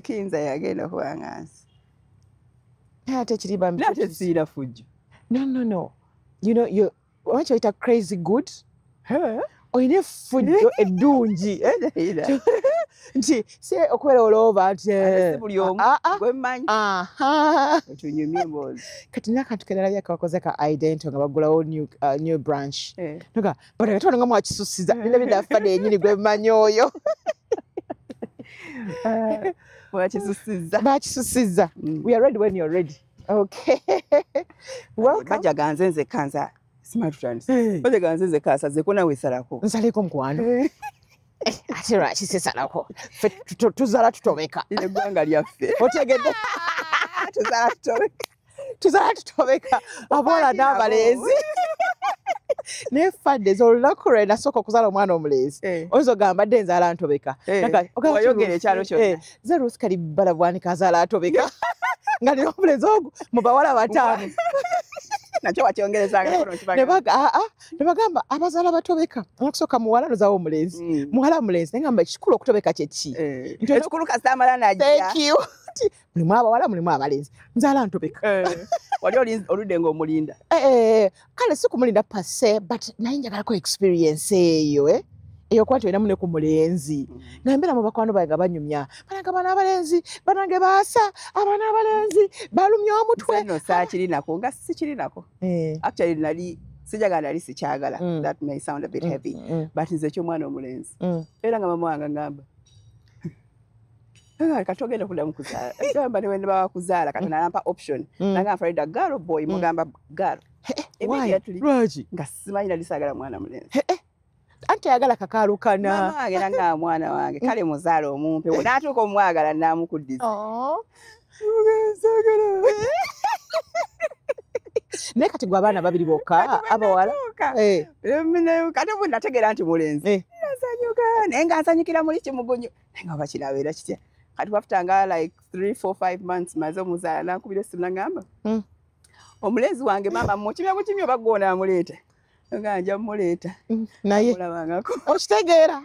Kinza yagenda okuba nga nsi. Ate kiriba Naye ate siina fujjo. No, no, no. You know, you omanyi kyoyita crazy good? Olina effujjo eddungi. Nti si okubeera olooba nti Si buli omu gwe mmanyi. Otunyumye emboozi. Kati n'akantu ke nalabye kabakoze ka Idento nga baggulawo new branch. Nga bano kati nga mwakisusiza nina binafa yennyini gwe mmanyi oyo. Mwakisusiza. Bakisusiza. We are ready when you're ready. Okay. Welcome. Bajaganze nze kanza. Smart trans. Bajaganze nze kasazeeko nawe salako. Nsaleko mukwano. Ate lwaki sisalako? Ffe tuzaala tutobeka. Eggwanga lyaffe. Otegedde? Tuzaala tutobeka. Tuzaala tutobeka. Abawala n'abalenzi. Naye fadde olunaku lwe nasooka okuzaala omwana omulenzi. Oyinza ogamba dde nzaala ntobeka. Wayogera ekyalo kyonna. Nze Ruth Kalibbala Bwanika azaala atobeka. Nga nina omulenzi ogwo mu bawala bataano. Nakyo wakyongerezanga ne bagamba abazaala batobeka. Okusooka muwala nozaawo omulenzi. Muwala mulenzi naye ngamba ekikulu okutobeka kye ki? Ekikulu kasita amala n'ajja. Thank you. Mulimu abawala mulimu abalenzi. Nzaala ntobeka. Wali oludde ng'omulinda. Kale si kumulinda per se, but naye njagalako experience eyo. Eyo kwati olinamu ne ku mulenzi. Nga mbeera mu bakwano bange nga banyumya. Banange abaana abalenzi, banange baasa, abaana abalenzi balumya omutwe. Nno saakirinako nga sikirinako. Actually nali sijagala nali sikyagala. That may sound a bit heavy. But nze eky'omwana omulenzi. Era nga mama wange ngamba. Kati ogenda kuddamu kuzaala. Gamba ne bwe kuzaala Katonda nampa option. Nagamba Farida girl or boy, mugamba girl. Immediately. Lwaki? Nga simanyi nali saagala mwana mulenzi. Anti ayagala kakaalukana. Mama wange nanga mwana wange kale muzaala omumpe. N'atuuka omwagala n'amukuddiza. Naye kati gwe abaana babiri bokka abawala. Kati bwe nategeera nti mulenzi. Nasanyuka naye nga nsanyukira muli kimugunyu. Naye nga oba kinabeera kitya. Kati wafutanga like 3, 4, 5 months maze omuzaala n'ankubira essimu n'angamba. Omulenzi wange maama mukimya bukimya oba gwe onaamuleeta. Nga nja muleeta. Naye okitegeera.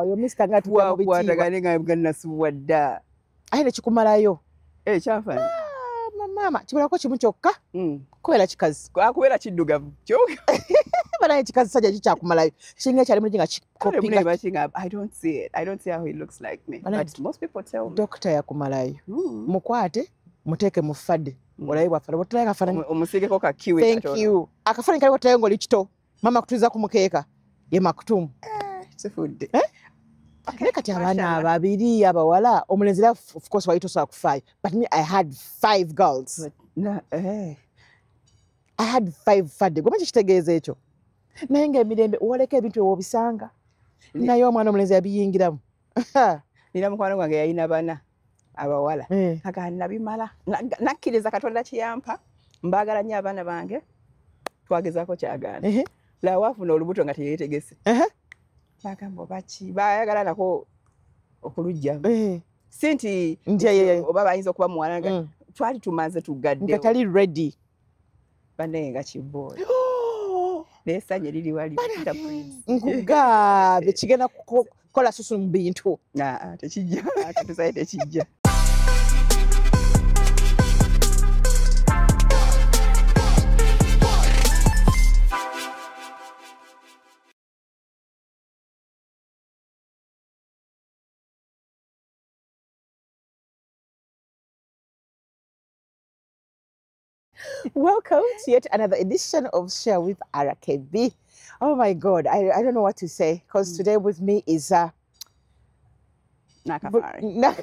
Oyo mister nga tuwa mu bitiibwa. Wakwatagane nga nasuubwa dda. Aye ne kikumalayo. Kyanfaanana. Maama kibulako kimu kyokka. Kubeera kikazi. Kubeera kiddugavu. Kyokka. Banaye kikazi sajja kikyakumalayo. Kiringa ekyali mulungi nga kikopinga. I don't see it. I don't see how he looks like me. But most people tell me. Doctor yakumalayo. Mukwate muteeke mu fadde. Olabe bw'afaanana. Bw'otulayo akafaananyi. Omusiigeko ka kiwi. Thank you. Akafaananyi kali watulayo ng'oli kito. Maama akutuuza ku mukeeka. Ye Maktumu. Kifudde. Naye kati abaana ababiri abawala omulenzi era of course wali tosobola kufaayo. But me I had 5 girls. I had 5 fadde. Gwe kitegeeza ekyo. Naye ng'emirembe woleka ebintu ew'obisanga. Naye omwana omulenzi yabiyingiramu. Nina mukwano gwange yalina bana abawala. Aga nabimala. Nakkiriza Katonda kiyampa. Mbaagala nnyo abaana bange. Twagezaako kyagaana. Laba waafuna olubuto nga teyeetegese. Bagamba baki baayagala nako okuluggyamu. Si nti oba bayinza okuba muwala nga twali tumaze tugaddewo. Nga tali ready. Bannaye nga kiboola. Naye essanyu liri wali. Nkugambye kigenda kukola susu mu bintu. Tekijja. Katusaye tekijja. Welcome to yet another edition of Share with RKB. Oh my God, I don't know what to say because today with me is Nakafari.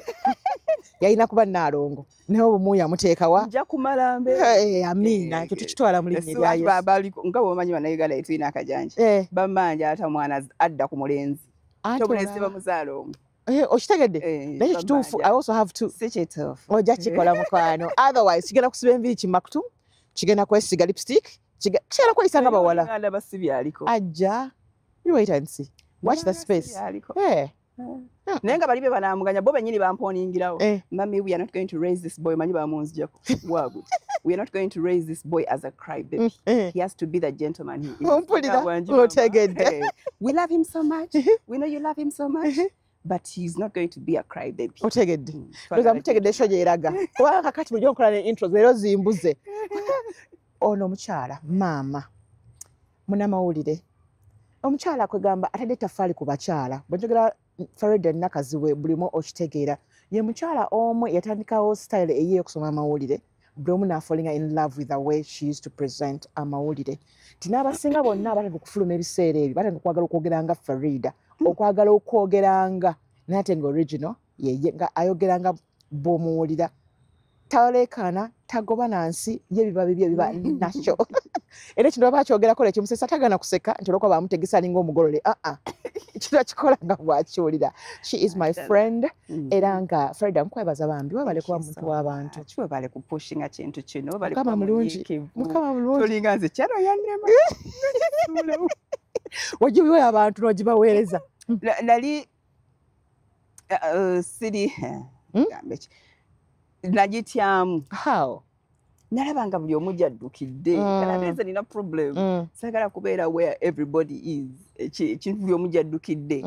Yalina kuba Nnaalongo naye obumu yamuteekawa. Nja kumala mbe. Amiina, ekyo tukitwala mu linnya erya Yesu. Nga bw'omanyi Bannayuganda tulina akajanja. Bamanja ate omwana adda ku mulenzi. Omulenzi tebamuzaala omu. Okitegedde? Naye kituufu, I also have to. Si kituufu. Ojja kikola mukwano. Otherwise kigenda kusiba enviiri kimaktu, kigenda kwesiga lipstick, kigenda kweyisa nga bawala. Ajja. You wait and see. Watch the space. Naye nga bali be banaamuganya bo bennyini bampooningirawo. Mummy, we are not going to raise this boy. Manyi bamunzijako. Waabwe. We are not going to raise this boy as a crybaby. He has to be the gentleman he is. We love him so much. We know you love him so much. But he's not going to be a cry baby. Otegedde. Ndoza mutegedde show gyeraga. Kubanga kakati bulijjo nkola ne intros leero zimbuze. Ono omukyala maama munnamawulire. Omukyala kwegamba atadde ettaffaali ku bakyala. Bwe njogera Farida Nakazibwe bulimu okitegeera. Ye mukyala omu yatandikawo style eyiye okusoma amawulire. Buli omu n'afallinga in love with the way she used to present amawulire. Nti n'abasinga bonna abatandika okufuluma ebiseera ebyo batandika okwagala okwogera nga Farida. Okwagala okwogeranga naye ate nga original yeye nga ayogeranga bw'omuwulira. Taleekaana, tagoba nansi, ye biba bibye biba nakyo. Era kino baba akyogerako nekimusesa tagana kuseka nti olwokuba bamutegesa alinga omugolole. Kino akikola nga bw'akiwulira. She is my friend. Era nga Farida nkwebaza bambi webale kuba muntu w'abantu. Webale kupushinga kintu kino, webale Mukama kuba mulungi. munyiikivu. Mukama mulungi. Tolinga nze kyano yannema. Wagibiwa abantu n'ogibaweereza. Nali siri gambe ki? Nagityamu. How? Nalaba nga buli omu gy'addukidde. Nalaba nze nina problem. Saagala kubeera where everybody is. Ekintu buli omu gy'addukidde.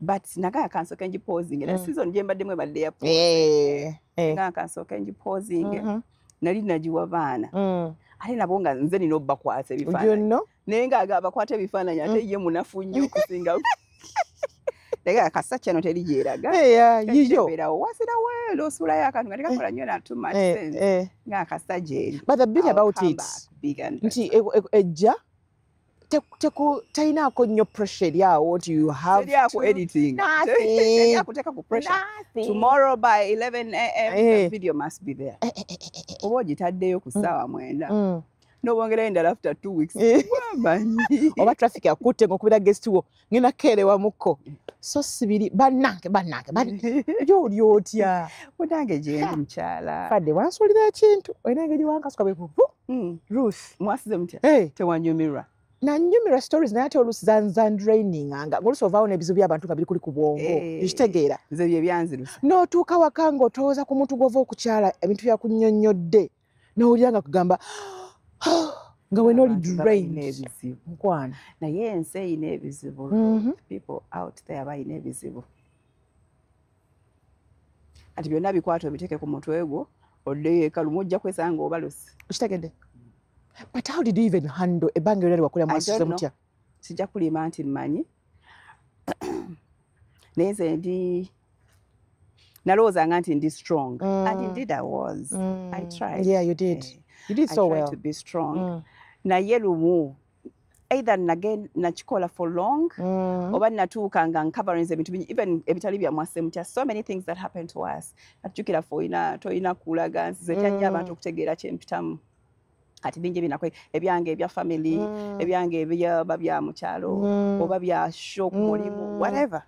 But nagala kansooke ngipausing. Era season gye mbaddemu ebadde ya pause. Nagala kansooke ngipausing. Nali nagiwa baana. Ate nabo nga nze nina obbakwata ebifaananyi. Naye nga abakwata ebifaananyi ate ye munafu nnyo okusinga. Naye kasa kyano teri gyeraga. Yiyo. Beerawo wasira well osulayo akantu nga tekakola nnyo na too much sense. Nga kasa gyeri. But the beauty about it nti ejja talinaako nnyo pressure eri awo nti you have Teriako editing. Teriako kuteeka ku pressure. Tomorrow by 11 a.m. the video must be there. Oba ogitaddeyo ku ssaawa 9. N'obongerayo endala after 2 weeks. Wamanyi. Oba traffic akutte ng'okubira guest wo ngenda kukeerewamukko. So sibiri bannange bannange yo oli otya? Munnange gyendi mukyala. Fadde wansuulira ekintu olina engeri wankasuka bwe kuvu. Ruth. Mwasize mutya? Tewanyumirwa. Nanyumirwa stories naye ate oluusi zandraininganga ng'oluusi ovaawo n'ebizibu by'abantu nga biri kuli ku bwongo. Ekitegeera. Nze bye byanzirusa. N'otuuka waka ng'otowooza ku muntu gw'ova okukyala ebintu byakunnyonnyodde n'owulira nga kugamba nga wena oli drained. Mukwano. Naye ensi eyina ebizibu. People out there balina ebizibu. Kati byonna bikwata obiteeke ku mutwe gwo oddeyo eka lumu ojja kwesanga obaluse. Okitegedde? But how did you even handle ebbanga lyonna lye wakolera mwasuze mutya? Sijja kulima nti mmanyi. Naye nze ndi nalowoozanga nti ndi strong. And indeed I was. I tried. Yeah, you did. You did so well. I tried to be strong. Naye lumu either nakikola for long oba natuuka nga nkaverinze ebintu bingi even ebitali bya mwase mutya. So many things that happened to us. Natujjukira ffe toyina kulaga nsi zetya nnyo abantu okutegeera kye mpitamu. Kati bingi ebinakwe ebyange ebya family, ebyange ebyaba bya mu kyalo oba bya show ku mulimu whatever.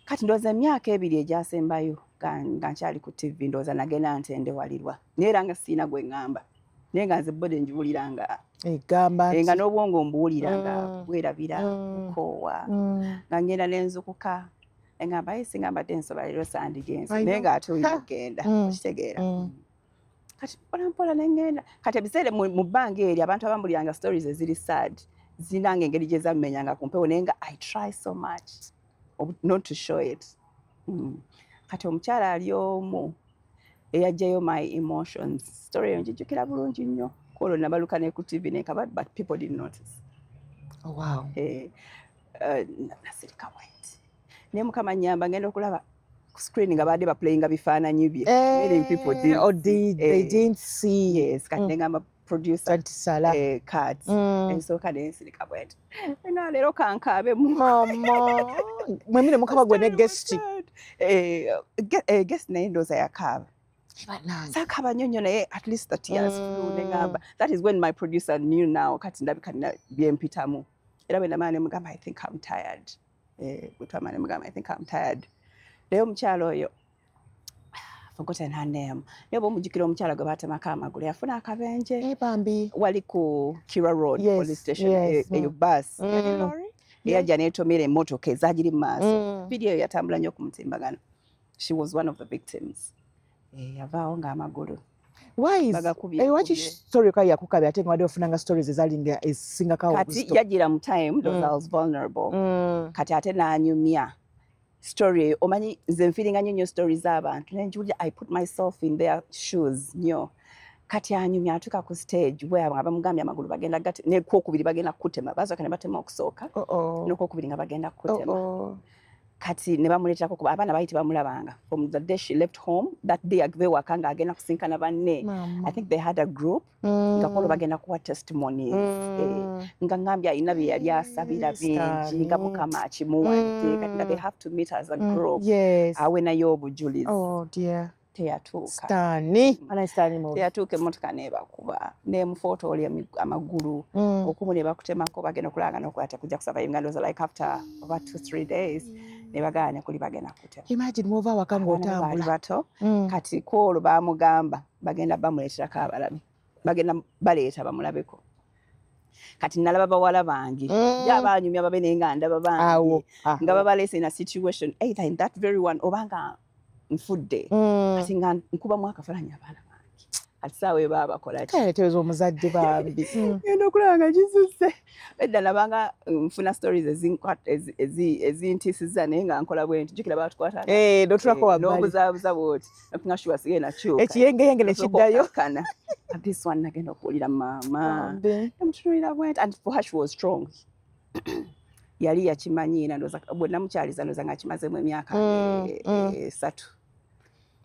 Kati ndowooza emyaka 2 egyasembayo nga nkyali ku TV ndowooza nagenda ntendewalirwa. Naye era nga sirina gwe ŋŋamba. Naye nga nze body ngiwulira nga egamba nga n'obwongo mbuwulira nga bwerabira bukoowa. Nga ngenda ne nzukuka engamba aye singa mbadde nsoba leero sandigenze. Naye ng'ate olina okugenda okitegeera. Kati mpola mpola ne ŋŋenda. Kati ebiseera mu bbanga eryo abantu abambuliranga stories eziri sad zinanga engeri gye zammenyanga ku mpewo naye nga I try so much not to show it. Kati omukyala ali omu eyajjayo my emotions. Story eyo ngijjukira bulungi nnyo. Kwolwo nabaluka ne ku TV nenkaba but people didn't notice. Oh wow. Nasirika white. Naye Mukama nnyamba ngenda okulaba ku screen nga baadde baplayinga bifaananyi bye. Meaning people didn't see. They didn't see. Yes, kati ne ngamba producer Sala cards. Ensooka ne nsirika bwenti. Na leero kankaabe mu. Mama. Mwemire mukaba gwe ne guest. Guest naye ndowooza yakaaba. Sakaaba nnyo nnyo naye at least the tears flew ne ngamba. That is when my producer knew now kati ndabika nina bye mpitamu. Era bwe namala ne mugamba I think I'm tired. Bwe twamala ne mugamba I think I'm tired. Naye omukyala oyo forgotten her name. Naye bw'omujjukira omukyala gwe baatemako amagulu yafuna akabenje. Bambi. Wali ku Kira Road police station eyo bus. Yali lorry. Eyajja n'etomera emmotoka ezaagiri mu maaso. Video eyo yatambula nnyo ku mutimbagano. She was one of the victims. Yavaawo ng'amagulu. Why is lwaki story ka yakukabya ate nga wadde ofunanga stories ezalinga ezisingako Kati yajjira mu time those I was vulnerable. Kati ate n'anyumya. Story eyo, omanyi nze nfeelinga nnyo nnyo story z'abantu, nenjulira, I put myself in their shoes nnyo. Kati anyumya atuuka ku stage where nga bamugambye amagulu bagenda gate, nekwokubiri bagenda kukutema. Basooka ne batema okusooka, n'okwokubiri nga bagenda kukutema. Kati ne bamuleeterako, kuba abaana baali tebamulabanga from the day she left home. That day ave waka ng'agenda kusinkana banne. Mama. I think they had a group nga kwolwo bagenda kuwa testimonies. Nga ngambye alina bye yali asabira bingi nga Sitaani. Mukama akimuwadde. Kati nga they have to meet as a group, awe naye obujulizi. Oh dear. Teyatuuka. Sitaani. Ana sitaani mubi. Teyatuuka, emmotoka neebakuba, nemufootoola amagulu okumu ne bakutemako. Bagenda okulanga nokulaba tekujja kusurvive, ndowooza like after oba 2-3 days ne bagala ne kuli bagenda kutema. Imagine mwova waka Abaana be baali ng'otambula. bato. Kati kwolwo baamugamba bagenda bamuleeterako abalabe, bagenda baleeta bamulabeko. Kati nalaba bawala bange, ye abanyumya babe, naye nga ndaba bange Awo. nga babaleese in a situation either in that very one oba nga nfudde. Kati nga nkubamu akafalanyi abaana bange, kati saawa eyo baba bakola ki? Kaleetereza omuzadde bambi. Ngenda okulaba nga kisusse. Edda nabanga nfuna stories ezintiisizza, naye nga nkola bwe nti, jjukira baatukwata Eh, n'otuulako wabbali. n'obuzaabuza bwoti nga sure sigenda nakyuka. Ekiyengeyenge ne kiddayo. Kana this one nagenda okuwulira maama Bambi. namutunuulira bwenti, and for her she was strong, yali yakimanyiira. Ndowooza bwe namukyaliza, ndowooza nga akimazemu emyaka 3.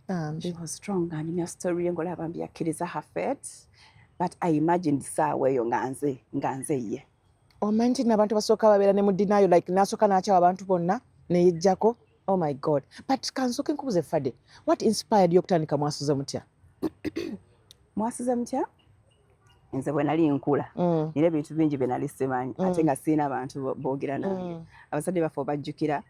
Bambi. She was strong, ng'anyumya story ye ng'olaba mbi yakkiriza her fate, but I imagined saawa eyo nga nze ye. Omanyi nti n'abantu basooka babeera ne mu denial, like n'asooka n'akyawa abantu bonna ne yeggyako. Oh my God. But kansooke nkubuze, Fade, what inspired you okutandika Mwasuze Mutya? Mwasuze Mutya, nze bwe nali nkula, nina ebintu bingi bye nali simanyi, ate nga siina abantu boogera nange. Abazadde baffe obajjukira,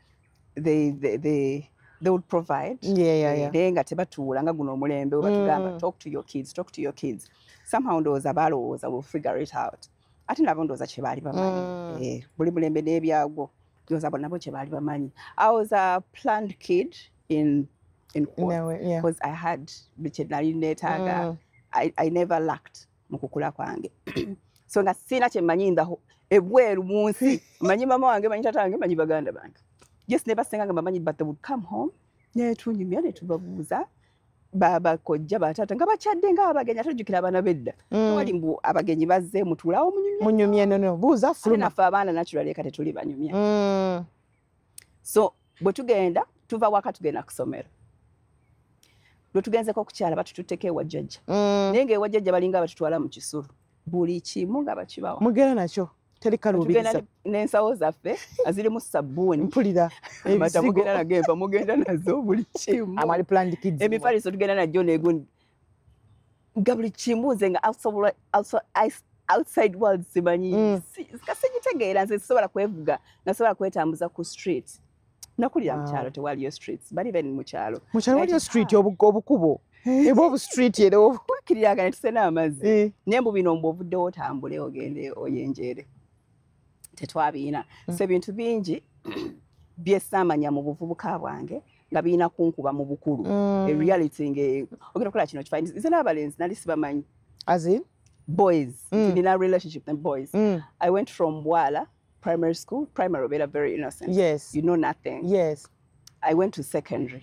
they would provide, naye nga tebatuula nga guno omulembe webatugamba, "Talk to your kids, talk to your kids." Somehow ndowooza balowooza will figure it out, ate nabo ndowooza kye baali bamanyi. Eh, buli mulembe n'ebyagwo, ndowooza bo nabo kye baali bamanyi. I was a planned kid in quotes, No, yeah. because I had buli kye nali neetaaga. I never lacked mu kukula kwange, so nga siina kye mmanyi ndaho ebweru mu nsi. Manyi mama wange, manyi tata wange, manyi baganda bange, yes, ne basenga nga bamanyi, but they would come home netunyumya netubabuuza babakojja bataata nga bakyadde nga abagenyi. Ate ojjukira abaana bedda, tewali mbu abagenyi bazze mutuulawo munyumya. Munyumye nono, buuza, Ate fuluma. naffe abaana naturally eka tetuli banyumya. So bwe tugenda, tuva waka tugenda ku ssomero, lwe tugenzeko okukyala batututteko ewa jjajja, naye ng'ewa jjajja balinga batutwala mu kisulu, buli kimu nga bakibawa. Mugenda nakyo, teri Tugenda kaluubiriza. n'ensawo zaffe azirimu sabbuuni, Mpulira amata, ebisigo. Mugenda nago, enva mugenda nazo, buli kimu. Amali planned kids. Emifaliso tugenda nagyo negundi, nga buli kimu nze nga outside world simanyi. Nga sigitegeera, nze sisobola kwevuga, nga sobola kwetambuza ku street. Nakulira mu kyalo, tewaliyo streets, but even mu kyalo Mu kyalo waliyo street, obukubo eba obu street era obu. Twakkiriraga ne tusena amazzi. Naye mbu bino mbu ovuddewo otambule ogende oyenjeere, tetwabiina. So ebintu bingi byesaamanya mu buvubuka bwange nga birina kunkuba mu bukulu. E reality nge ogenda okukola kino kifaananyi, nze n'abalenzi nali sibamanyi. As in? Boys. Nina relationship ne boys. I went from Bwala primary school, primary obeera very innocent, you know nothing. I went to secondary,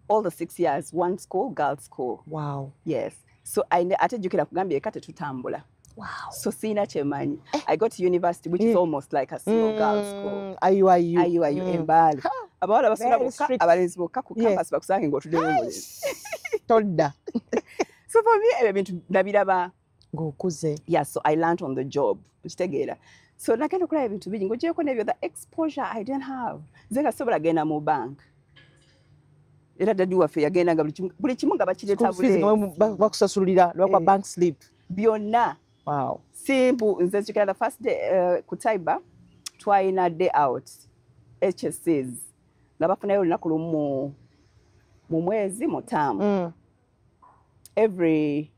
all the 6 years one school, girls school. Yes, so ate jjukira kugambye eka tetutambula. So siina kyemanyi. I got to university, which is almost like a single girls school. IUIU. IUIU embaale, abawala basula Very bokka, strict. abalenzi bokka ku campus, bakusange ng'otuddeyo omulenzi. Todda. So for me ebyo ebintu nabiraba Ng'okuze. Yeah, so I learned on the job, okitegeera? So nagenda okulaba ebintu bingi ng'ogyeko n'ebyo, the exposure I didn't have. Nze nga sobola genda mu bank, era daddy waffe yagenda nga buli kimu nga bakireeta School fees nga buleesi. bakusasulira lwakwa Eh. bank slip. Byonna. Simbu nze nzijukira the first day ku Taiba twalina day out, HSCs nga bafunayo olunaku lumu mu mwezi mu term. Every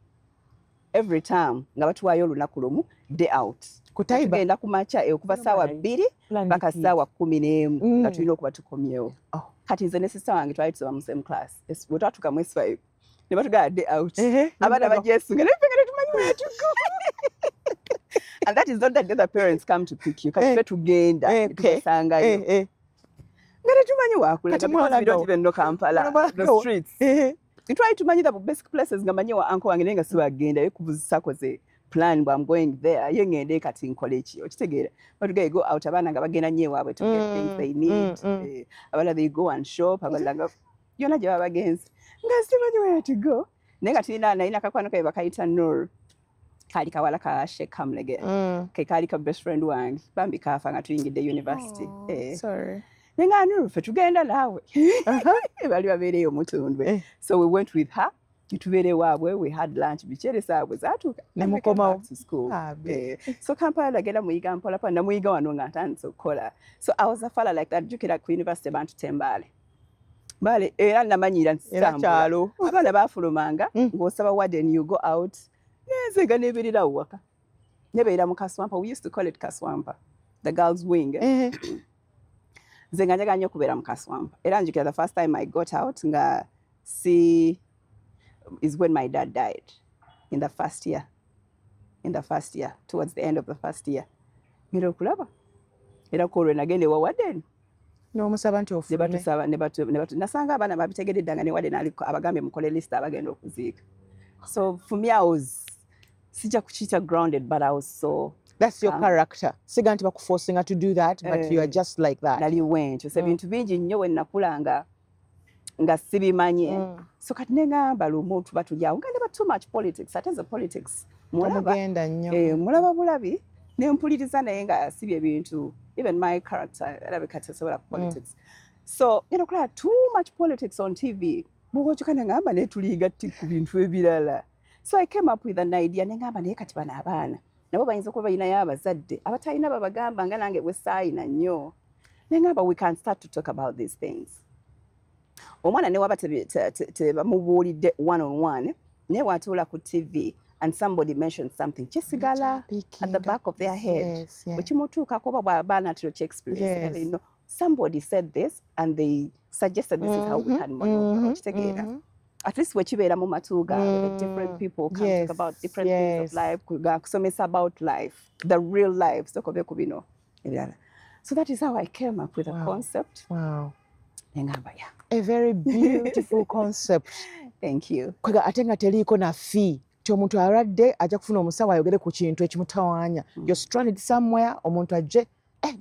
term nga batuwaayo olunaku lumu, day out. Ku Taiba? Tugenda ku makya okuva ssaawa 2 Planned paka kid. ssaawa 11 nga tulina okuba tukomyewo. Oh. Kati nze ne sister wange twali tusoma mu same class. Bwe twatuuka mu S5 ne batugamba day out. Abaana bagyesunga naye ffe nga tetumanyi where to go. And that is not that the other parents come to pick you. Kati ffe tugenda ne tubasangayo. Nga Nga tetumanyi wakulaga Kampala, the streets. Twali tumanyi the basic places nga manyi wa uncle wange naye nga siwagenda kubuzisakoze plan but I'm going there. Ye ngende kati nkole ki okitegeera. But we go out abaana nga bagenda nnyo ewaabwe to get things they need. Abalala they go and shop, abalala nga yonna gye baba bagenze. Nga simanyi where to go. Naye nga tulina nalina akakwano kabe bakayita Nur. Kaali kawala ka Sheikh Kamlege. Ke kaali ka best friend wange. Bambi kaafa nga tuyingidde university. Sorry. Naye nga Nur ffe tugenda naawe. Bali babeereyo Mutundwe. So we went with her. Tubeere waabwe, we had lunch bichere saabwe zaatuuka ne mukomawo to school. So Kampala nagenda muyiga mpola mpola namuyiga wano nga ntandise okukola. So I was a fella like that. Jjukira ku university bantutte Mbale. Mbale era namanyira nsitambula. Abaana baafulumanga ng'osaba warden you go out. Nze nga nebeerera waka. Nebeera mu Kaswampa. We used to call it Kaswampa. The girls wing. Nze nga njagala nnyo okubeera mu Kaswampa. Era njukira the first time I got out nga si is when my dad died in the first year. In the first year, towards the end of the first year. Ngenda okulaba. Era ku olwo nagenda ewa warden. N'omusaba nti ofulume. Ne batusaba, nasanga abaana babitegedde dda nga ne warden aliko abagambye mukole list abagenda okuziika. So for me I was sijja kukiyita grounded, but I was so That's your character. Siga nti bakuforcinga to do that, but you are just like that. Nali wentyo. So ebintu bingi nnyo we nakulanga nga sibimanye. So kati ne ngamba lumu tuba tuli awo nga ndaba too much politics. Ate nze politics mulaba. Mulaba bulabi ne mpuliriza naye nga sibye ebintu. Even my character alabika tesobola politics. So you know, kulaba too much politics on TV. Bw'okyuka ne ngamba naye tuliiga ku bintu ebirala. So I came up with an idea ne ngamba naye kati bano abaana nabo bayinza okuba balinayo abazadde abatalina babagamba nga nange bwe saayina nnyo. Ne ngamba we can start to talk about these things. Omwana ne waba tebamubuulidde one on one, naye watuula ku TV and somebody mentioned something kisigala at the back of their head. Bwe kimutuukako oba bw'aba anaatera okye-experience. You know, somebody said this and they suggested this is how we can maneuver. Okitegeera? At least bwe kibeera mu matu gaabwe, different people can talk about different things of life, kusomesa about life, the real life, so kobe ku bino ebirala. So that is how I came up with a concept. Wow. Nengamba, yeah. A very beautiful concept. Thank you. Kwega ate nga teriiko na fee. Ti omuntu alwadde ajja kufuna omusawo ayogere ku kintu ekimutawaanya. You're stranded somewhere, omuntu ajje.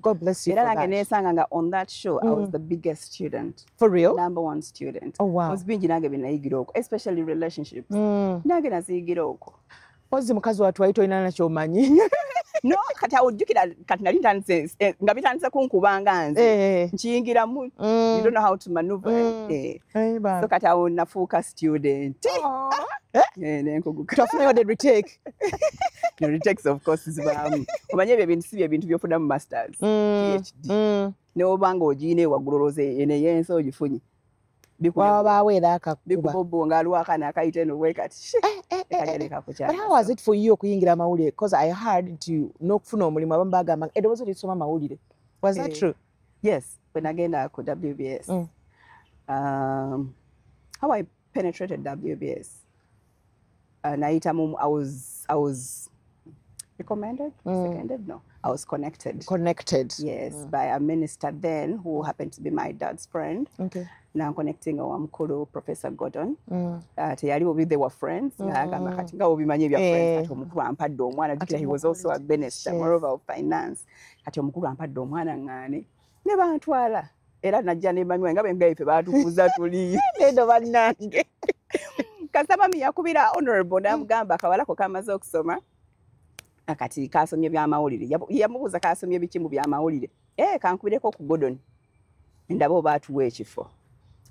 God bless you Era for nange that. neesanga nga on that show, I was the biggest student. For real? Number one student. Oh, wow. Was bingi nange bye nayigira okwo, especially relationships. Nange naziyigira okwo. Mpozzi mukazi wattu wali tolina nakyomanyi. No, kati awo ojjukira kati nali ntandise nga bitandise kunkubanga nze. Nkiyingiramu, you don't know how to maneuver. So kati awo nafuuka student. Nenkuguka. Twafunayo the retake. No, retakes of course zibaamu. Omanye ebyo ebintu si bye bintu by'ofuna mu masters, PhD. Ne oba nga ogiyina ewaggulu olowooza eno ey'ensi ogifunye. Wabaawo era akakuba. Bikuba nga aliwo akaana akayita eno bwe kati. But how was it for you okuyingira amawulire? Because I heard nti n'okufuna omulimu abamu bagamba eddoboozi lisoma mawulire. Was that true? Yes, when nagenda ku WBS. How I penetrated WBS. Nayitamu, I was recommended, seconded, no. I was connected. Connected. Yes, by a minister then who happened to be my dad's friend. Okay. Now I'm connecting our mukulu, Professor Gordon. Teyali obi, they were friends. Kati nga obimanyi ebya friends. Kati omukulu ampadde omwana, jjukira he was also a minister, moreover of finance. Kati omukulu ampadde omwana ŋŋaane. Ne bantwala. Era najja ne banywa nga bwe ffe baatukuza tuli. Nendo bannange. Kasita mami yakubira honorable n'amugamba akawalako kamaze okusoma. Kati kasomye byamawulire. Yamubuuza kasomye biki mu byamawulire. Kankubireko ku Gordon. Ndaba oba atuwa ekifo.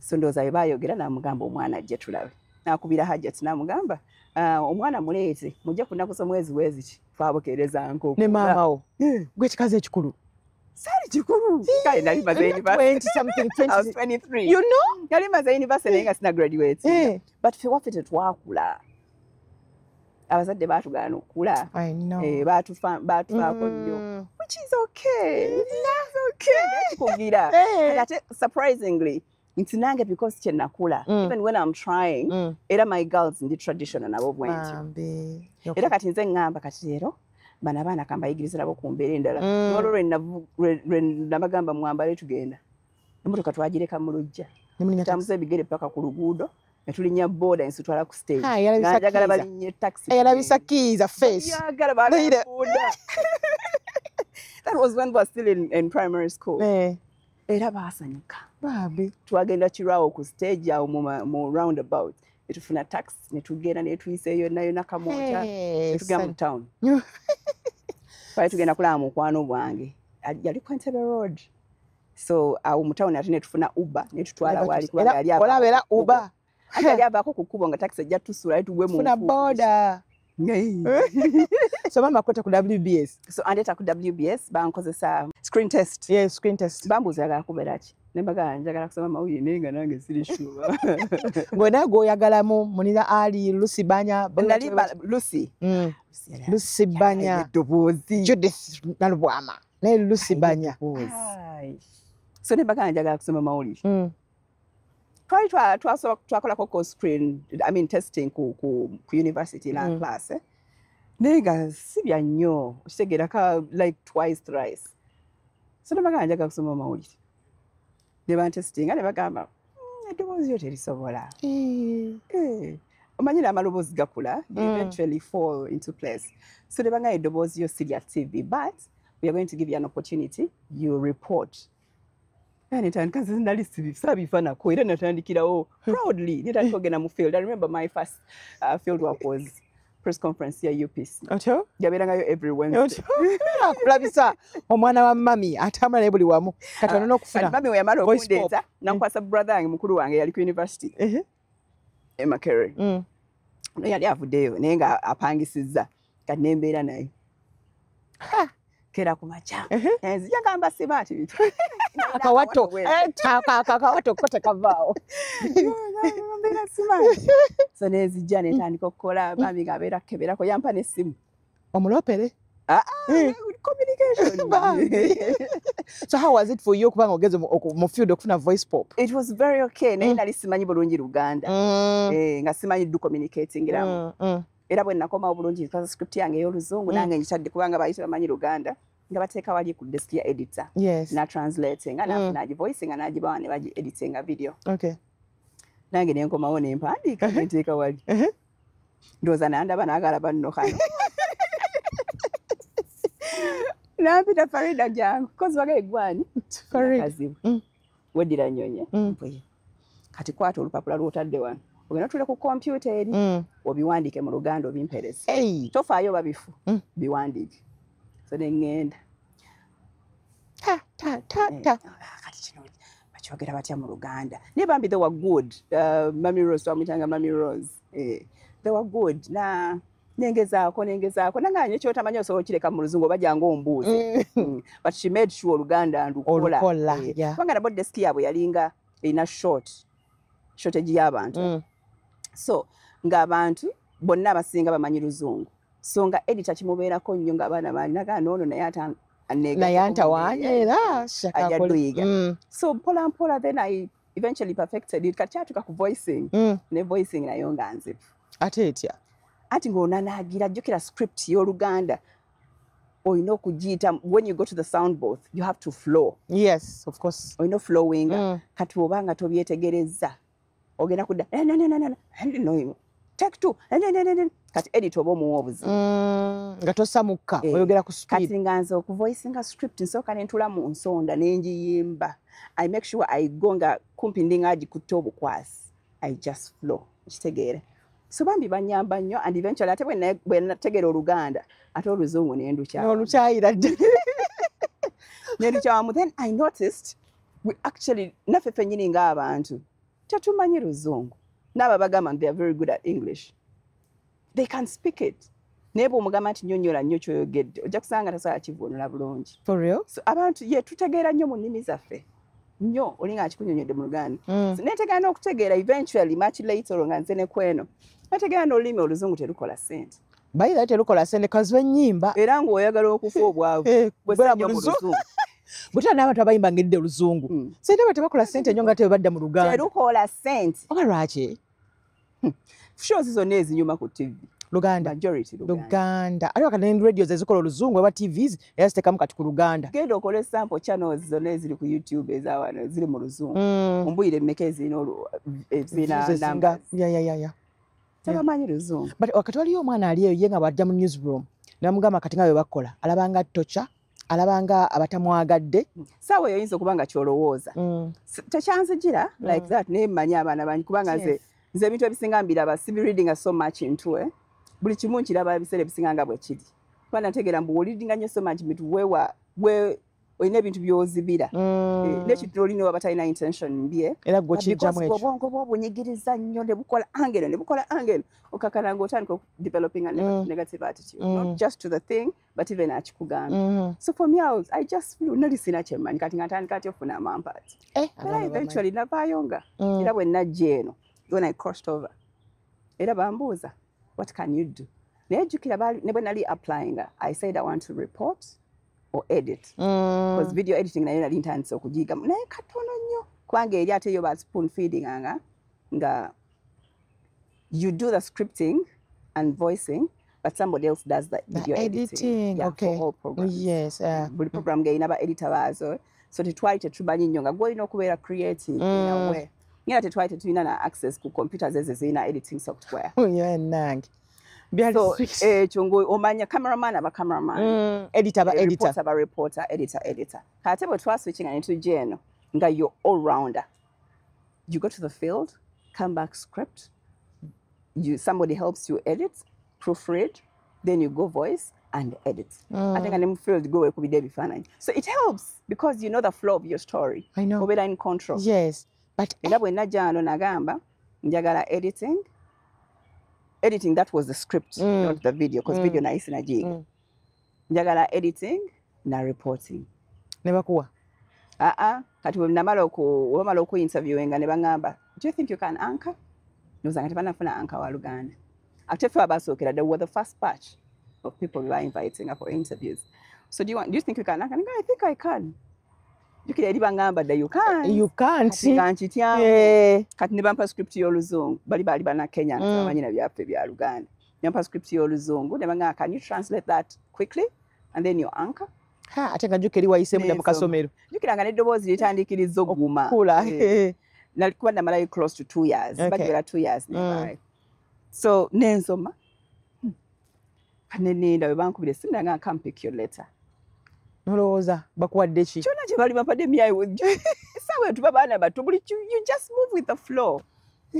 So ndowooza bwe baayogera n'amugamba omwana ajje tulabe. N'akubira Hajjat n'amugamba omwana muleete mujje ku nnaku z'omwezi weziki twabukeereza nkoko. Ne maama wo. Gwe ekikazi ekikulu. Saali kikulu. Kale nali maze university. 20 something, 20. I was 23. You know? Nali maze university naye nga sina graduate. But ffe waffe tetwakula. Abazadde baatugaana okula. I know. Baatufaako nnyo. Which is okay. That's okay. Nakikugira. Ate surprisingly, nti nange because kye nakula, even when I'm trying, era my girls ndi traditional nabo bwe ntyo. Era kati nze ŋŋamba kati leero bano abaana kambayigirize nabo ku mbeera endala. Olwo lwe nabagamba mwambale tugenda. Emmotoka twagireka mu luggya, tambuza ebigere paka ku luguudo, ne tulinnya boda ensitwala ku stage. Njagala balinnye taxi. Yalabisa Kiiza face. Yagala baagala boda. That was when we were still in primary school. Era baasanyuka. Bambi. Twagenda Kirwawo ku stage awo mu roundabout. Ne tufuna taxi ne tugenda ne tuyiseeyo yonna yonna Kamwokya. Ne tugenda mu town. Twali tugenda kulaba mukwano gwange. Yali ku Entebbe Road. So awo mu town ate ne tufuna Uber ne tutwala wali kubanga yali olaba era Uber. Ate yali avaako ku kkubo nga taxi ejja tusuula naye tugwe mu Funa boda. So mama akwata ku WBS. So andeeta ku WBS, bankozesa screen test. Yes, screen test. Bambuuza njagala kubeera ki? Ne mbagamba njagala kusoma mawulire naye nga nange siri sure. Gwe naye gw'oyagalamu Munira Ali, Lucy Banya. Nali Lucy. Lucy Banya. Eddoboozi. Judith Nalubwama. Naye Lucy Banya. So ne mbagamba njagala kusoma mawulire. Twali twakolako ko screen, I mean testing ku university na class. Naye nga si bya nnyo, okitegeera ka like twice, thrice. So ne mbagamba njagala kusoma mawulire. Ne bantestinga ne bagamba eddoboozi lyo terisobola. Omanyi n'amaloboozi gakula, they eventually fall into place. So ne bagamba eddoboozi lyo si lya TV, but we are going to give you an opportunity, you report. Netandika nze nali saabifaanako era natandikirawo proudly netandika ogenda mu field. I remember my first field work was press conference ya UPC. Otyo? Yabeerangayo every Wednesday. Akulabisa omwana wa mami atambula naye buli wamu. Kati olina okufuna. Mami we yamala okundeeta nankwasa brother wange mukulu wange yali ku university. E Makerere. Ono yali avuddeyo naye nga apangisizza kati nembeera naye. Kera ku makya. Nzija ngamba siba nti biki. Akawato. Akawato ko tekavaawo. Mbeera simanyi. So nenzijja netandika okukola, bambi ng'abeera akeberako, yampa n'essimu. Omulopere? Communication. So how was it for you okubanga ogeze mu field okufuna voice pop? It was very okay. Naye nali simanyi bulungi Luganda. Nga simanyi do communicating eramu. Era bwe nakomawo bulungi because script yange ey'Oluzungu nange ngitadde kubanga bayita bamanyi Luganda nga bateeka wali ku desk ya editor. Na translating nga nagivoicing nga nagibawa ne bagi editing video. Nange ne nkomawo ne mpandiika ne nteeka wali. Ndowooza nandaba n'agala banno kano. Nampita Farida jangu kozi wagaye gwani. Farida. Kazibu. Weddira nnyonyi. Kati kwata olupapula lw'otadde wano. Ogenda otule ku kompyuta eri obiwandiike mu Luganda obimpereze. Tofaayo babifu biwandiike. So ne ŋŋenda. Ta ta ta ta. Kati kino bakyogera batya mu Luganda. Naye bambi they were good. Mami Rose twamuyitanga Mami Rose. They were good. Na nengezaako nengezaako nanganye kyotamanyi osobola okireka mu Luzungu oba jangu ombuuze. But she made sure Oluganda ndukola. Kubanga nabo desk yaabwe yalinga erina shortage y'abantu. So ng'abantu bonna abasinga bamanyi Luzungu. So nga editor kimubeerako nnyo ng'abaana bangi nagamba n'ono naye naye antawaanya era ajja duyiga. So mpola mpola then I eventually perfected it. Kati kyatuuka ku voicing. Ne voicing nayo nga nzibu. Ate etya? Anti ng'onanaagira jjukira script y'Oluganda olina okugiyita when you go to the sound booth you have to flow. Yes, of course. Olina flowing. Kati bw'oba nga tobyetegerezza ogenda kudda no take two kati edit oba omuwa obuzibu nga tossa mukka oyogera ku speed. Kati nga nze okuvoicinga script nsooka ne ntula mu nsonda ne ngiyimba. I make sure I go nga kumpi ndinga agikutte obukwasi. I just flow. Okitegeera. So bambi banyamba nnyo and eventually ate bwe nategeera Oluganda ate Oluzungu ne ndukyawa. N'olukyayira ddala. Ne ndukyawamu. Then I noticed we actually naffe ffennyini ng'abantu tetumanyi Luzungu. N'abo abagamba they are very good at English. They can speak it. Naye bw'omugamba nti nnyonnyola nnyo ky'oyogedde ojja kusanga tasobola kivvuunula bulungi. For real? So abantu ye tutegeera nnyo mu nnimi zaffe. Nnyo olinga akikunnyonnyodde mu Luganda. So neetegeera n'okutegeera eventually much later nga nze ne kweno. Nategeera n'olulimi Oluzungu terukola ssente. Bayira terukola ssente kazi w'ennyimba. Era ng'oyagala okufa obwavu. Bwera mu Luzungu. Butera n'abantu abayimba ng'edde Oluzungu. Ssente bwe tebakola ssente nnyo nga tebadda mu Luganda. Terukola ssente. Oba lwaki? Shows zonna ezinyuma ku TV. Luganda. Majority Luganda. Luganda. Ate wakati ne radios ezikola oluzungu oba TVs era ziteekamu kati ku Luganda. Genda okole sample channels zonna eziri ku YouTube eza wano ziri mu Luzungu. Ombuyire mmeka ezirina ezirina numbers. Yeah. Tebamanyi Luzungu. But wakati waliyo omwana ali eyo ye nga bw'ajja mu newsroom ne bamugamba kati nga bwe bakola alabanga tocha, alabanga abatamwagadde. Saawa eyo oyinza okuba nga ky'olowooza. Tekyanzijira like that, naye mmanyi abaana bangi kubanga nze ebintu ebisinga mbiraba, sibireadinga so much into it. Buli kimu nkiraba ebiseera ebisinga nga bwe kiri. Kuba nategeera mbu bw'oreadinga nnyo so much bintu weewa olina ebintu by'ozibira. N'ekintu olina oba batalina intention mbi. Era gwe okijjamu ekyo. Obwongo bwo bunyigiriza nnyo ne bukola angle ne bukola angle. Okakana ng'otandika developing a negative attitude. Not just to the thing, but even akikugamba. So for me, I just nali sina kye mmanyi kati nga ntandika ati ofuna amampaati. Era eventually navaayo nga. Era bwe najja eno, when I crossed over, era bambuuza, what can you do? Naye jjukira ne bwe nali applying, I said I want to report or edit. Because video editing nayo nali ntandise okugiyiga. Naye katono nnyo kubanga eri ate yo ba spoon feeding nga you do the scripting and voicing, but somebody else does the video editing. Yeah, okay. For all programs. Yes. Buli program ng'erina ba editor baazo. So tetwali tetumanyi nnyo nga gw'olina okubeera creative in a way. Ngera tetwali tetulina na access ku computers ezo ezirina editing software. Yeah, nange. So ekyo ng'omanya cameraman aba cameraman. Editor aba editor. Reporter aba reporter, editor, editor. Ate bwe twaswitchinga ne tujja eno nga you're all-rounder. You go to the field, come back script, somebody helps you edit, proofread, then you go voice and edit. Ate nga ne mu field go weekubidde ebifaananyi. So it helps because you know the flow of your story. I know. Obeera in control. Yes. But era bwe najja wano nagamba njagala editing. Editing, that was the script, not the video, because video naye sinagiyiga. Njagala editing na reporting. Ne bakuwa? Kati bwe namala oku-interviewinga ne baŋŋamba, do you think you can anchor? Ndowooza nga tebannafuna anchor wa Luganda. Ate ffe abasookera, they were the first batch of people we were inviting for interviews. So do you think you can anchor? I think I can. Jjukira eri baŋŋamba dda you can't. You can't. Kati nga nkityamu. Kati ne bampa script y'Oluzungu. Bali baali Bannakenya nga tebamanyi na byaffe bya Luganda. Ne bampa script y'Oluzungu ne baŋŋamba, can you translate that quickly? And then you anchor. Ha, ate nga jjukira eri wayiseemu dda mu kasomero. Jjukira nga n'eddoboozi litandikiriza ogguma. Okukula. Kuba namalayo close to 2 years. Bagiwera 2 years. So nensoma. Ne nninda bwe bankubira essimu nange, come pick your letter. Nolowooza bakuwadde ki? Kyonna kye bali bampadde emyayi. Essaawa eyo tuba baana bato, buli you just move with the flow.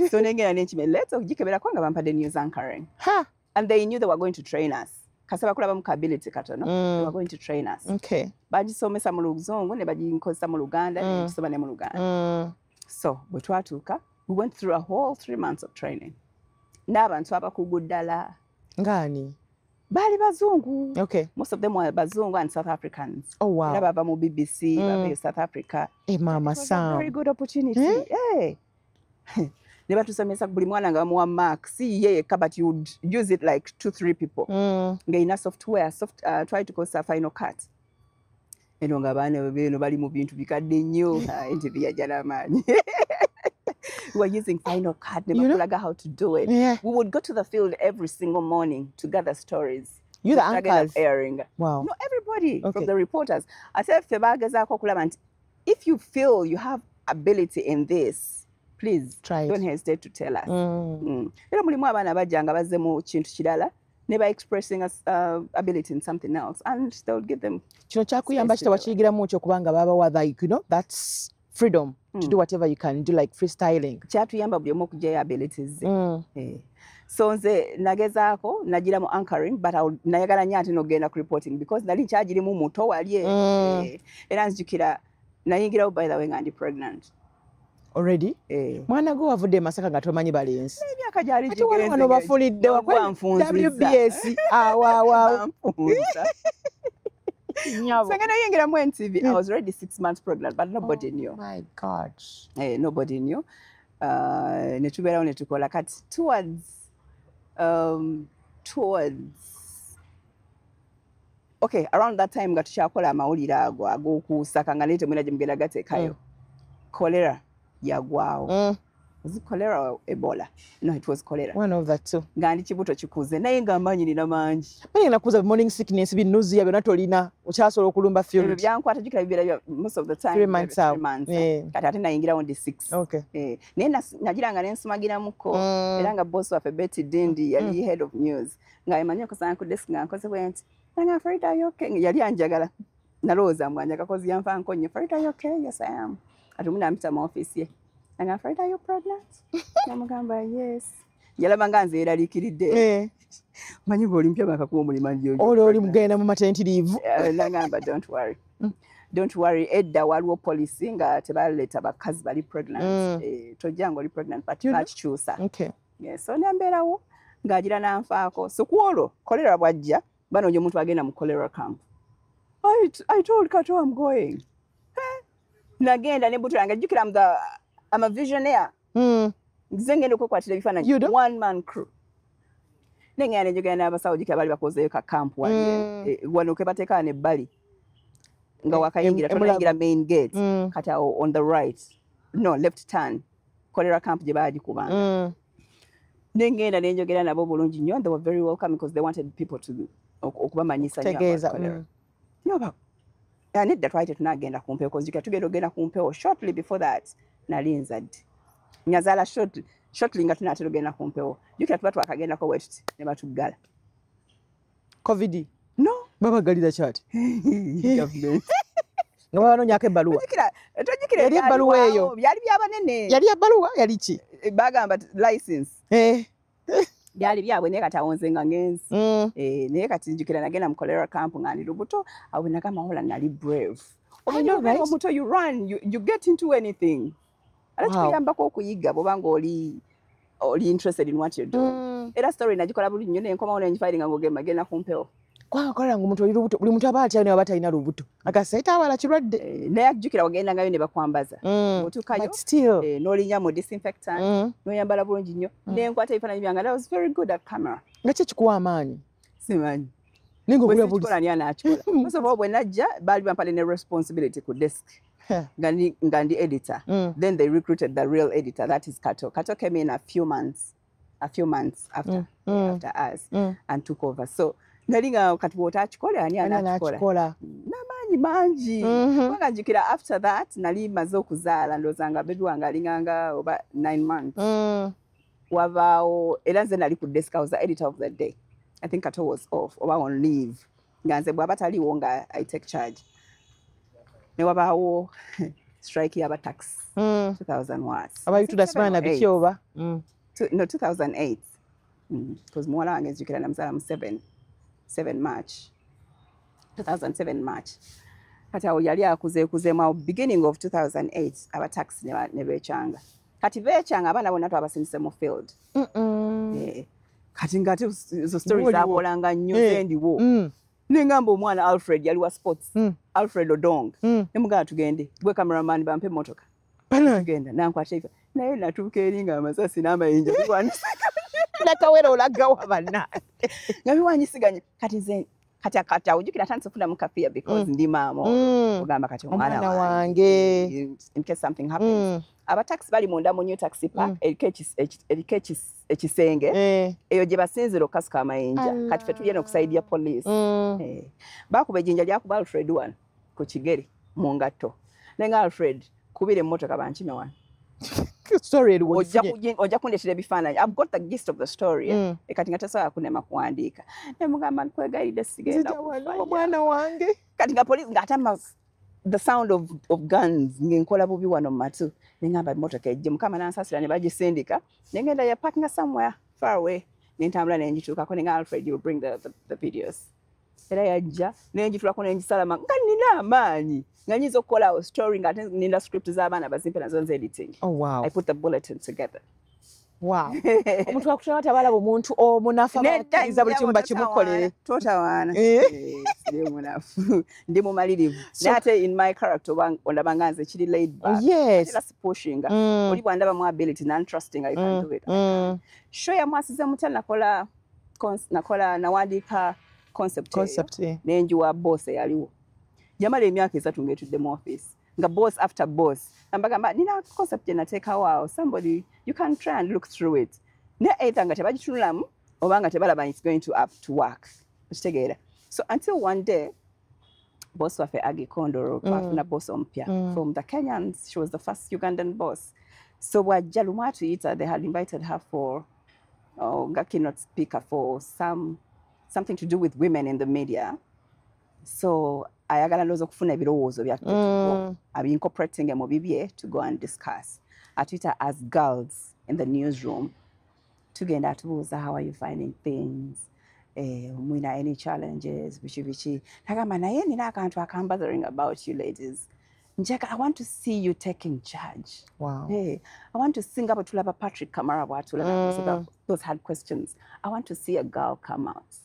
So nengenda nenkima letter okugikebera kubanga bampadde news anchoring. Ha! And they knew they were going to train us. Kasaba kulabamu ka ability katono. They were going to train us. Okay. Bagisomesa mu Luzungu ne baginkozesa mu Luganda ne ngisoma ne mu Luganda. So bwe twatuuka, we went through a whole 3 months of training. N'abantu abakugu ddala. Ng'ani? Bali bazungu. Okay. Most of them were bazungu and South Africans. Oh, wow. Era bava mu BBC, bava South Africa. Hey, Mama Sam. Very good opportunity. Hey. Ne batusomesa buli mwana nga bamuwa mark. Si ye yekka, but you'd use it like 2-3 people. Ng'erina software, twali tukozesa Final Cut. Eno nga abaana beno bali mu bintu bikadde nnyo. NTV yajja n'amaanyi. We were using Final Cut, ne bakulaga how to do it. Yeah. We would go to the field every single morning to gather stories. You the anchors? Airing. Wow. No, everybody, from the reporters. Ate ffe bagezaako okulaba nti, if you feel you have ability in this, please try it. Don't hesitate to tell us. Era mulimu abaana bajja nga bazze mu kintu kirala, ne ba expressing ability in something else, and they'll give them. Kino kyakuyamba space to do it. Kitawakiyigiramu ki okubanga babawa like, you know, that's freedom to do whatever you can do, like freestyling. Kyatuyamba buli omu okuggyayo abilities ze. So nze nagezaako nagira mu anchoring, but nayagala nnyo ate n'okugenda ku reporting because nali nkyagirimu muto wali. Era nzijukira nayingirawo by the way nga ndi pregnant. Already? Mwana gwe wavudde e Masaka nga tomanyi balenzi. Emyaka gyali Ate waliwo gigenze wano bafunidde wa Banfunzizza. WBS. Awo. Banfunza. Nyabo. So nayingira mu NTV, I was already 6 months pregnant, but nobody knew. Oh my God. Nobody knew. Ne tubeerawo ne tukola kati towards okay, around that time nga tukyakola amawulire ago ag'okusaka nga naye temulina gye mugenda gateekayo. Cholera yagwawo. Was it cholera or Ebola? No, it was cholera. One of the two. Nga ndi kibuto kikuze naye nga amaanyi nina mangi. Bali nakuza morning sickness, bi nausea, byonna tolina, okyasobola okulumba Ebyo field. byankwata, jjukira bibeera most of the time 3 months 3 out. months. Yeah. Kati ate nayingirawo ndi 6. Okay. Eh, naye nagiranga nensumagiramuko. Era nga boss waffe Betty Dindi yali head of news, nga emanyi okusanga ku desk nga nkoze bwe nti, nanga, "Farida, are you okay?" Yali anjagala, nalowooza mbw anjaga 'cause yanfanko nnyo. "Farida, are you okay?" "Yes, I am." Kati omu nampita mu office ye, nanga, "Farida, are you pregnant?" Namugamba, "Yes." Yalaba nga nze yeraliikiridde. Manyi ng'oli mpya, bakakuwa omulimu. Oli oli mugenda mu maternity leave. Nagamba, "Don't worry, don't worry." Edda waliwo policy nga tebaleeta bakazi bali pregnant. Eh, tojja nga oli pregnant, but You know? bakikyusa. Okay. Yeah, so nembeerawo ng'agira nanfaako. So ku olwo cholera bwajja, banoonya omuntu agenda mu cholera camp. I told Kato, "I'm going." Eh, nagenda ne buto yange. Jjukira I'm a visionaire. Nze ngenda okwekwatira ebifaananyi. You do? One man crew. Nengenda nenjogera n'abasawo, jjukira baali bakozeeyo ka camp wali. Eh, wano ke bateeka wano ebbali nga wakayingira, tonayingira main gate. Kati awo on the right, no, left turn, cholera camp gye baagikubanga. Nengenda nenjogera nabo bulungi nnyo, and they were very welcome because they wanted people to okubamanyisa nnyo about Tegeeza. cholera. No, nedda, twali tetunagenda ku mpewo, 'cause jjukira tugenda ogenda ku mpewo shortly before that. Nali nzadde, nyazaala shortly nga tunaatera ogenda ku mpewo. Jjukira tuba twakagendako bwe tuti ne batuggala. Covid? No. Babagalira kyati? Government. Nga babanoonyako ebbaluwa. Tojjukira Yali ebbaluwa eyo. Byali byabanene. Yali ebbaluwa, yali ki? Bagamba license. Eh. Byali byabwe, naye kati awo nze nga ngenzi. Eh, naye kati njukira nagenda mu cholera camp nga ndi lubuto. Awo nagamba, hola, nali brave. I know, right? Omuto, you run, you get into anything. Ate kikuyambako okuyiga bw'oba nga oli interested in what you're doing. Era story nagikola bulungi nnyo, nenkomawo nengifiringa ng'ogenda genda ku mpewo. Kubanga kolera nga omuntu oli lubuto, buli muntu aba atya, ne waba talina lubuto akaseeta abala kirwadde. Eh, naye ajjukira wagendangayo ne bakwambaza. Otuukayo, But still. eh, n'olinnya mu disinfectant, n'oyambala bulungi nnyo, nenkwata ebifaananyi byange, and I was very good at camera. Nga ki ekikuwa amaanyi? Simanyi. Naye nga Bwe obulira buli sikikola ani anaakikola? First of all, bwe najja baali bampadde ne responsibility ku desk nga ndi editor. Then they recruited the real editor, that is Kato. Kato came in a few months after, after us and took over. So nali nga kati bw'otaakikola ani Ani anaakikola? anaakikola? N'amaanyi mangi. Kubanga njukira after that nali maze okuzaala, ndowooza nga baby wange alinganga oba 9 months. Wabaawo era nze nali ku desk. I was the editor of the day. I think Kato was off oba on leave, nga nze bw'aba taliiwo nga I take charge. Ne wabaawo strike y'aba taxi. 2000 what? Abayitula simanyi na biki oba. No, 2008, because muwala wange nzijukira namuzaala mu 7 7 March 2007 March. Kati awo yali akuzeekuzeemu. Awo beginning of 2008 aba taxi ne beekyanga. Kati beekyanga, abaana bonna twabasindise mu field. Eh, kati ng'ate ezo stories Ng'oliwo. zakolanga nnyo. Eh. Zendiwo nengamba omwana Alfred, yali wa sports, Alfred Odong, nemugamba, "Tugende, gwe cameraman, bampe emmotoka." Bannange. Genda nankwata ebifa, naye natuuka eri nga amasasi n'amayinja biwanyisiganye. Nakawera olagawa bannange. Nga biwanyisiganye. Kati nze kati awo jjukira ntandise okufunamu ka fear because ndi maama. Ogamba kati omwana Omwana wange, wange. In case something happens. Abataxi bali munda mu new taxi park, eriko ekisenge Eh. eyo gye basinzira okukasuka amayinja. Allah. Kati ffe tuli eno okusaidia police. Eh, bakuba ejjinja, lyakuba Alfred wano ku kigere mu ngatto. Naye nga, "Alfred, kubira emmotoka bankime wano." Story eriwo. Ojja ogifunye. Ojja kundeetera ebifaananyi. I've got the gist of the story. Eh, kati nga tasobola kunema kuwandiika. Nemugamba, "Nkwegayiridde, sigenda Nzija wano kufa." omwana wange. Kati nga police ng'ate the sound of guns ng'enkola bubi wano mu matu. Neŋŋamba emmotoka ejje. Mukama n'ansaasira ne bagisindika, nengenda ya parkinga somewhere far away, nentambula nengituukako, nenga, "Alfred, you bring the videos." Era yajja nenjitulako nengisalama nga nina amaanyi nga nyinza okukola awo story, nga ate ninda script z'abaana bazimpe nazo nze editing. Oh, wow. I put the bulletin together. Wow. Omuntu akutana tabalaba omuntu omunafu abakkiriza buli kimu bakimukolere. Totawaana. Eh. Eh, siri munafu, ndi mumalirivu. Naye ate in my character oba ondaba nga nze kiri laid back. Yes. Era sipushinga. Oli bwandaba mu ability non-trusting I can do it. Show ya Mwasize Mutya nakola nakola nawandiika concept eyo. Concept, eh. Nenjiwa boss eyaliwo, yamala emyaka 3 ng'etudde mu office. Nga boss after boss. Nambagamba nina concept gye nateekawo awo, somebody, you can try and look through it. Naye either nga tebagitunulamu oba nga tebalaba it's going to up to work. Okitegeera? So until one day, boss waffe Aggie Kondoro, twafuna boss omupya from the Kenyans. She was the first Ugandan boss. So bw'ajja lumu atuyita, they had invited her for, oh, nga keynote speaker for something to do with women in the media. So ayagala ndowooza okufuna ebirowoozo byaffe abi-incorporating mu bibye to go and discuss. Atuyita as girls in the newsroom. Tugenda, atubuuza, "How are you finding things? Mwina any challenges?" Biki biki. Nagamba, "Naye nina akantu akambothering about you ladies. Njagala, I want to see you taking charge." Hey, I want to see nga bwe tulaba Patrick Kamara bw'atuula n'abuuza those hard questions. I want to see a girl come out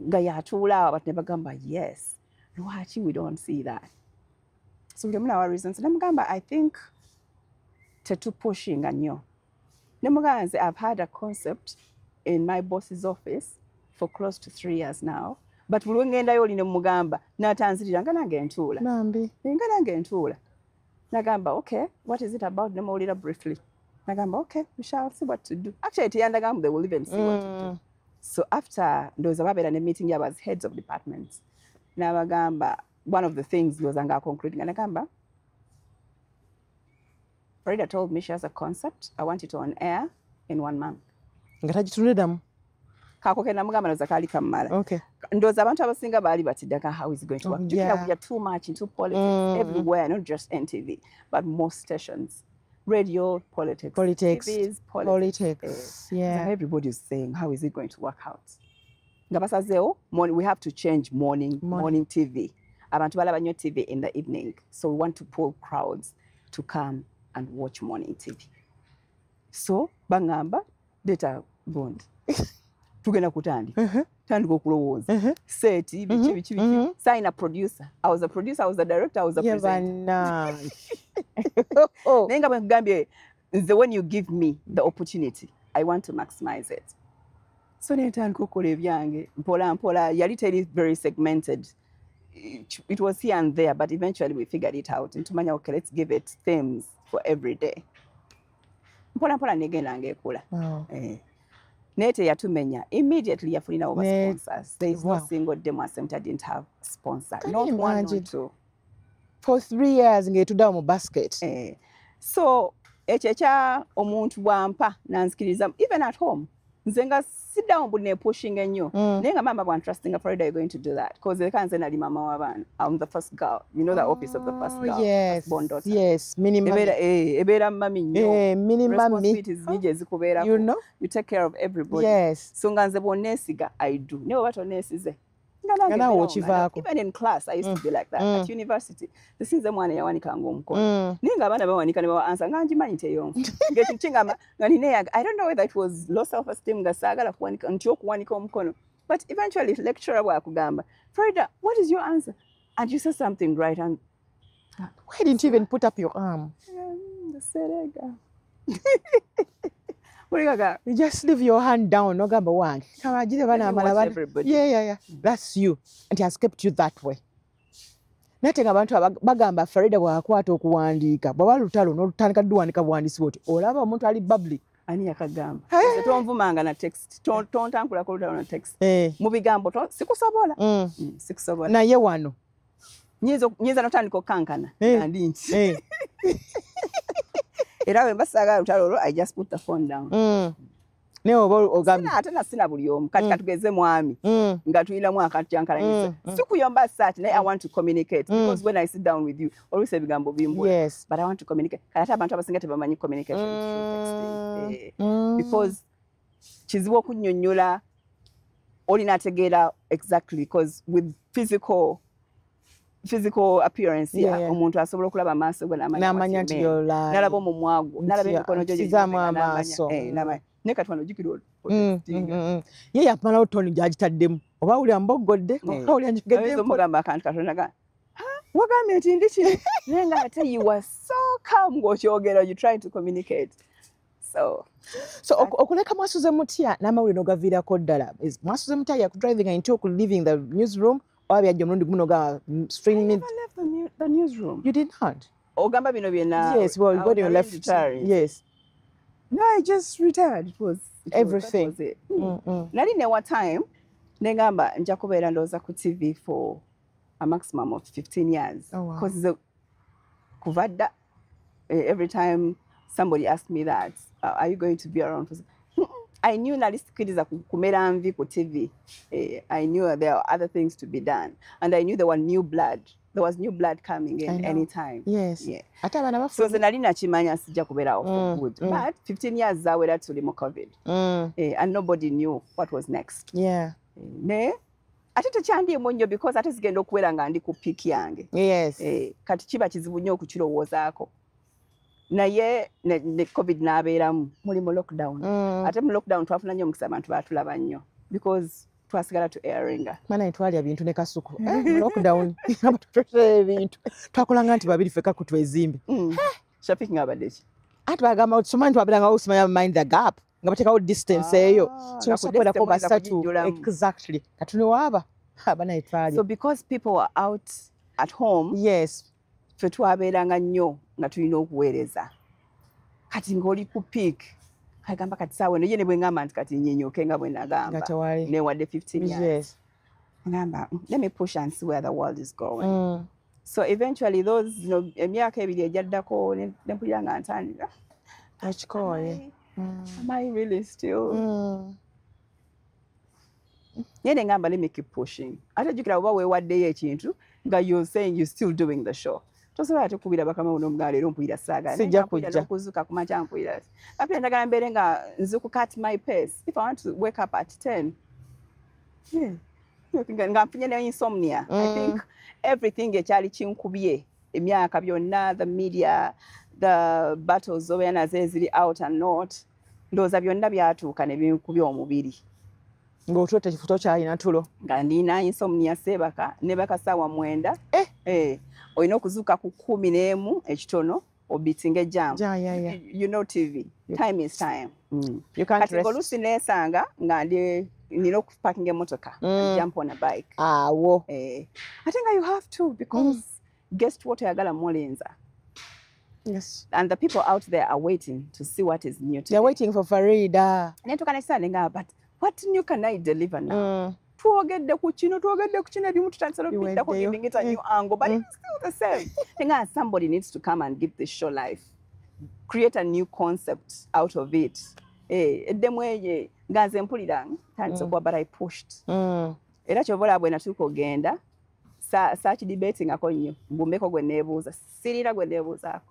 nga yatuula awo, abantu ne bagamba, "Yes, lwaki we don't see that?" So buli omu nawa reasons. Nemugamba, "I think tetupushinga nnyo." Nemugamba, "Nze I've had a concept in my boss's office for close to 3 years now, but buli lwengendayo oli ne mugamba n'atanzirira nga nange ntuula." Bambi. Nga nange ntuula. Nagamba, "Okay, what is it about?" Nemuwulira briefly. Nagamba, "Okay, we shall see what to do." Actually teyandagamba they will even see what to do. So after, ndowooza babeera ne meeting yabo as heads of departments, n'abagamba one of the things, ndowooza nga concluding, nagamba, "Farida told me she has a concept. I want it on air in one month." Nga tagitunuliramu. Kako ke namugamba ndowooza kaali kammala. Ndowooza abantu abasinga baali batiddaka, how is it going to work? Oh, Jjukira, yeah. we are too much into politics everywhere, not just NTV, but most stations. Radio, politics. Politics. TVs, politics. Politics. Eh, Yeah. everybody is saying, "How is it going to work out?" Nga basazeewo, we have to change morning, morning TV. Abantu balaba nnyo TV in the evening. So we want to pull crowds to come and watch morning TV. So bangamba, "Data bond. Tugenda kutandika. Tandika okulowooza. Set, biki, biki, biki. Sign a producer." I was a producer, I was a director, I was a Yeah, presenter. bannange. Naye nga bwe nkugambye, nze when you give me the opportunity, I want to maximize it. So netandika okukola ebyange mpola mpola. Yali teri very segmented. It was here and there, but eventually we figured it out. Ntumanya, okay, let's give it themes for every day. Mpola mpola negenda ng'ekula. Eh. Naye teyatumenya. Immediately yafunirawo ba sponsors. There is no single day Mwasenta didn't have sponsor. Can Not you one, imagine? not two. For 3 years ng'etuddawo mu basket. Eh, so ekyo ekya omuntu bwampa nanzikiriza, even at home nze nga siddawo mbu nepushinga ennyo, naye nga maama bwantrustinga, "Farida, you're going to do that," because eka nze nali mama w'abaana. I'm the first girl, you know, the office of the first Oh, girl, yes. first born daughter. Yes. Mini mummy. Ebeera, eh, ebeera mami nnyo. Eh, mini mummy. Responsibilities nyingi ezikubeerako. You know? You take care of everybody. So nga nze bw'oneesiga, I do, naye bw'oba toneesize nga nange Nga naawe mbeerawo nga okivaako. Even in class I used to be like that. At university tesinze mwana yawanikanga omukono, naye ng'abaana bawanika ne bawa answer nga ngimanyi teyonfu, ng'ekintu kingamba nga nina eyange. I don't know whether it was low self esteem nga saagala kuwanika nti okuwanika omukono, but eventually lecturer bw'akugamba, "Farida, what is your answer?" and you say something right and Why didn't you even put up your arm? Serega Buligaga. You just leave your hand down nogamba wange kabagire banaamala. Watch everybody. Yeah. That's you. And he has kept you that way. Naye ate nga abantu bagamba Farida bw'akwata okuwandiika, bw'aba lutalo n'olutandika duwandika buwandiisi bwoti, olaba omuntu ali bubbly. Ani yakagamba? Nze tonvumanga na text. Tontankulako olutalo na text. Eh. Mu bigambo sikusobola. Sikusobola. Naye wano Nyinza notandika okukankana Eh. nga ndi nti Eh. era bwe mba saagala lutalo olwo, I just put the phone down. Naye oba ogambye Sina ate na sina buli omu. Kati katugeze mwami nga tulinamu akatyankalanyisa, sikuyomba saati, naye I want to communicate, because when I sit down with you, oluusi ebigambo bimbula. But I want to communicate. Kati ate abantu abasinga tebamanyi communication through texting. Eh, because kizibu okunnyonnyola olina ategeera exactly, because with physical appearance, omuntu asobola okulaba amaaso go n'amanya N'amanya what nti you mean. you're lying. N'alaba omumwa gwo, n'alaba Nti emikono gyo nkisizaamu gye n'amanya. amaaso. Eh, n'amanya. Naye kati wano ojjukira otextinga. Ye yamalawo tone gy'agitaddemu, oba awulira mboggodde, Eh. oba awulira njogedde Oyinza mpola. omugamba akantu katonda ga, "Ha, wagambye nti ndi kino," naye nga ate you were so calm ng'okyogera, you trying to communicate. So So okuleka mwasuze mutya n'amawulire n'ogaviirako ddala? Mwasuze mutya yakudrivinga into living the newsroom Oba byajja omulundi gumu n'ogamba I never left the newsroom. You did not? Ogamba bino byena. Yes, well, when you left. Retiring. Yes. No, I just retired. It was everything. That was it. Nali ne one time nengamba nja kubeera ndowooza ku TV for a maximum of 15 years. Oh, wow. Because kuva dda, every time somebody asked me that, are you going to be around for? I knew nali sikiriza kumera nvi ku TV. I knew there are other things to be done. And I knew there were new blood. There was new blood coming in anytime. Yes. Yeah. Ate abaana bafu. So nze nali nakimanya sijja kubeerawo for good. But 15 years zawera tuli mu COVID. And nobody knew what was next. Yeah. Ne ate tekyandiimu nnyo because ate zigenda okubeera nga ndi ku peak yange. Yes. Kati kiba kizibu nnyo okukirowoozaako. Naye ne COVID n'abeeramu muli mu lockdown. Ate mu lockdown twafuna nnyo omukisa, abantu baatulaba nnyo because twasigala tu airinga. Mana twalya bintu ne Kasuku. Lockdown. Ebintu. Twakolanga nti babiri ffekka ku twezimbe. Shafik ng'abadde ki? Ate bagamba otusomanyi twabiranga osimanya mind the gap. Nga bateekawo distance eyo. So nga ku osobola distance basatu. kugijjulamu. Exactly. Kati ne waaba. Abana twalya. So because people were out at home, Yes. ffe twabeeranga nnyo nga tulina okuweereza. Kati ng'oli ku peak. Kagamba kati saawa eno ye ne bwe ngamba nti kati nnyinyuke nga bwe nagamba. Nga tewali. Newadde 15 years. Yes. Ngamba, let me push and see where the world is going. So eventually those, you know, emyaka ebiri egyaddako ne mpulira nga ntandika. Okikooye. Am I really still? Naye ne ngamba let me keep pushing. Ate jjukira oba weewaddeyo ekintu nga you're saying you're still doing the show. Tosobola ate kubira bakama n'omugamba leero mpulira saagala. Sijja Naye nga mpulira kujja. n'okuzuuka ku makya mpulira. Ate njagala mbeere nga nzuukuka at my pace. If I want to wake up at 10, yeah. Nga nfunye ne insomnia. I think everything ekyali kinkubye emyaka byonna, the media, the battles obeera nazo eziri out and not, ndowooza byonna byatuuka ne binkubya omubiri. Ng'otulo tokyalina tulo. Nga ndina insomnia, seebaka nebaka ssaawa 9. Olina okuzuuka ku 11 ekitono obitinga ejjaamu. Yeah. You know TV, time is time. You can't Kati rest. oluusi neesanga nga ndi nina okupakinga emmotoka and jump on a bike. Awo. Ate nga you have to because guest what oyagala mulinza. Yes. And the people out there are waiting to see what is new today. They're waiting for Farida. Nentuuka n'ekiseera ne ngamba, but what new can I deliver now? Twogedde ku kino, twogedde ku kino, ebimu tutandise n'okubiddako, Biweddeyo. giving it a new angle, but it's still the same. Nga somebody needs to come and give this show life. Create a new concept out of it. Eddemu eyo nga nze mpulira ntandise okuba, but I pushed. Era ky'ova olaba bwe natuuka ogenda, saakidebatingako nnyo, mbumbeko gwe neebuuza, sirina gwe neebuuzaako.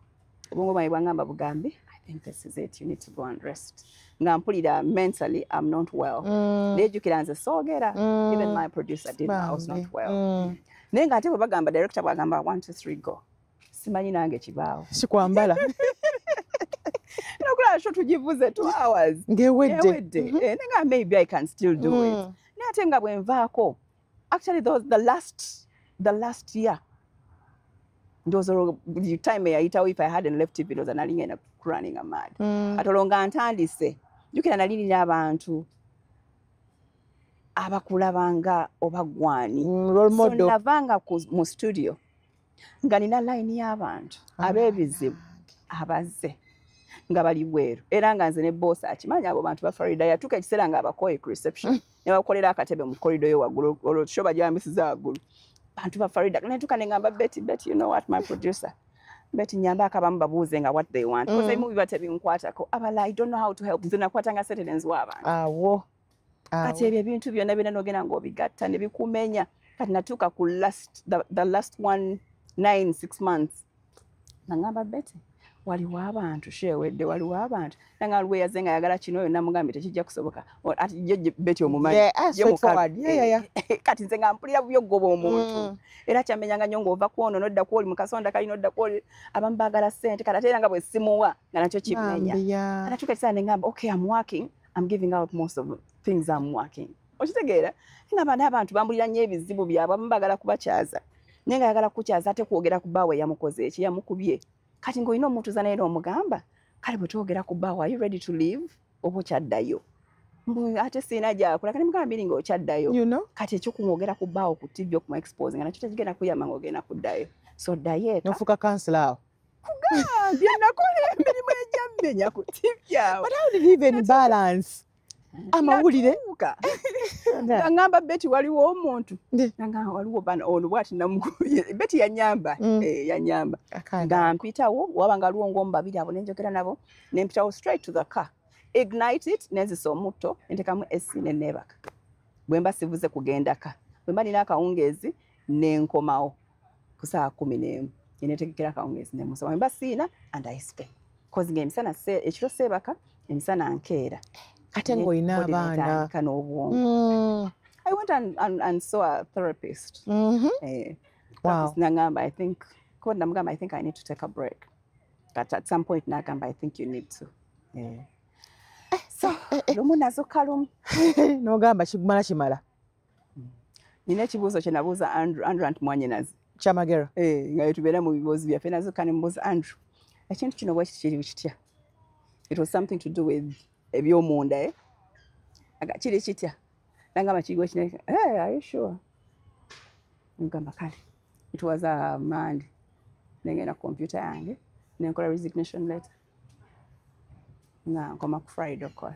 Obwongo bwange bwangamba bugambe, I think this is it, you need to go and rest. Nga mpulira mentally I'm not well. Nejjukira nze soogera, even my producer didn't know I was not well. Naye ng'ate bwe bagamba, director bw'agamba 1, 2, 3, go. Simanyi nange kibaawo. Sikwambala. N'okulaba show tugivuze 2 hours. Ng'ewedde. Ewedde. Naye nga maybe I can still do it. Naye ate nga bwe nvaako, actually the last year, ndowooza olwo the time eyayitawo, if I hadn't left TV, ndowooza nali ngenda running a mad. Kati olwo nga ntandise, jjukira nali nina abantu abakulabanga oba gwani. Role So model. navanga mu studio nga nina line y'abantu ab'ebizibu abazze nga bali bweru, era nga nze ne boss akimanyi abo bantu ba Farida. Yatuuka ekiseera nga abakoye ku reception ne bakolera akatebe mu corridor yo waggulu, olwo show bagyambisiza waggulu, bantu ba Farida. Netuuka ne ngamba Betty, Betty, you know what, my producer Betty, nyamba akabamu babuuze nga what they want, because ebimu biba tebinkwatako, abalala I don't know how to help. Nze nakwatanga settlements w'abantu. Awo. Kati ebyo ebintu byonna byonna n'ogenda ng'obigatta ne bikumenya. Kati natuuka ku last, the last 1, 9, 6 months nga ngamba Betty, waliwo abantu shewedde, waliwo abantu nanga lweyaze nga ayagala kino, yonna mugambye tekijja kusoboka. Ati ye Betty omumanyi. Yeah, Ye straightforward. mukalu. Yeah. Kati nze nga mpulira bubi okugoba omuntu. Era kyamenyanga nnyo ng'ova ku ono n'odda ku oli, mu kasonda kali n'odda ku oli, abamu baagala ssente, kati ate era nga bwe simuwa nga nakyo kimmenya. Bambi, yeah. Kati natuuka ekiseera ne ngamba, okay, I'm working, I'm giving out most of the things I'm working. Okitegeera? Ngamba n'abantu bambulira nnyo ebizibu byabwe, abamu baagala kubakyaza. Naye nga ayagala kukyaza ate kwogera ku bbaawe yamukoze eki, yamukubye. Kati ng'olina omutuuza naye n'omugamba, kale bwe twogera ku bbaawe, are you ready to leave? Oba okyaddayo? Mbu ate sirina gyakula kati mugamba mbiri ng'okyaddayo. You know? Kati ekyokumwogera ku bbaawo ku TV okumu expose nga nakyo tekigenda kuyamba ng'ogenda kuddayo. So ddayo eka. Nofuuka kansila awo. Kugambye nakola emirimu egyammenya ku TV awo. But how did you even balance amawulire? Natuuka. Nga ngamba Betty waliwo omuntu. Nga waliwo bano ono bw'ati namukubye. Betty yanyamba. Yanyamba. Nga mpitawo waba nga waliwo ng'omu babiri abo ne njogera nabo ne mpitawo straight to the car. Ignite it nenzisa omutto ntekamu AC ne neebaka. Bwe mba sivuze kugenda ka. Bwe mba nina akawungeezi ne nkomawo ku ssaawa 11. Netegekera akawungeezi ne musoma. Bwe mba siina and I stay. 'Cause ng'emisana ekiro seebaka, emisana nkeera. Ate ng'olina abaana. Netandika n'obwongo. I went and saw a therapist. Wow. Nangamba, I think, namugamba, I think I need to take a break. But at some point nagamba, I think you need to. Yeah. So, lumu nazuuka lumu. N'ogamba kimala kimala. Nina ekibuuzo kye nabuuza Andrew, Andrew anti mwannyinazi. Kyamagero. Nga tubeera mu bibuuzo byaffe nazuuka ne mbuuza Andrew. Ekintu kino bwe kiti kiri kitya? It was something to do with eby'omunda, eh? Aga kiri kitya? Nangamba kiri kino. Hey, are you sure? Ngamba kale. It was a Monday. Nengenda ku computer yange, nenkola resignation letter. Nga nkoma ku Friday okukola.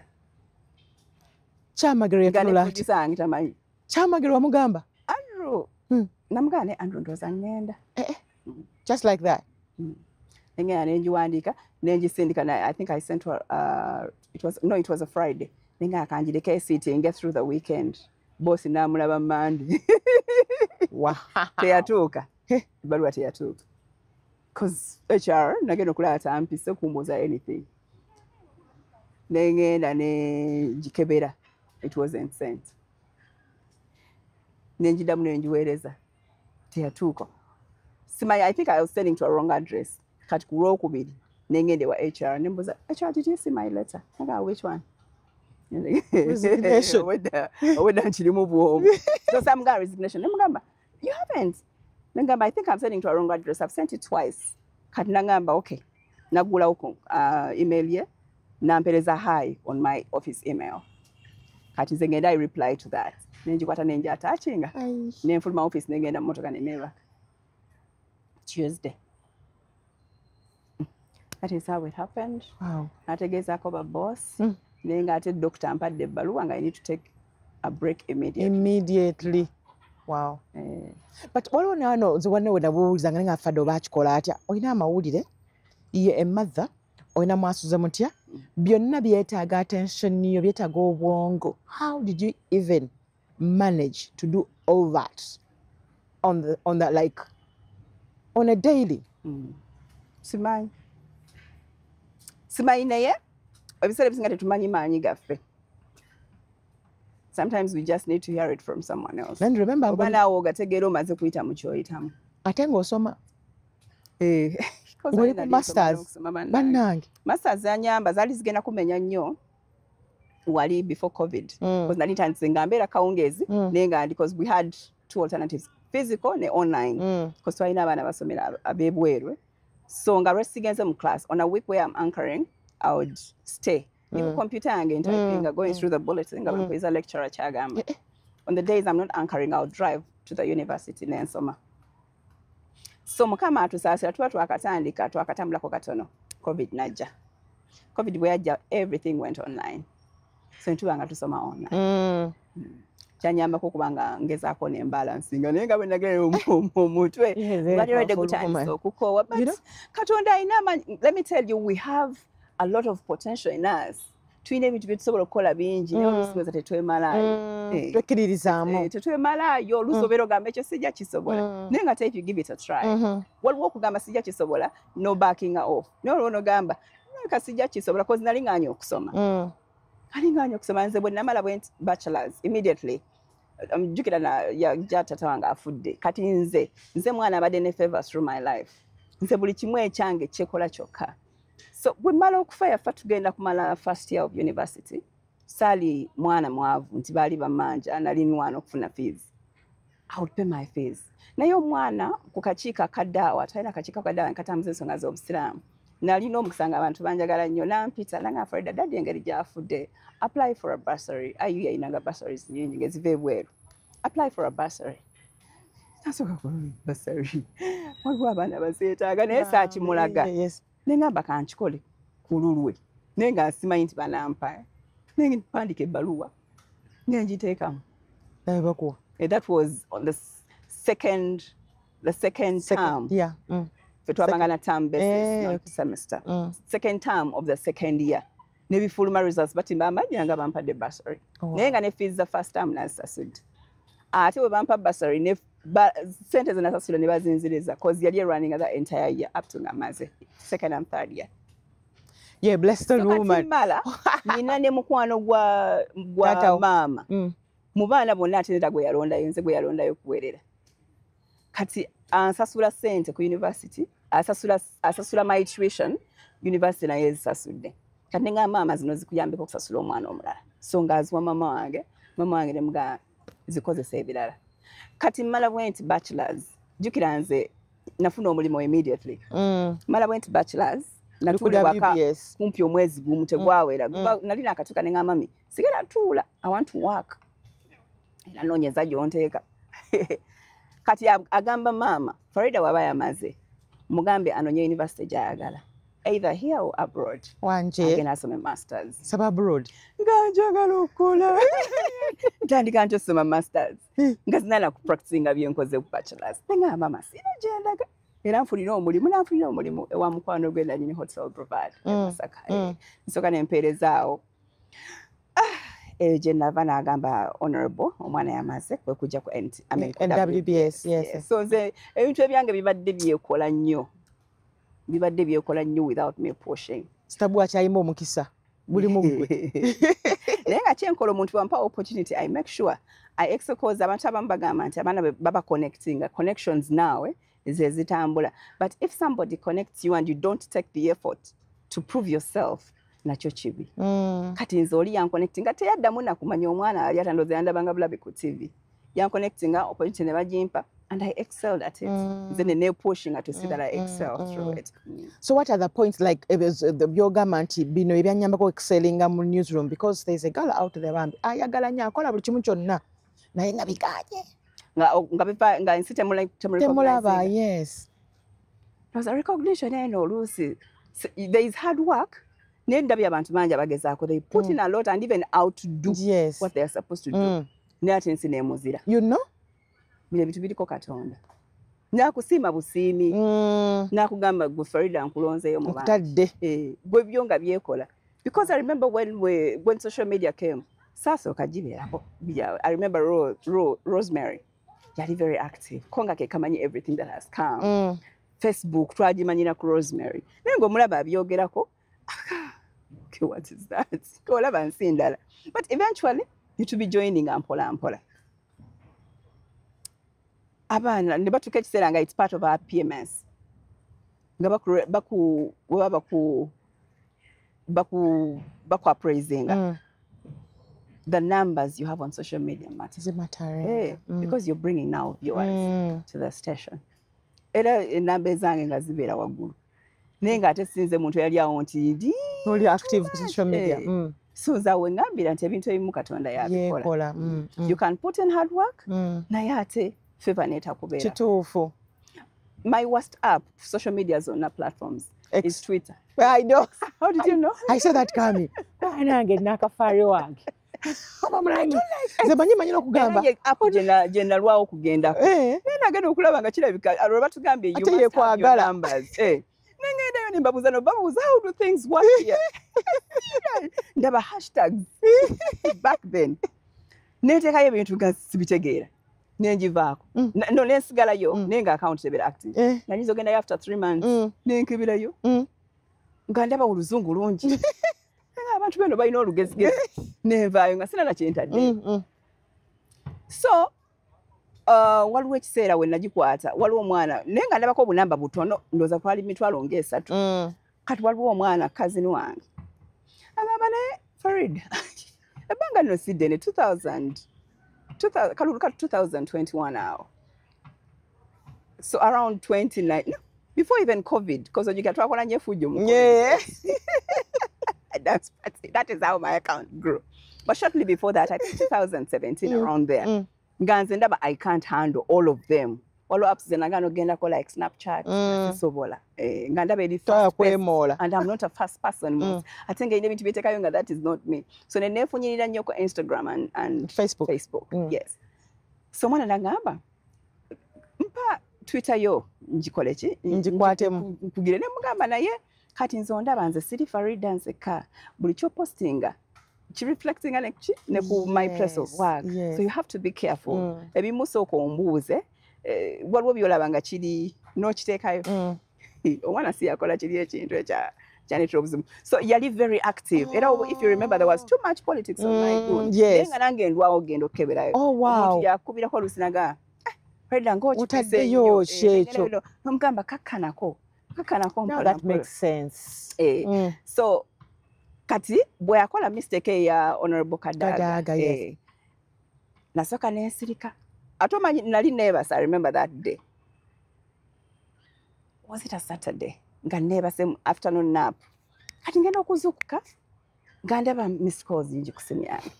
Kyamagero yatunula ati. Nga ne tamanyi. Kyamagero wamugamba? Andrew. Namugamba ne Andrew ndowooza ngenda. Just like that. Nengenda nengiwandiika, nengisindika na I think I sent her, it was a Friday. Nenga kanjireke sitting get through the weekend. Boss namulaba Monday. Wow. Teyatuuka. Ebbaluwa teyatuuka. 'Cause HR nagenda okulaba tampise kumbuuza anything. Nengenda ne ngikebera. It wasn't sent. Nenjiddamu nengiweereza. Teyatuuka. Simanyi, I think I was sending to a wrong address. Kati ku lwokubiri nengenda ewa HR nembuuza, HR, did you see my letter? Nga which one? Resignation. Obwedda nkirimu bw'omu. So some guy resignation. Nemugamba, you haven't. Nengamba, I think I'm sending to a wrong address. I've sent it twice. Kati nangamba, okay. Nagulawo email ye, nampereza hi on my office email. Kati nze ngenda I reply to that. Nenjikwata nenja attachinga. Nenfuluma office nengenda mu mmotoka ne neebaka. Tuesday. That is how it happened. Wow. Nategeezaako ba boss. Naye ng'ate doctor ampadde ebbaluwa nga I need to take a break immediately. Immediately. Wow. But waliwo naano nze wanne we nabuulizanga naye nga Fadde oba akikola atya. Olina amawulire, ye a mother, olina mwasuze mutya, byonna byetaaga attention yo, byetaaga obwongo. How did you even manage to do all that on the like on a daily? Simanyi. Simanyi naye ebiseera ebisinga tetumanyi maanyi gaffe. Sometimes we just need to hear it from someone else. And remember, oba naawe ogategeera omaze kuyita mu ky'oyitamu. Ate ng'osoma. Ng'oli ku masters. Bannange. Masters zanyamba zaali zigenda kumenya nnyo wali before COVID. Because nali ntandise nga mbeera kawungeezi naye nga because we had two alternatives, physical ne online. Because twalina abaana basomera ab'ebweru. So nga lwesigenze mu class on a week where I'm anchoring, I would stay. Mm. Computer yange typing, going through the bulletin, nga mm. lecturer kyagamba. On the days I'm not anchoring, I'll drive to the university nensoma. So Mukama atusaasira tuba twakatandika twakatambulako katono COVID najja. COVID bwe yajja everything went online. So ntuba nga tusoma online. Kyanyambako kubanga ngezaako ne balancinga naye nga bwe nagenda omutwe bali already gutandise okukoowa. But Katonda alina amaanyi. Let me tell you, we have a lot of potential in us. Tulina ebintu bye tusobola okukola bingi naye oluusi tetwemalaayo. Twekkiririzaamu. Tetwemalaayo oluusi obeera ogamba ekyo sijja kisobola. Naye nga if you give it a try. Waliwo okugamba sijja kisobola no backing off. Naye waliwo n'ogamba ka sijja kisobola cause nali ngaanye okusoma. Nali ngaanye okusoma nze bwe namala bwe nti bachelors immediately. Jjukira yajja tata wange afudde. Kati nze mwana abadde ne favors through my life. Nze buli kimu ekyange kyekola kyokka. So bwe mmala okufa yafa tugenda kumala first year of university. Saali mwana mwavu nti baali bammanja nali nwana okufuna fees. I would pay my fees. Naye omwana ku kakiiko akadaawa, twalina akakiiko akadaawa nkatambuza ensonga z'obusiraamu. Nalina omukisa nga abantu banjagala nnyo, nampita nanga, "Farida, daddy engeri gyafudde, apply for a bursary." IUIU yayinanga bursaries nyingi ngeziva ebweru. "Apply for a bursary." Nasooka bursary, waliwo abaana bazeetaaga, naye saakimulaga. Nengamba kankikole ku lulwe, naye nga simanyi nti banampa. Nempandika ebbaluwa nengiteekamu. Bakuwa? That was on the second term. Ffe twabanga na term basis, not semester. Second term of the second year nebifuluma results, batimba amajja nga bampadde bursary. Naye nga ne fees za first term nazisasudde. Ate bwe bampa bursary ne sente zenasasula ne bazinziriza, 'cause yali running the entire year up to nga maze second and third year. Yeah, blessed So woman. Mala nina ne mukwano gwa maama. Mu baana bonna ate neta gwe yalondayo, nze gwe yalondayo kuwerera. Kati ansasula sente ku university, asasula my tuition, university naye ezisasudde. Kati nenga maama, zino zikuyambeko okusasula omwana omulala. So ng'aziwa mama wange, mama wange nemugaa zikozesa ebirala. Kati mmala bwe nti bachelors, jjukira nze nafuna omulimu immediately. Mmala bwe nti bachelors, natuula waka kumpi omwezi gumu tegwawera. Nali nakatuuka ne ngamba, "Mami, sigala tuula, I want to work." Era noonyeza gy'onteeka. Kati agamba maama, "Farida waba yamaze, mugambe anonye university gy'ayagala, either here or abroad." Wanje. Agenda asome masters. Saba abroad. Nga njagala okukola, ntandika nti osoma masters nga zinala ku practicinga byenkoze ku bachelors. Nengamba, "Mama, sina gyendaga, era nfunira omulimu." Nanfunira omulimu ewa mukwano gwe nanyini Hotel Brovad e Masaka. Nsooka nempeerezaawo eyo gye nava n'agamba, "Honorable, omwana yamaze," kwe kujja ku NWBS, yes. So nze ebintu ebyange bibadde byekola nnyo, bibadde byekola nnyo without me pushing. Sitabu akyayimba omukisa buli muggwe. Naye nga kyenkola, omuntu wampa opportunity, I make sure I excel. Abantu abamu bagamba nti abaana baba connecting connections naawe ze zitambula, but if somebody connects you and you don't take the effort to prove yourself, nakyo kibi. Kati nze oli yanconnectinga teyaddamu nakumanya omwana ali atandoza, yandabanga bulabi ku TV, yanconnectinga, opportunity ne bagimpa and I excelled at it. Nze ne nepushinga to see that I excel through it. So what are the points, like byogamba nti bino ebyanyambako excellinga mu newsroom? Because there's a girl out there bambi ayagala nnyo, akola buli kimu kyonna, naye nga biganye. Nga ensi temulaba, yes. A recognition eno oluusi there is hard work, naye ndabye abantu bangi abagezaako, they put in a lot and even outdo what they are supposed to do, naye ate ensi neemuzira. You know? Bino ebintu biriko Katonda nakusiima busiimi, nakugamba, "Gwe Farida, nkulonzeeyo mu bantu." Eh, gwe byo nga byekola. Because I remember when social media came, saasooka gibeerako. I remember Rosemary yali very active, ko nga ke kamanyi everything that has come. Facebook twagimanyira ku Rosemary, naye ng'omulaba abyogerako, okay, what is that? Olaba nsi ndala. But eventually netubi joining mpola mpola, abaana ne batuuka ekiseera nga it's part of our PMS, nga baku baba baku appraisinga. The numbers you have on social media matter. Matter. Hey, because you're bringing now viewers to the station. Era enamba ezange nga zibeera waggulu, naye ng'ate sinze muntu eyali awo nti ndi oli active ku social media. Hey. So nze awo ŋŋambira nti ebintu ebimu Katonda yabikola. You can put in hard work, naye ate favor neetakubeera. Kituufu. My worst app, social media zonna platforms, X. is Twitter. I know. How did you know? I saw that coming. Nange nakafaari wange. Nze manyi n'okugamba. App gye nalwawo okugendako. Eh. Naye nagenda okulaba nga kirabika olwo batugambye you Ate must have your yekwagala. numbers. Eh. Nengendayo ne mbabuuza, no babuuza, "How do things work here?" Ndaba hashtags back then. Neteekayo ebintu nga sibitegeera. Nengivaako. No, nensigalayo, naye nga account tebeera active. Eh. Nga nyinza ogendayo after 3 months. Nenkeberayo. Nga ndaba oluzungu lungi. Nga abantu beno balina olugezigezi. Nenvaayo nga sina na kyentadde. So waliwo ekiseera we nagikwata, waliwo omwana, naye nga ndabako obunamba butono, ndowooza kwali 300,000. Kati waliwo omwana cousin wange agamba, "Naye Farid, ebbanga lino si ddene, 2000 2000 kalulu ka 2021 awo, so around 29, no, Before even COVID, because ojjukira twakola nnyo effujjo mu COVID. That is how my account grew. But shortly before that, I think 2017, around there, nga nze ndaba I can't handle all of them. Waliwo apps ze nagaana okugendako like Snapchat, sisobola. Nga ndaba eri Toya fast paced, kwemoola. and I'm not a fast person most. Ate nga erina ebintu byeteekayo nga that is not me. So ne neefunyirira nnyo ku Instagram and Facebook. Facebook, yes. So omwana nagamba, mpa Twitter yo ngikole ki? Ngikwatemu. Nkugire. Ne mugamba naye kati nze ondaba nze siri Farida nzekka. Buli ky'opostinga kireflectinga ne ki? Ne ku my place of work. So you have to be careful. Ebimu sooka ombuuze, waliwo by'olaba nga kiri n'okiteekayo. Omwana si yakola kiri ekintu ekya kyaleetera obuzibu. So yali very active. Era if you remember, there was too much politics on my phone. Naye nga nange ndwawo ogenda okukeberayo. Omuntu yakubirako oluusi naga, Farida ng'okipise Otaddeyo nnyo. ki ekyo? N'omugamba kakkanako. Kakkanako Now mpola that mpola. makes sense. So kati bwe yakola mistake eya Honorable Kadaga, Kadaga, yes. Nasooka nensirika. Ate omanyi nali neebase, I remember that day. Was it a Saturday? Nga neebase mu afternoon nap. Kati ngenda okuzuukuka nga ndaba missed calls nyingi ku simu yange.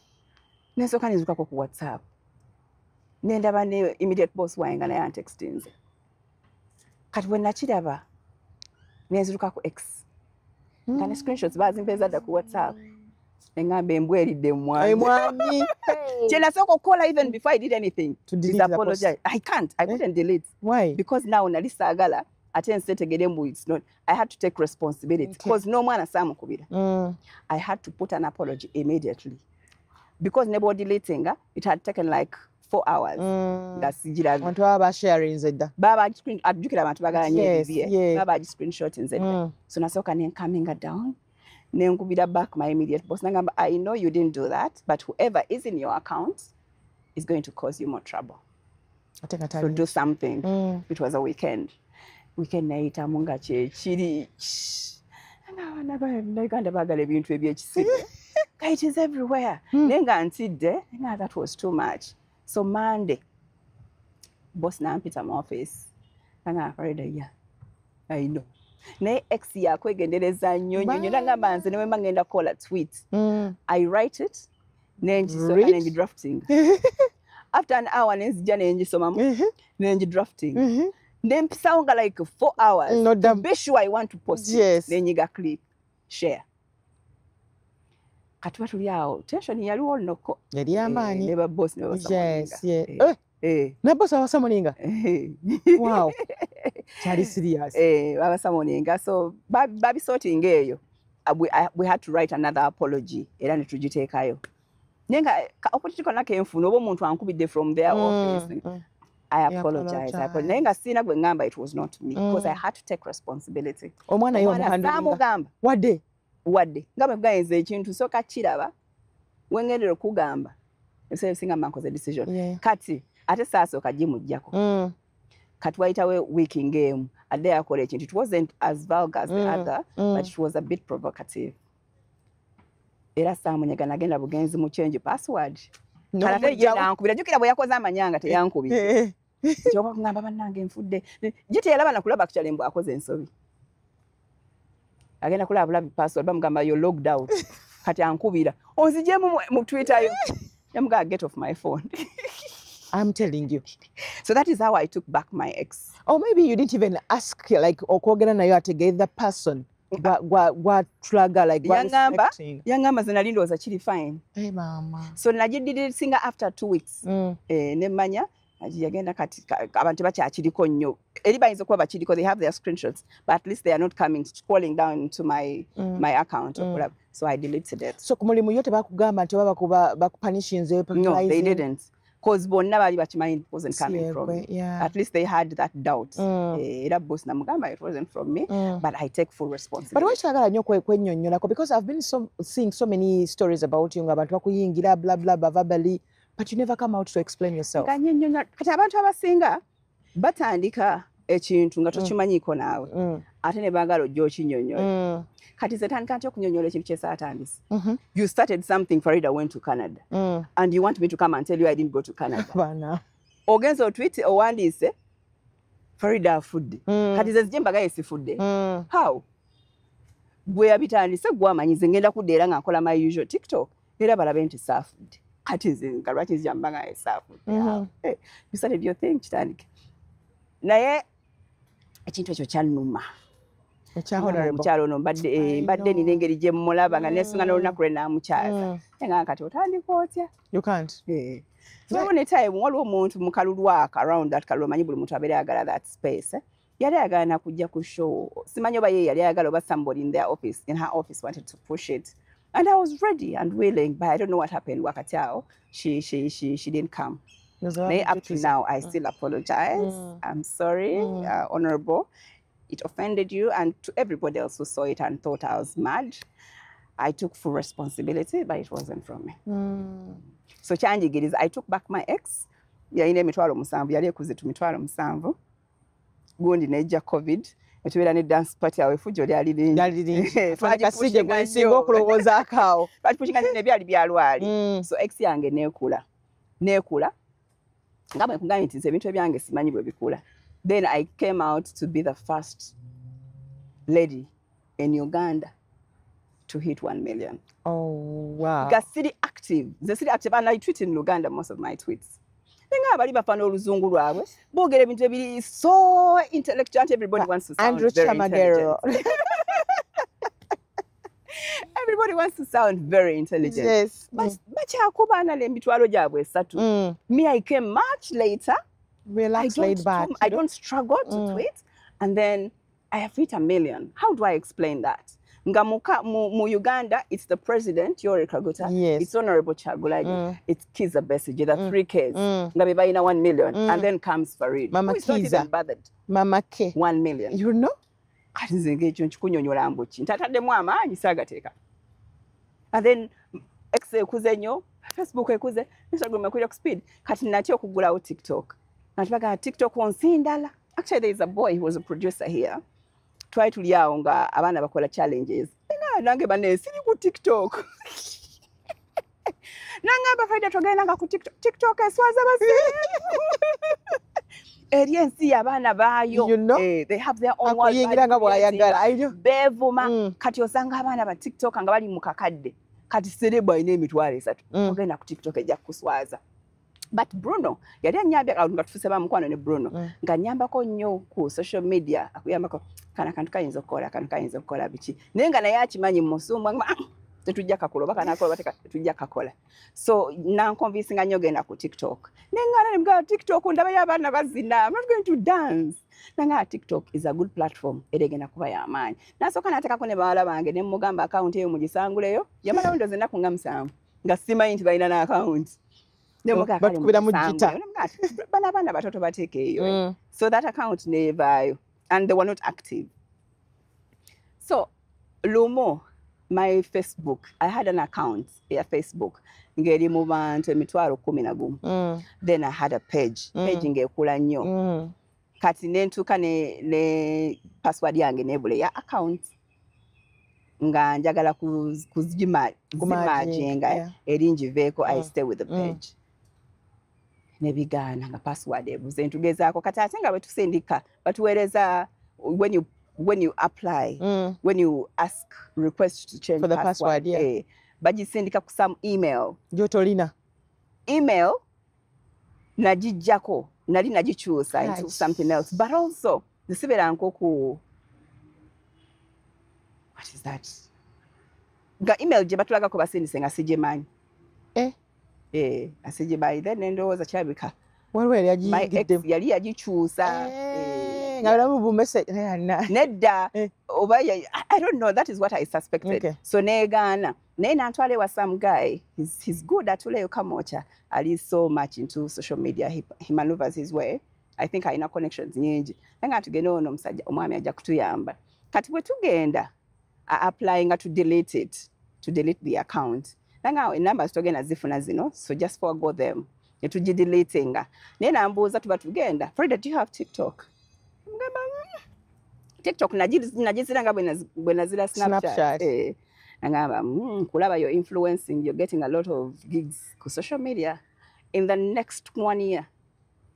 Nensooka nenzuukako ku WhatsApp. Ne ndaba ne immediate boss wange nga naye antextinze. Kati bwe nakiraba nenzirukako ku X. Nga ne screenshots bazimpeeza dda ku WhatsApp. Ne ŋŋamba embwa eridde emmwanyi. Emmwanyi. Kye nasooka okukola even before I did anything, To delete is the post. apologize. I can't. I couldn't delete. Why? Because now nali saagala ate ensi etegere mbu it's not. I had to take responsibility. Because n'omwana saamukubira. I had to put an apology immediately. Because ne bw'odeletinga, it had taken like 4 hours. Nga sigirabye. Abantu baba basharinze dda. Baba screen, ajjukira abantu baagala nnyo ebibye. Baba agiscreenshotinze dda. So nasooka ne nkaminga down. Ne nkubira back my immediate boss. Nagamba, I know you didn't do that, but whoever is in your account is going to cause you more trouble. Ate nga So tali. do something. It was a weekend. Weekend nayitamu nga kyekiri. Abaana ba Uganda baagala ebintu ebyekisiru. It is everywhere. Naye nga ntidde, nga that was too much. So Monday, boss nampita mu office. Nanga Farida, yeah, I know. Naye ex yakwegendereza nnyo nnyo nnyo. Nangamba nze ne bwe mba ngenda kukola tweet. I write it, nengisoma, Read? nengidrafting. After an hour nenzija nengisomamu, nengidrafting. Nempisawo nga like 4 hours. No, to damn. be sure I want to post it. Nenyiga click, share. Kati tuli awo, tension yaliwo nnoko. Yali amaanyi. Ne ba boss ne basamoninga. Yes. Ne boss abasamoninga? Wow. Kyali serious. Babasamoninga. So babisortinga eyo. We had to write another apology. Era ne tugiteekayo. Naye nga opportunity konna kenfuna oba omuntu ankubidde from their office. I You apologize. I apologize. apologize. Naye nga sirina gwe ŋŋamba it was not me because I had to take responsibility. Omwana ye Omwana omuhandlinga. saamugamba. Wadde? Wadde. Nga bwe nkugambe ekintu sooka kiraba, wengendera okugamba. Ebiseera ebisinga mba nkoze decision. Kati ate saasooka gimuggyako. Kati wayitawo wiiki ng'emu adde yakola ekintu. It wasn't as vulgar as the other, but it was a bit provocative. Era saamunyega nagenda bugenzi mu change password. No, Kati ate ye mujjawo. nankubira. Jjukira bwe yakoze amanyanga teyankubidde. Nti oba kugamba bannange nfudde. Ye teyalaba na kulaba actually mbu akoze ensobi. Agenda kulaba bulabi password bamugamba you're logged out. Kati ankubira. Onzigyemu mu Twitter yo. Yamugamba get off my phone. I'm telling you. So that is how I took back my ex. Or maybe you didn't even ask, like, okwogera nayo ategeere the person. Gwa tulaga, like, gwa Yangamba, respecting. yangamba nze nali ndowooza kiri fine. Hey, mama. So nagideletinga after 2 weeks. Ne mmanya, yagenda kati, abantu bakyakiriko nnyo. Eri bayinza okuba bakiriko, they have their screenshots, but at least they are not coming, scrolling down into my account. So I deleted it. So ku mulimu yo tebakugamba nti oba bakupunishinze, No, they penalizing? didn't. Because bonna baali bakimanyi it wasn't coming from me. At least they had that doubt. Era boss namugamba it wasn't from me, but I take full responsibility. But lwaki oyagala nnyo kwennyonnyolako? Because I've been seeing so many stories about you ng'abantu bakuyingira blah, blah, blah, verbally, but you never come out to explain yourself. Nga nnyonnyola. Kati abantu abasinga batandika ekintu nga tokimanyiiko naawe. Ate ne baagala ojja okinnyonnyola. Kati nze tandika ntya okunyonnyola ekintu kye saatandise? You started something, Farida went to Canada. And you want me to come and tell you I didn't go to Canada. Bana. Ogenze otweet owandiise, Farida afudde. Kati nze nzije mbagaye sifudde. How? Gwe yabitandise gwamanyize ngenda kudda era nga nkola my usual TikTok era balabe nti saafudde. Kati nze nga lwaki nzija mbagaye saafudde? Hey, you started your thing, kitandike. Naye ekintu ekyo kyannuma. Omukyalo ono mbadde nina engeri gye mmulaba nga neesunga n'olunaku lwe naamukyaza. Nga kati otandika otya? You can't. So ne time waliwo omuntu mu kalulu ako around that kalulu, omanyi buli muntu abeera ayagala that space. Yali ayagala na kujja ku show. Simanyi oba ye yali ayagala oba somebody in their office, in her office wanted to push it. And I was ready and willing, but I don't know what happened wakati awo. She didn't come. Naye up to now, I still apologize. I'm sorry, Honorable. It offended you, and to everybody else who saw it and thought I was mad. I took full responsibility, but it wasn't from me. So kyanjigiriza, I took back my ex. Yalina 700,000, yali ekuze tu 700,000. Gundi nejja COVID, etubeera ne dance party awo efujjo lyali lingi. Kasije gwe nsinga okulowoozaako awo. Twagipushinga nnyo ebyali byalwali. So ex yange neekula. Neekula. Nga bwe nkugambye nti nze ebintu ebyange simanyi bwe bikula. Then I came out to be the first lady in Uganda to hit 1 million. Oh, wow. Because city active. The city active, and I tweet in Luganda most of my tweets. Nga bali bafana oluzungu lwabwe. Boogera ebintu ebiri so intellectual, everybody wants to sound Andrew very Chamagero. intelligent. Everybody wants to sound very intelligent. Yes. But bakyakubaana n'emitwalo gyabwe esatu. Me, I came much later. Relax, laid back. I don't struggle to tweet. And then I have hit 1 million. How do I explain that? Nga mu Uganda, it's the president, Yoweri Kaguta. Yes. It's Honorable Kyagulanyi. It's Kizza Besigye, the 3 Ks. Nga be balina 1 million. And then comes Farid. Mama who is not Kiza. even bothered. Mama K. 1 million. You know? Kati nze ng'ekyo nkikunyonnyola mbu ki? Ntataddemu amaanyi saagateeka. And then X ekuze nnyo, Facebook ekuze, Instagram ekulira ku speed. Kati natya okuggulawo TikTok. Nati bagamba TikTok nsi ndala. Actually, there is a boy who was a producer here. Twali tuli awo nga abaana bakola challenges. Nga nange banne siri ku TikTok. Nangamba Farida togendanga ku TikTok. TikTok eswaza basiru. Eri ensi abaana baayo. You know? They have their own world. Akuyingira nga bw'ayagala. I know. Beevuma. Kati osanga abaana ba TikTok nga bali mu kakadde. Kati celeb alina 300,000. Ogenda ku TikTok ejja kukuswaza. But Bruno, yali annyambye nga tufuuse ba mukwano ne Bruno. Nga nnyambako nnyo ku social media, akuyambako kana kantu kayinza okukola, kano kayinza okukola biki. Naye nga naye akimanyi musumba, tetujja kakola, oba kanaakola oba tetujja kakola. So nankonvinsinga nnyo genda ku TikTok. Neŋŋaana ne mugamba TikTok ndabayo abaana bazina, I'm not going to dance. Nangamba TikTok is a good platform, era egenda kuba y'amaanyi. Nasooka n'ateekako ne bawala bange ne mmugamba account eyo mugisanguleyo. Yamalawo ndowooza ennaku nga 7 nga simanyi nti balina n'account. Batukubira mu guitar. Bano abaana bato tobateeka eyo. So that account neevaayo and they were not active. So lumu my Facebook, I had an account ya Facebook ng'eri mu bantu 11,000. Then I had a page, page ng'ekula nnyo. Kati ne ntuuka ne password yange neebula ya account. Nga njagala kuzimaginga eri ngiveeko, I stay with the page. Nebigaana nga password ebuze ntugezaako. Kati ate nga bwe tusindika batuweereza when you apply, when you ask request to change for the password, yeah. Bagisindika ku some email. Gy'otolina. Email nagijjako, nali nagikyusa into something else. But also nsibeera nko what is that? Nga email gye batulagako basindise nga sigimanyi. Asigimanyi. Then ndowooza kirabika waliwo yali agiyingidde. Yali yagikyusa. Nedda oba I don't know, that is what I suspected. Okay. So neegaana. Naye nantwala ewa some guy, he's good atuleyo Kamocha. Ali so much into social media, he maneuvers his way. I think alina connections nyingi. Naye nga tugenda ono omusajja omwami ajja kutuyamba. Kati bwe tugenda applying to delete it, to delete the account. Nanga numbers togenda zifuna zino, so just forgo them. Netugideletinga. Naye nambuuza tuba tugenda, Farida, do you have TikTok? Ngamba TikTok najizira nga bwe nazira Snapchat. Ngamba kulaba you're influencing, you're getting a lot of gigs ku social media. In the next 1 year,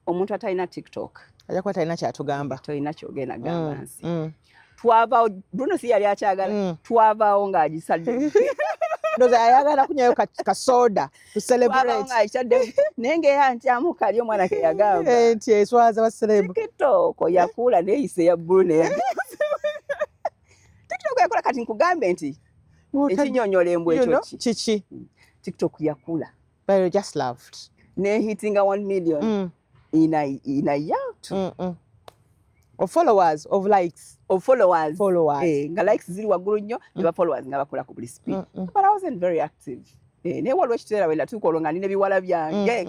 omuntu atalina TikTok Ajja kuba talina kyatugamba. Tolina kyogenda gamba nsi. Twavaawo, Bruno si yali akyagala, twavaawo ng'agisadde. Ndowooza ayagala kunywayo ka soda to celebrate. Ng'agisadde naye ng'era ntyamu kali omwana ke yagamba. Nti eswaza ba celeb. TikTok yakula neeyise ya Bruno. TikTok yakula kati nkugambe nti ekinyonyola embwa ekyo ki? Kiki? TikTok yakula. But you just loved. Ne hitting 1 million in a year or two. Of followers, of likes. Of followers. Followers. Nga likes ziri waggulu nnyo, ne ba followers nga bakula ku buli speed. But I wasn't very active. Naye waliwo ekiseera we natuuka olwo nga nina ebiwala byange.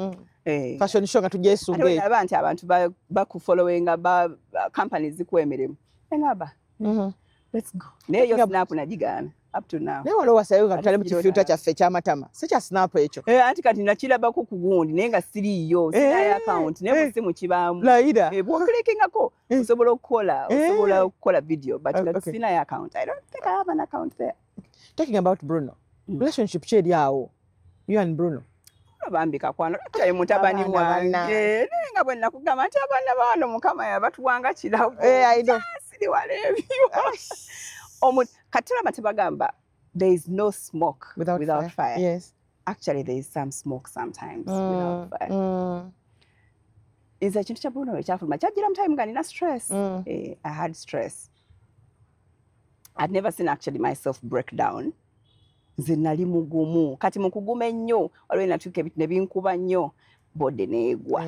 Fashion show nga tugyesunga. Ate nalaba nti abantu bakufollowinga, companies zikuwa emirimu. Ngamba, let's go. Naye yo Snap nagigaana. Up to now. Naye waliwo wasayo nga tutali mu kifiuta kyaffe eky'amatama. Si kya Snap ekyo. Anti kati nakirabako ku gundi naye nga siriiyo, sinayo account, naye mu ssimu kibaamu. Layira. Bw'oclickingako osobola okukola video, but nga sinayo account. I don't think I have an account there. Talking about Bruno, relationship ki eri awo? You and Bruno. Bambi kakwano, lwaki mutabani wange? Naye nga bwe nakugamba nti abaana bano Mukama yabatuwanga kirabo. I know. Siri wala ebyo. Kati olaba tebagamba there is no smoke without fire. Yes. Actually there is some smoke sometimes without fire. Nze ekintu kya Bruno ekyafuluma kyajjira mu time nga nina stress. I had stress. I'd never seen actually myself break down. Nze nali mugumu. Kati mu kuguma ennyo waliwo natuuka ebintu ne binkuba nnyo bode neegwa.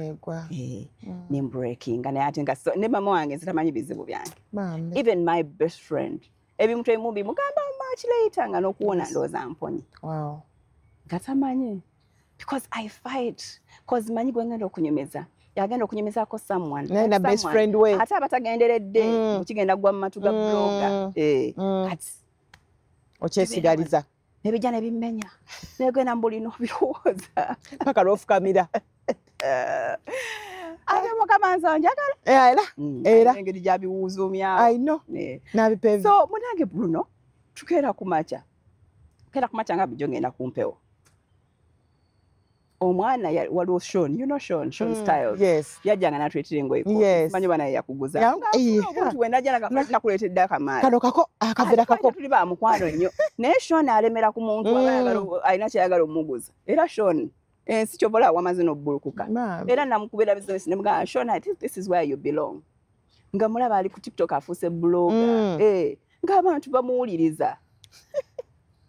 Ne breakinga naye ate nga ne mama wange nze tamanyi bizibu byange. Even my best friend ebintu ebimu bimugamba much later nga n'okuwona ndowooza mponye. Wow. Nga tamanyi. Because I fight. Because manyi gwe ngenda okunyumeza. Yagenda okunyumezaako someone. Naye na best friend we. Ate abatagenderedde kigenda gwa mu matu ga blogger. Kati okyesigaliza. Nebijja ne bimmenya. Negenda mbuli n'obirowooza. Paka lw'ofukamira. Ate Mukama nze onjagala. Era. Engeri gy'abiwuuzuumyawo. I know. N'abipeeva. So munange Bruno tukeera ku makya. Tukeera ku makya nga bulijjo ngenda ku mpewo. Omwana waliwo Sean, you know Sean, Sean Styles. Yes. Yajjanga n'atuleetera engoye. Yes. Simanyi oba naye yakuguza. Omuntu we najja nakuleetedde akamaali. Kano kako, akaveera kako. Tuli ba mukwano nnyo. Naye Sean alemera ku muntu alina ky'ayagala omuguza. Era Sean, ensi ky'oba olaba wamaze n'obbulukuka. Era namukubira business ne mugamba, Sean, I think this is where you belong. Nga mulaba ali ku TikTok afuuse blogger. Ng'abantu bamuwuliriza.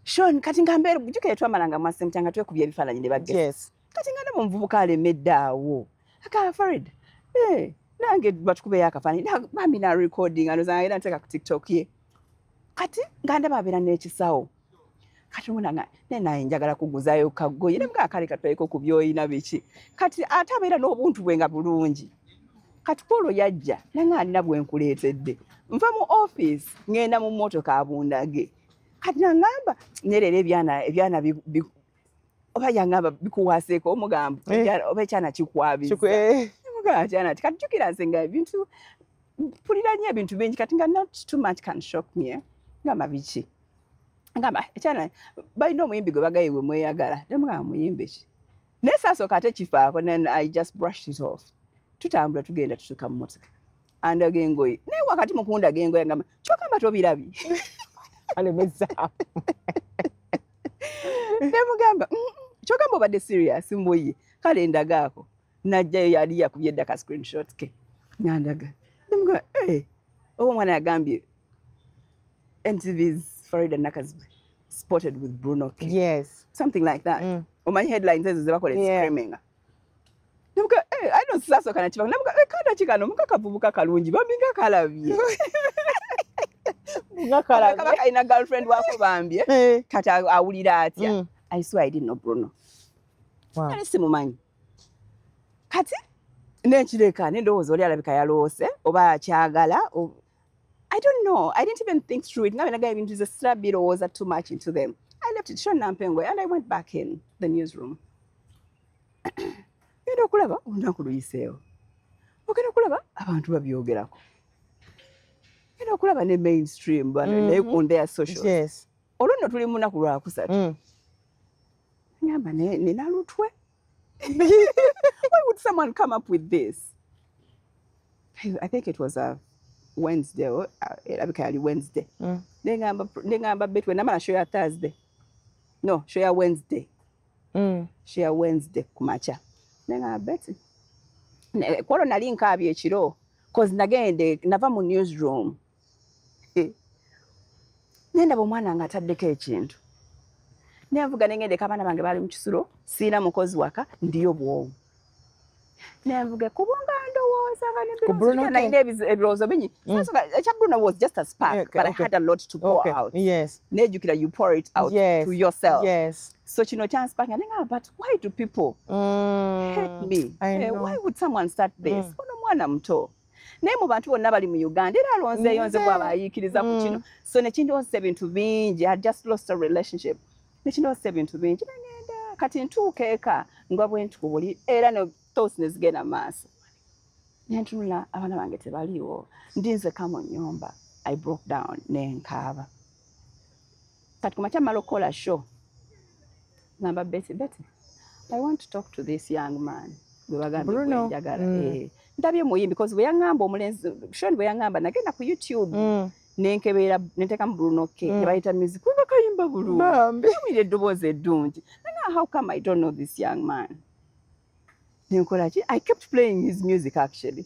Sean, kati nga mbeera jjukira twamalanga mwase nga twekubya ebifaananyi ne bagesa. Yes. Kati nga ndaba omuvubuka alemedde awo. Aka Farid, nange batukubeyo akafaananyi. Bambi na recording ndowooza era nteeka ku TikTok ye. Kati nga ndaba abeera n'ekisawo. Kati omwana nga naye njagala kuguzaayo kagoye. Ne mugamba kale katwaleko ku by'olina biki. Kati ate abeera n'obuntu bwe nga bulungi. Kati Paul yajja nange nina bwe nkuleetedde. Nva mu office ngenda mu mmotoka abundage. Kati nangamba nyerere ebyana oba yangamba bikuwaseeko omugambo oba ekyana kikwabiza. Mugamba kyana kati jjukira nze nga ebintu mpulira nnyo ebintu bingi kati nga not too much can shock me. Ngamba biki? Ngamba ekyana balina omuyimbi gwe bagaye gwe mweyagala. Ne mugamba muyimbi ki? Naye saasooka ate kifaako then I just brushed it off. Tutambula tugenda tutuuka mu mmotoka. Andaga engoye. Naye wakati mu kundaga engoye ngamba kyokamba tobirabye. Alemeza. Nemugamba kyogamba obadde serious mbuye kale ndagaako najjayo yali yakubye dda ka screenshot ke nandaga nemugamba oba omwana yagambye NTV's Farida Nakazibwe spotted with Bruno K. Yes. Something like that. Omanyi headlines ezo zebakola screaming. Nemugamba I don't sasooka nakiva nemugamba kana kikano muka kavubuka kalungi bambi nga kalabye. Kaba kalina girlfriend wako bambye kati awulira atya. I swear I didn't know Bruno. Wow. Nali simumanyi. Kati nekireka nendowooza oli alabika yaloose oba akyagala. I don't know. I didn't even think through it. Nga bwe ebintu nze sirabirowooza too much into them. I left it. Sean nampa engoye and I went back in the newsroom. Ngenda okulaba olunaku luyiseewo. Ogenda okulaba abantu babyogerako. Ngenda okulaba ne mainstream naye on their socials. Yes. Olwo nno tuli mu lunaku lwakusatu. Ngamba nina lutwe. Why would someone come up with this? I think it was a Wednesday, erabika yali Wednesday. Nengamba Betty, namala show ya Thursday. No, show ya Wednesday. Show ya Wednesday kumacha. Nengamba Betty. Kwolo nali nkaabye ekiro, cause nagende nava mu newsroom. Nendaba omwana nga ataddeko ekintu. Nenvuga nengendeka abaana bange baali mu kisulo, siina mukozi waka, ndiyo bwomu. Nenvuga kubunga ndowooza nga nalina ebirowoozo bingi. Ekya Bruno was just a spark, but I had a lot to pour out. Yes. Nejjukira you pour it out to yourself. Yes. So kino kyansparkinga nenga, but why do people hate me? Why would someone start this? Ono mwana muto. Naye mu bantu bonna bali mu Uganda era alonzeeyo nze bw'aba ayiikiriza ku kino. So nekindowooza ebintu bingi. I had just lost a relationship. Nekindowooza ebintu bingi. Nengenda kati ntuuka eka nga bwe ntuubuli era ne thoughts ne zigenda maaso. Nentunula abaana bange tebaliiwo. Ndi nzeka mu nnyumba. I broke down nenkaaba. Kati ku makya mmala okukola show. Ngamba Betty, Betty, I want to talk to this young man. Gwe bagambye gwe njagala. Ndabye muyimbi because bwe yaŋŋamba omulenzi Sean bwe yaŋŋamba nagenda ku YouTube nenkebeera nenteekamu Bruno K ne bayita music kuba kayimba bulungi. Bambi eddoboozi eddungi. Nanga how come I don't know this young man? Nenkola ki? I kept playing his music actually.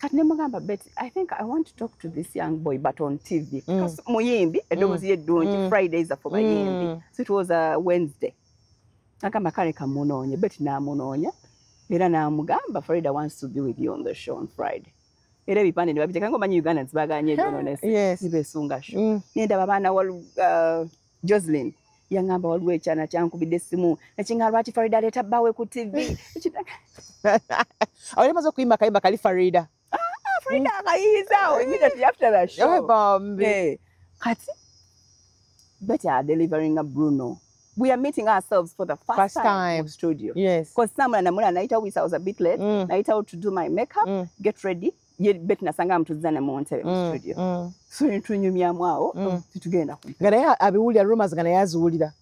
Kati ne mugamba Betty, I think I want to talk to this young boy but on TV. Because muyimbi eddoboozi eddungi Fridays are for bayimbi. So it was a Wednesday. Agamba kale kamunoonye. Betty n'amunoonya. Era n'amugamba Farida wants to be with you on the show on Friday. Era ebipande ne babiteeka ng'omanyi Ugandans baganye ebyonoonese. Nibeesunga show. Nendaba abaana Jocelyn yaŋŋamba waliwo ekyana kyankubidde essimu nekinga lwaki Farida aleeta bbaawe ku TV. Awo yali okuyimba akayimba kali Farida. Farida akayiyizaawo immediately after the show. Bambi. Kati Betty are delivering a Bruno. We are meeting ourselves for the first time in studio. Yes. Because someone namula naita I was a bit late. Naita out to do my makeup, get ready. Ye Betty nasanga mtuzane mu ntebe mu studio. So ntunyumyamu awo tutugenda ku. Nga naye abiwulira rumors nga naye aziwulira.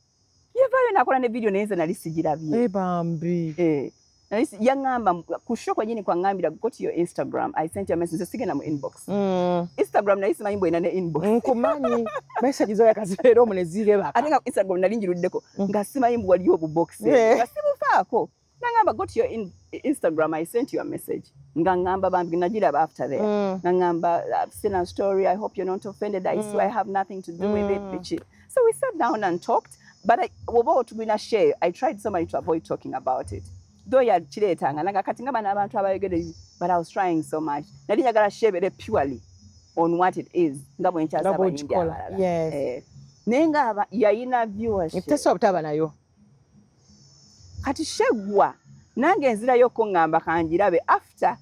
Yavaayo nakola ne video naye nze nali sigirabye. Bambi. Yaŋŋamba ku show kwennyini kwaŋŋambira go to your Instagram. I sent you a message sigenda mu inbox. Instagram nali simanyi mbwena ne inbox. Nkumanyi messages oyo akazibeera omwo ne zirebaka. Ate nga Instagram nali ngiruddeko nga simanyi mbu waliyo obubox. Nga sibufaako. Nangamba go to your Instagram, I sent you a message. Nga ŋŋamba bambi nagiraba after there. Nga ŋŋamba I've seen a story, I hope you're not offended. I swear I have nothing to do with it. Bichi. So we sat down and talked, but oba otugina share, I tried so much to avoid talking about it. Though yakireetanga nanga kati ngamba n'abantu abayogere, but I was trying so much. Nali njagala share purely on what it is nga bwe nkyaza abayimbi abalala. Naye nga yayina viewership. Tesobola butaba nayo. Kati shegwa nange nzirayo ko ngamba kanjirabe after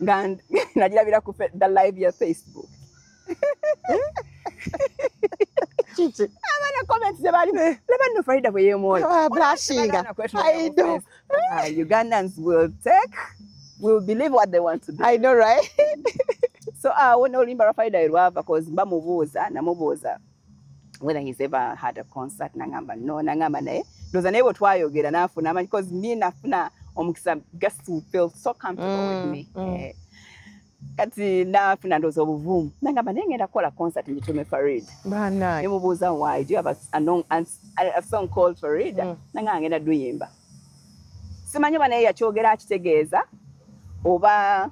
nga nagirabira ku the live ya Facebook. Chichi. Abaana comments ze bali leba nno Farida bwe yeemwola. Blushinga. I know. Ugandans will believe what they want to do. I know, right? So awo n'oluyimba lwa Farida lwava cause mba mubuuza namubuuza whether he's ever had a concert nangamba no nangamba naye ndowooza naye bwe twayogera n'afuna amanyi cause me nafuna omukisa guests who feel so comfortable with me. Kati nafuna ndowooza obuvumu nangamba naye ngenda kukola concert ngitume Farida. Nemubuuza why do you have a song called Farida? Nangamba ngenda duyimba. Simanyi oba naye yakyogera akitegeeza oba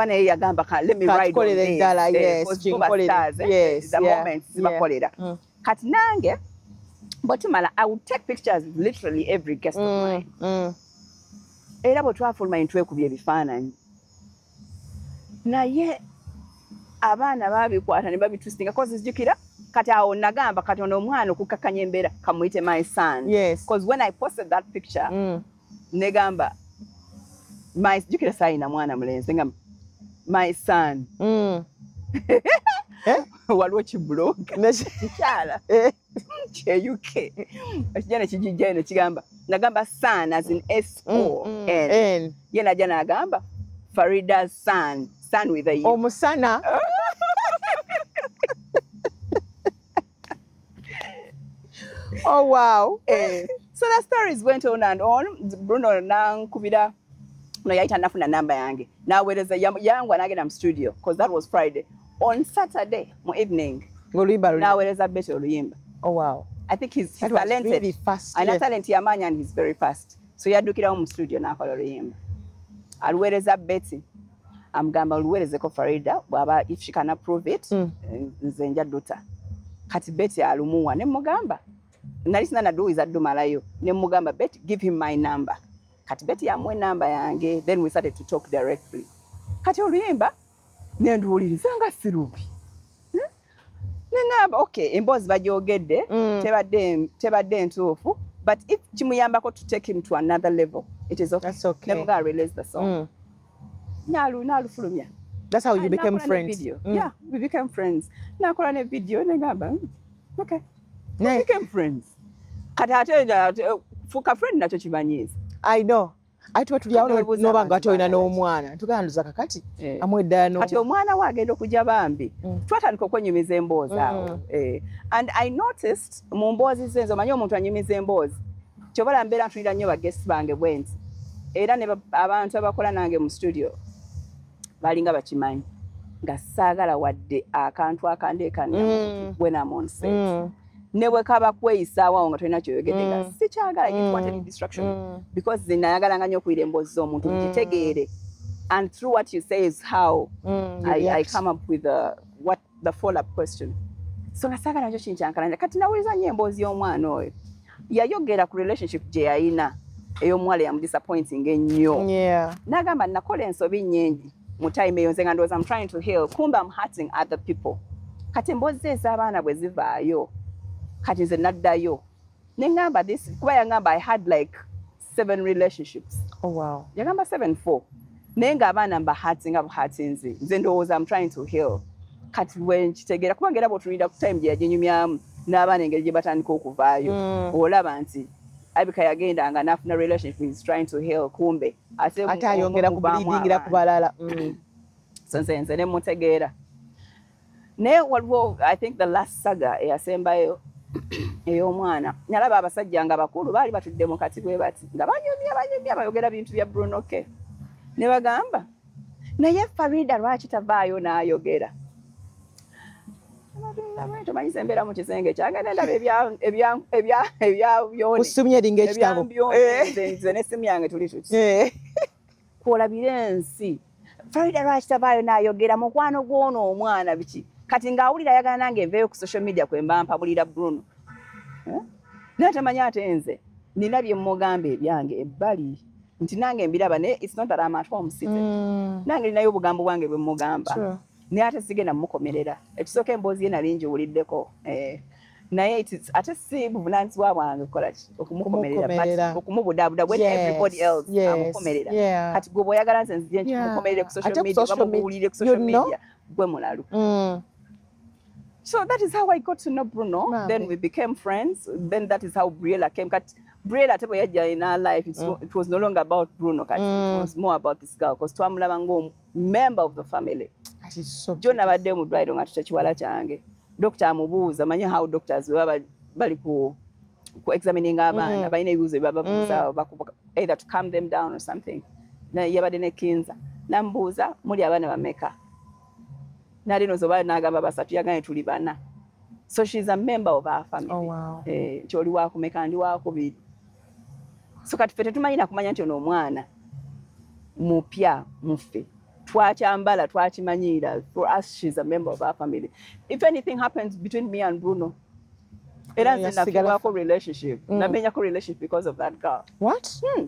naye yagamba let me ride on this. Yes, the moment zibakolera. Kati nange bwe tumala I would take pictures with literally every guest of mine. Era bwe twafuluma ntwekubya ebifaananyi. Naye abaana baabikwata ne babitwistinga cause nzijukira kati awo nagamba kati ono omwana okukakkanya embeera kamuyite my son. Yes. Cause when I posted that picture negamba my jukira sayina mwana mulenzi nga my son. Waliwo kibuloga kikyala kye UK ekijja ne kijijjayo ne kigamba nagamba son as in S O N. Ye najja n'agamba Farida's son, son with a U. Omusana. Oh wow. So the stories went on and on. Bruno nankubira No, yayita nafuna namba yange, naweereza yangwa nagenda mu studio, because that was Friday. On Saturday mu evening Ng'oluyimba luli. Naweereza Betty oluyimba. Oh wow. I think he's That was talented. really fast. Alina talent y'amaanyi and he's very fast. So yaddukirawo mu studio n'akola oluyimba, aluweereza Betty, amugamba oluweerezeko Farida, bw'aba if she can approve it, nze nja duta. Kati Betty alumuwa, ne mugamba nali sina naduwiza ddumalayo, ne mugamba, "Betty, give him my number." Kati Betty yamuwa enamba yange, then we started to talk directly. Kati oluyimba nenduwuliriza nga si lubi. Neŋŋamba, okay, emboozi bagyogedde, tebadde ntuufu, but if kimuyambako to take him to another level, it is okay. That's okay. Nemugaa release the song. Naalufulumya. That's how you Ah, became nakola ne friends. video. Yeah, we became friends. Nakola ne video negamba, okay. We became friends. Kati ate fuuka friend nakyo kimanyiiza. I know. Ate tuba tuli awo Neweebuuza noba nga abantu ate olina baagala ki. n'omwana. Tuganduza kakati. Eh. Amuwe ddala. Kati omwana we agenda okujja bambi. Twatandika okwenyumiza emboozi awo. Eh. And I noticed mu mboozi ze, nze omanyi omuntu anyumiza emboozi. Kyobala mbeera ntunira nnyo baguests bange bwe nti. Era ne abantu abakola nange mu studio balinga bakimanyi nga saagala wadde akantu akandeekanya when I'm on set. Ne bwe kaba kweyisaawo awo nga tolina kyoyogedde, nga sikyagala. I didn't want any distraction because nze nayagalanga nnyo okuwulira emboozi z'omuntu, nkitegeere, and through what you say is how You I react. come up with what the follow-up question. So nga saagala nakyo kinkyankalanya. Kati nawuliza nnyo emboozi y'omwana oyo, yayogera ku relationship gye yayina ey'omuwala yamudisappointing ennyo. N'agamba, nakola ensobi nnyingi mu time eyo, nze nga ndowooza I'm trying to heal, kumbe I'm hurting other people. Kati emboozi ze ez'abaana bwe zivaayo, kati nze naddayo ne ŋŋamba this, kuba yaŋŋamba, "I had like seven relationships." Oh wow. Yagamba 7-4, naye ng'abaana mbahatinga buhatinzi, nze ndowooza I'm trying to heal. Kati bwe nkitegeera, kubanga era bw'otunulira ku time gye yaginyumyamu n'abaana, engeri gye batandika okuvaayo, olaba nti abika yagendanga n'afuna relationship, is trying to heal, kumbe ate Ate ayongera muvaamu kubleedingira ku abaana. balala. So nze ne mutegeera. Naye waliwo, I think, the last saga eyasembayo ey'omwana, nalaba abasajja nga bakulu baali batudde mu kati bwe bati nga banyumya banyumya, bayogera bintu bya Bruno K, ne bagamba, naye Farida lwaki tavaayo n'ayogera? Tomanyi embeera mu kisenge kyange, nendaba ebya Kusumya eringa ekitabo. Nze n'essimu yange tuli tuti kwolabira ensi. Farida lwaki tavaayo n'ayogera, mukwano gw'ono omwana biki? Kati ng'awulira ayagala nange nveeyo ku social media kwe mba mpabulira Bruno. Eh? Naye tamanyi ate nze nina bye mugamba ebyange ebbali, nti nange mbiraba, naye it's not that I'm at home seated. Nange ninayo obugambo bwange bwe mugamba, naye ate sigenda mukomerera. Ekisooka, emboozi ye nali ngiwuliddeko, eh, naye ate si buvunaanyizibwa bwange kukola ki, okumukomerera, but Okumukomerera. okumubudaabuda when everybody else amukomerera. Kati gwe bw'oyagala nze nzije nkumukomerere ku social Ate ku media, social bamubuulire ku social you know? media, gwe mulalu. So that is how I got to know Bruno. Mami. Then we became friends. Then that is how Briella came. Kati Briella ate bwe yajja in our life, it was no longer about Bruno. Kati it was more about this girl because twamulaba ng'omu member of the family. That is so Jo nabadde mu ddwaliro nga tuta kiwala kyange. Doctor amubuuza, manyi how doctors bwe baba bali ku examining abaana, balina ebibuuzo bye bababuuza, either to calm them down or something. Naye yabadde ne Kinza. Namubuuza, muli abaana bameka? Nali nozo oba n'agamba basatu, yagambye tuli bana. So she's a member of our family. Oh wow. Eh, nti oli wakumeka, ndi wakubiri. So kati ffe tetumanyi nakumanya nti ono omwana mupya muffe. Twakyambala twakimanyiira. For us, she's a member of our family. If anything happens between me and Bruno, era nze Yasigala nafiirwako relationship, namenyako relationship because of that girl. What? Hmm.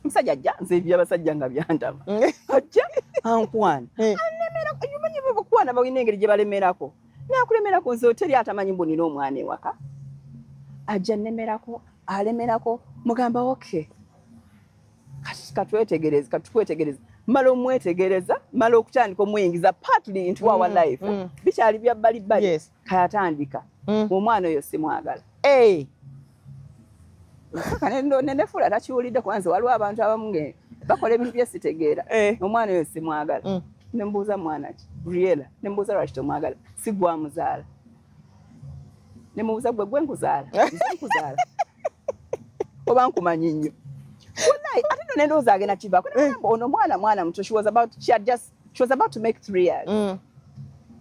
Omusajja ajja, nze ebyabasajja nga byantama, ajja ankwana, anemera, omanyi bwebakwana balina engeri gye balemerako, nakulemerako. Nze teri atamanyi mbu nina omwana ewaka. Ajja nnemerako, alemerako, mugamba okay, katwetegereze, katukwetegereze. Mala omwetegereza, mala okutandika omuyingiza partly into our life, bikyali bya bbali bbali. Kayatandika, omwana oyo simwagala. Hey. Nenefuula takiwulidde, kuba nze waliwo abantu abamu nge bakola ebintu byesitegeera. Omwana oyo simwagala. Nembuuza, mwana ki? Briella. Nembuuza, lwaki tomwagala? Si gwamuzaala? Nemubuuza, gwe nkuzaala, nze nkuzaala oba nkumanyi nnyo? Wallahi, ate nno nendowooza agenda kivaako. Nemugamba ono mwana muto, she was about to make 3 years.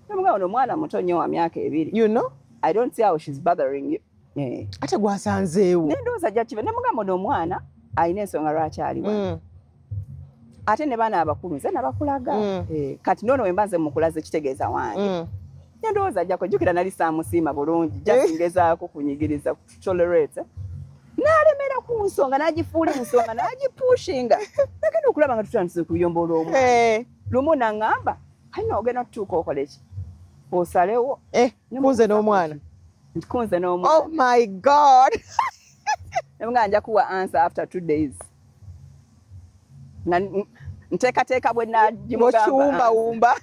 Nemugamba ono mwana muto nnyo wa myaka 2. You know? I don't see how she's bothering you. Ate gwasanzeewo. Nendowooza ajja kiva. Nemugamba ono omwana alina ensonga lwaki ali wano. Ate ne baana abakulu nze nabakulaga. Kati noono we mba nze mukulaze kitegeeza wange. Nendowooza ajja kujjukira nali saamusiima bulungi, just ngezaako kunyigiriza, tolerate. N'alemera ku nsonga, n'agifuula ensonga, n'agipushinga. Nagenda okulaba nga tutandise okuyomba olw'omwana. Lumu n'aŋŋamba, alina ogenda tutuuka okole ki? Osalewo. Kunze n'omwana. Kunze n'omwana. Oh my God! Nemugamba nja kuwa answer after 2 days. Nteekateeka bwe nagimugamba. Okiwumbawumba.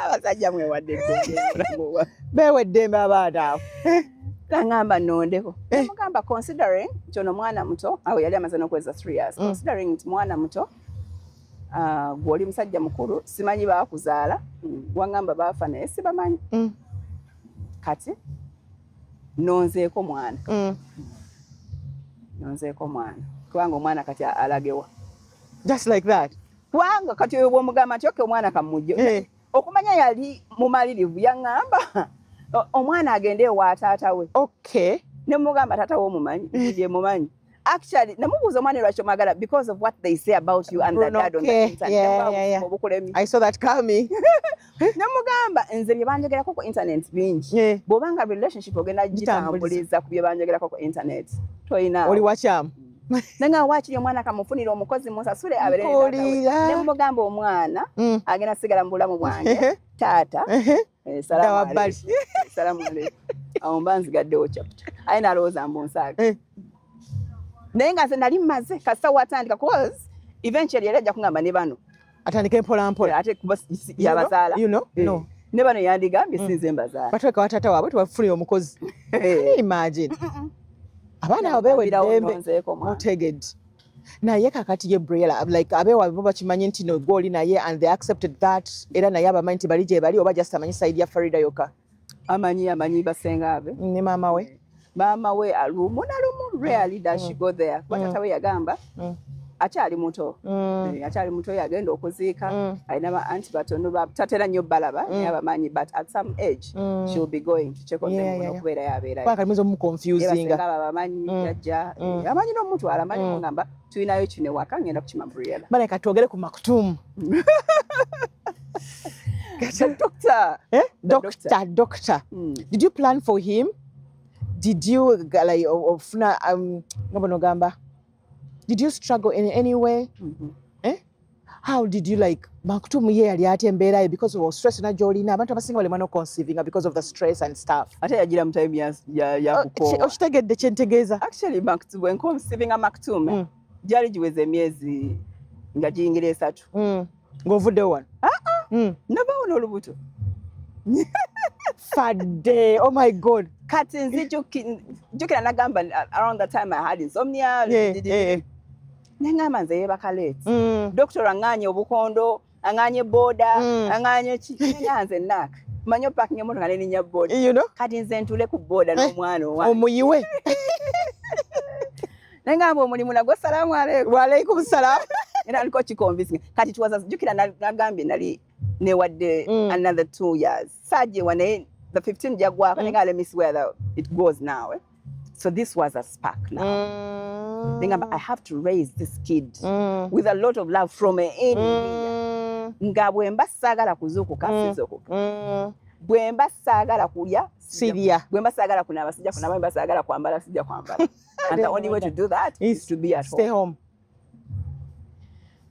Abasajja mwewadde eddembe. Beewa eddembe abaana abo. Kangamba nondeko. Namugamba considering nti ono mwana muto, awo yali amaze n'okuweza 3 years. Considering nti mwana muto, gw'oli musajja mukulu, simanyi baakuzaala, wangamba baafa naye sibamanyi. Kati nonzeeko mwana. Nonzeeko mwana. Kubanga omwana kati alagewa. Just like that. Kubanga kati oyo bw'omugamba nti okay omwana kamujje. Okumanya yali mumalirivu yaŋŋamba omwana agende ewa taata we. Okay. Ne mugamba taata we omumanyi, ye mumanyi. Actually, namubuuza omwana lwaki omwagala because of what they say about you and the dad on the internet. Yeah. I saw that coming. Ne mugamba nze bye banjogerako ku internet bingi. Bw'obanga relationship ogenda gitambuliza ku bye banjogerako ku internet. Toyina. Oli wakyamu. Nenga waakiri omwana kamufunira omukozi musasule abeere ne taata we. Ne mugamba omwana agenda sigala mu bulamu bwange. Taata. Salamu aleikum. Awo mba nzigaddewo chapter. Aye nalowooza mbu nsaaga. Naye nga nze nali mmaze kasita watandika cause eventually yali ajja kungamba ne bano. Atandike mpola mpola. Ate kuba yabazaala. You know? No. Ne bano yandigambye sinze mbazaala. Batweka wa taata waabwe tubafunire omukozi. Imagine. Abaana abo beewa eddembe. Otegedde. Naye kakati ye Briella, like abeewa bo bakimanyi nti no gw'oli naye and they accepted that, era naye abamanyi nti bali gye bali oba just amanyi side ya Farida yokka. Amanyi basenga abe. Ne maama we. Maama we alumu na lumu rarely does she go there. Kuba taata we yagamba akyali muto. Akyali muto yagenda okuziika. Alina ba anti batono tatera nnyo balaba naye abamanyi, but at some age she'll be going to check on them okubeera yabeerayo. Paka muyinza omuconfusinga. Basenga abamanyi jjajja. Amanyi n'omutwala amanyi mugamba tulinayo kino ewaka ngenda kukima Briella. Bale katwogere ku Maktoum. Doctor. Doctor. Did you plan for him? Did you like ofuna ngamba? Did you struggle in any way? How did you like Maktoum ye yali ate embeera because of stress na gy'olina abantu abasinga balemwa n'oconceiving because of the stress and stuff. Ate yagira mu time ya kukoowa. Okitegedde kye ntegeeza. Actually Maktoum when conceiving Maktoum gyali giweze emyezi nga giyingira 3. Ng'ovuddewo wano? Navaawo n'olubuto. Fadde, oh my God. Kati nzijukira nagamba around the time I had insomnia. Nengamba nze yeebaka late. Doctor aŋŋaanye obukondo, aŋŋaanye boda, aŋŋaanye ki. Nenga nze naaka. Manyi opakinga emmotoka ne nninnya boda. You know? Kati nze ntuule ku boda n'omwana owange. Omuyiwe. Nengamba omulimu nagwo salaamu aleikum. Wa aleikum salaam. Era aliko kiconvincing. Kati it was jjukira nagambye nali newadde another 2 years. Saajewa naye the 15 jagwako nenga let me see where it goes now. So this was a spark now. Nengamba I have to raise this kid with a lot of love from any Nga bwe mba saagala kuzuukuka sizuukuka. Bwe mba saagala kulya sirya. Bwe mba saagala kunaaba sijja kunaaba, bwe mba saagala kwambala sijja kwambala. And the only way to do that is to be at home. Stay home.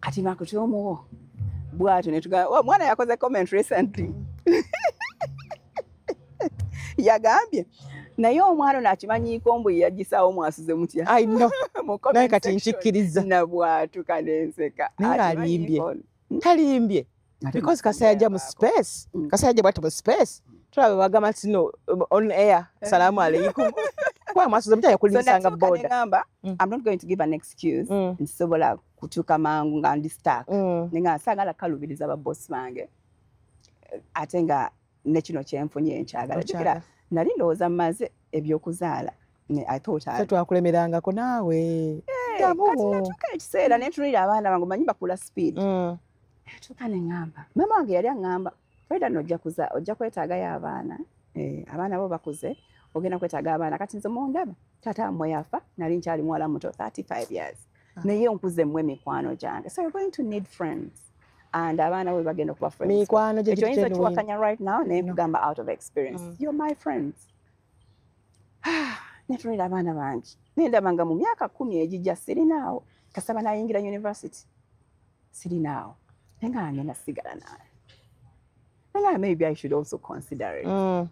Kati Maktoum bw'atyo ne tugamba, omwana yakoze comment recently. Yagambye naye omwana ono akimanyiiko mbu yagisaawo mwasuze mutya. I know. Naye kati nkikkiriza. Nabwatuka n'enseka. Naye alimbye. Talimbye. Because kasita yajja mu space. Kasita yajja bw'ati mu space. Tulaba bagamba nti no on air. Salaamu aleikum. Kuba mwasuze mutya yakulimisanga boda. Ngamba, I'm not going to give an excuse. Nsobola kutuuka mangu nga ndi stuck. Nenga saagala kalubiriza ba boss bange. Ate nga ne kino kyenfunye nkyagala. Jjukira nali ndowooza mmaze ebyokuzaala. I thought I... Twakulemerangako naawe. Kati natuuka ekiseera ne ntunulira abaana bange, omanyi bakula speed. Natuuka ne ŋŋamba, maama wange yali aŋŋamba, Freda no ojja kuza, ojja kwetaagayo abaana, abaana bo bakuze, ogenda kwetaaga abaana. Kati nze mundaba, taata wammwe yafa, nali nkyali muwala muto, 35 years. Naye nkuze mmwe mikwano gyange. So you're going to need friends. And abaana bo bagenda okuba friends. Mikwano gye Ekyo oyinza genuine. okiwakanya right now, naye nkugamba out of experience. You're my friends. Netunulira abaana bange. Nendaba nga mu myaka 10 egijja sirinaawo. Kasaba nayingira university. Sirinaawo. Naye nga ngenda sigala naye. Naye nga maybe I should also consider it.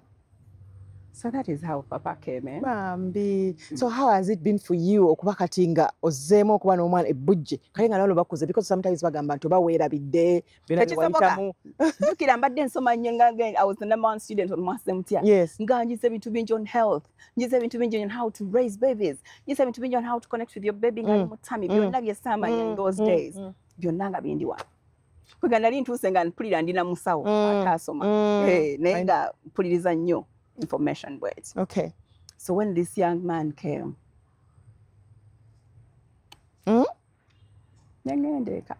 So that is how Papa came in. Bambi. So how has it been for you okuba kati nga ozzeemu okuba n'omwana ebbujje kale nga nalo bakuze, because sometimes bagamba nti oba weerabidde byonna bye Tekisoboka. wayitamu. Jjukira mbadde nsoma nnyo nga I was the number one student on Mwase Mutya. Nga njize ebintu bingi on health, njize ebintu bingi on how to raise babies, njize ebintu bingi on how to connect with your baby nga ali mu tummy, byonna bye saamanya in those days. Byonna nga bindi wano. Kwega nali ntuuse nga mpulira ndina musawo ataasoma. Naye nga mpuliriza nnyo information bw'eti. So when this young man came, ne ngenda eka.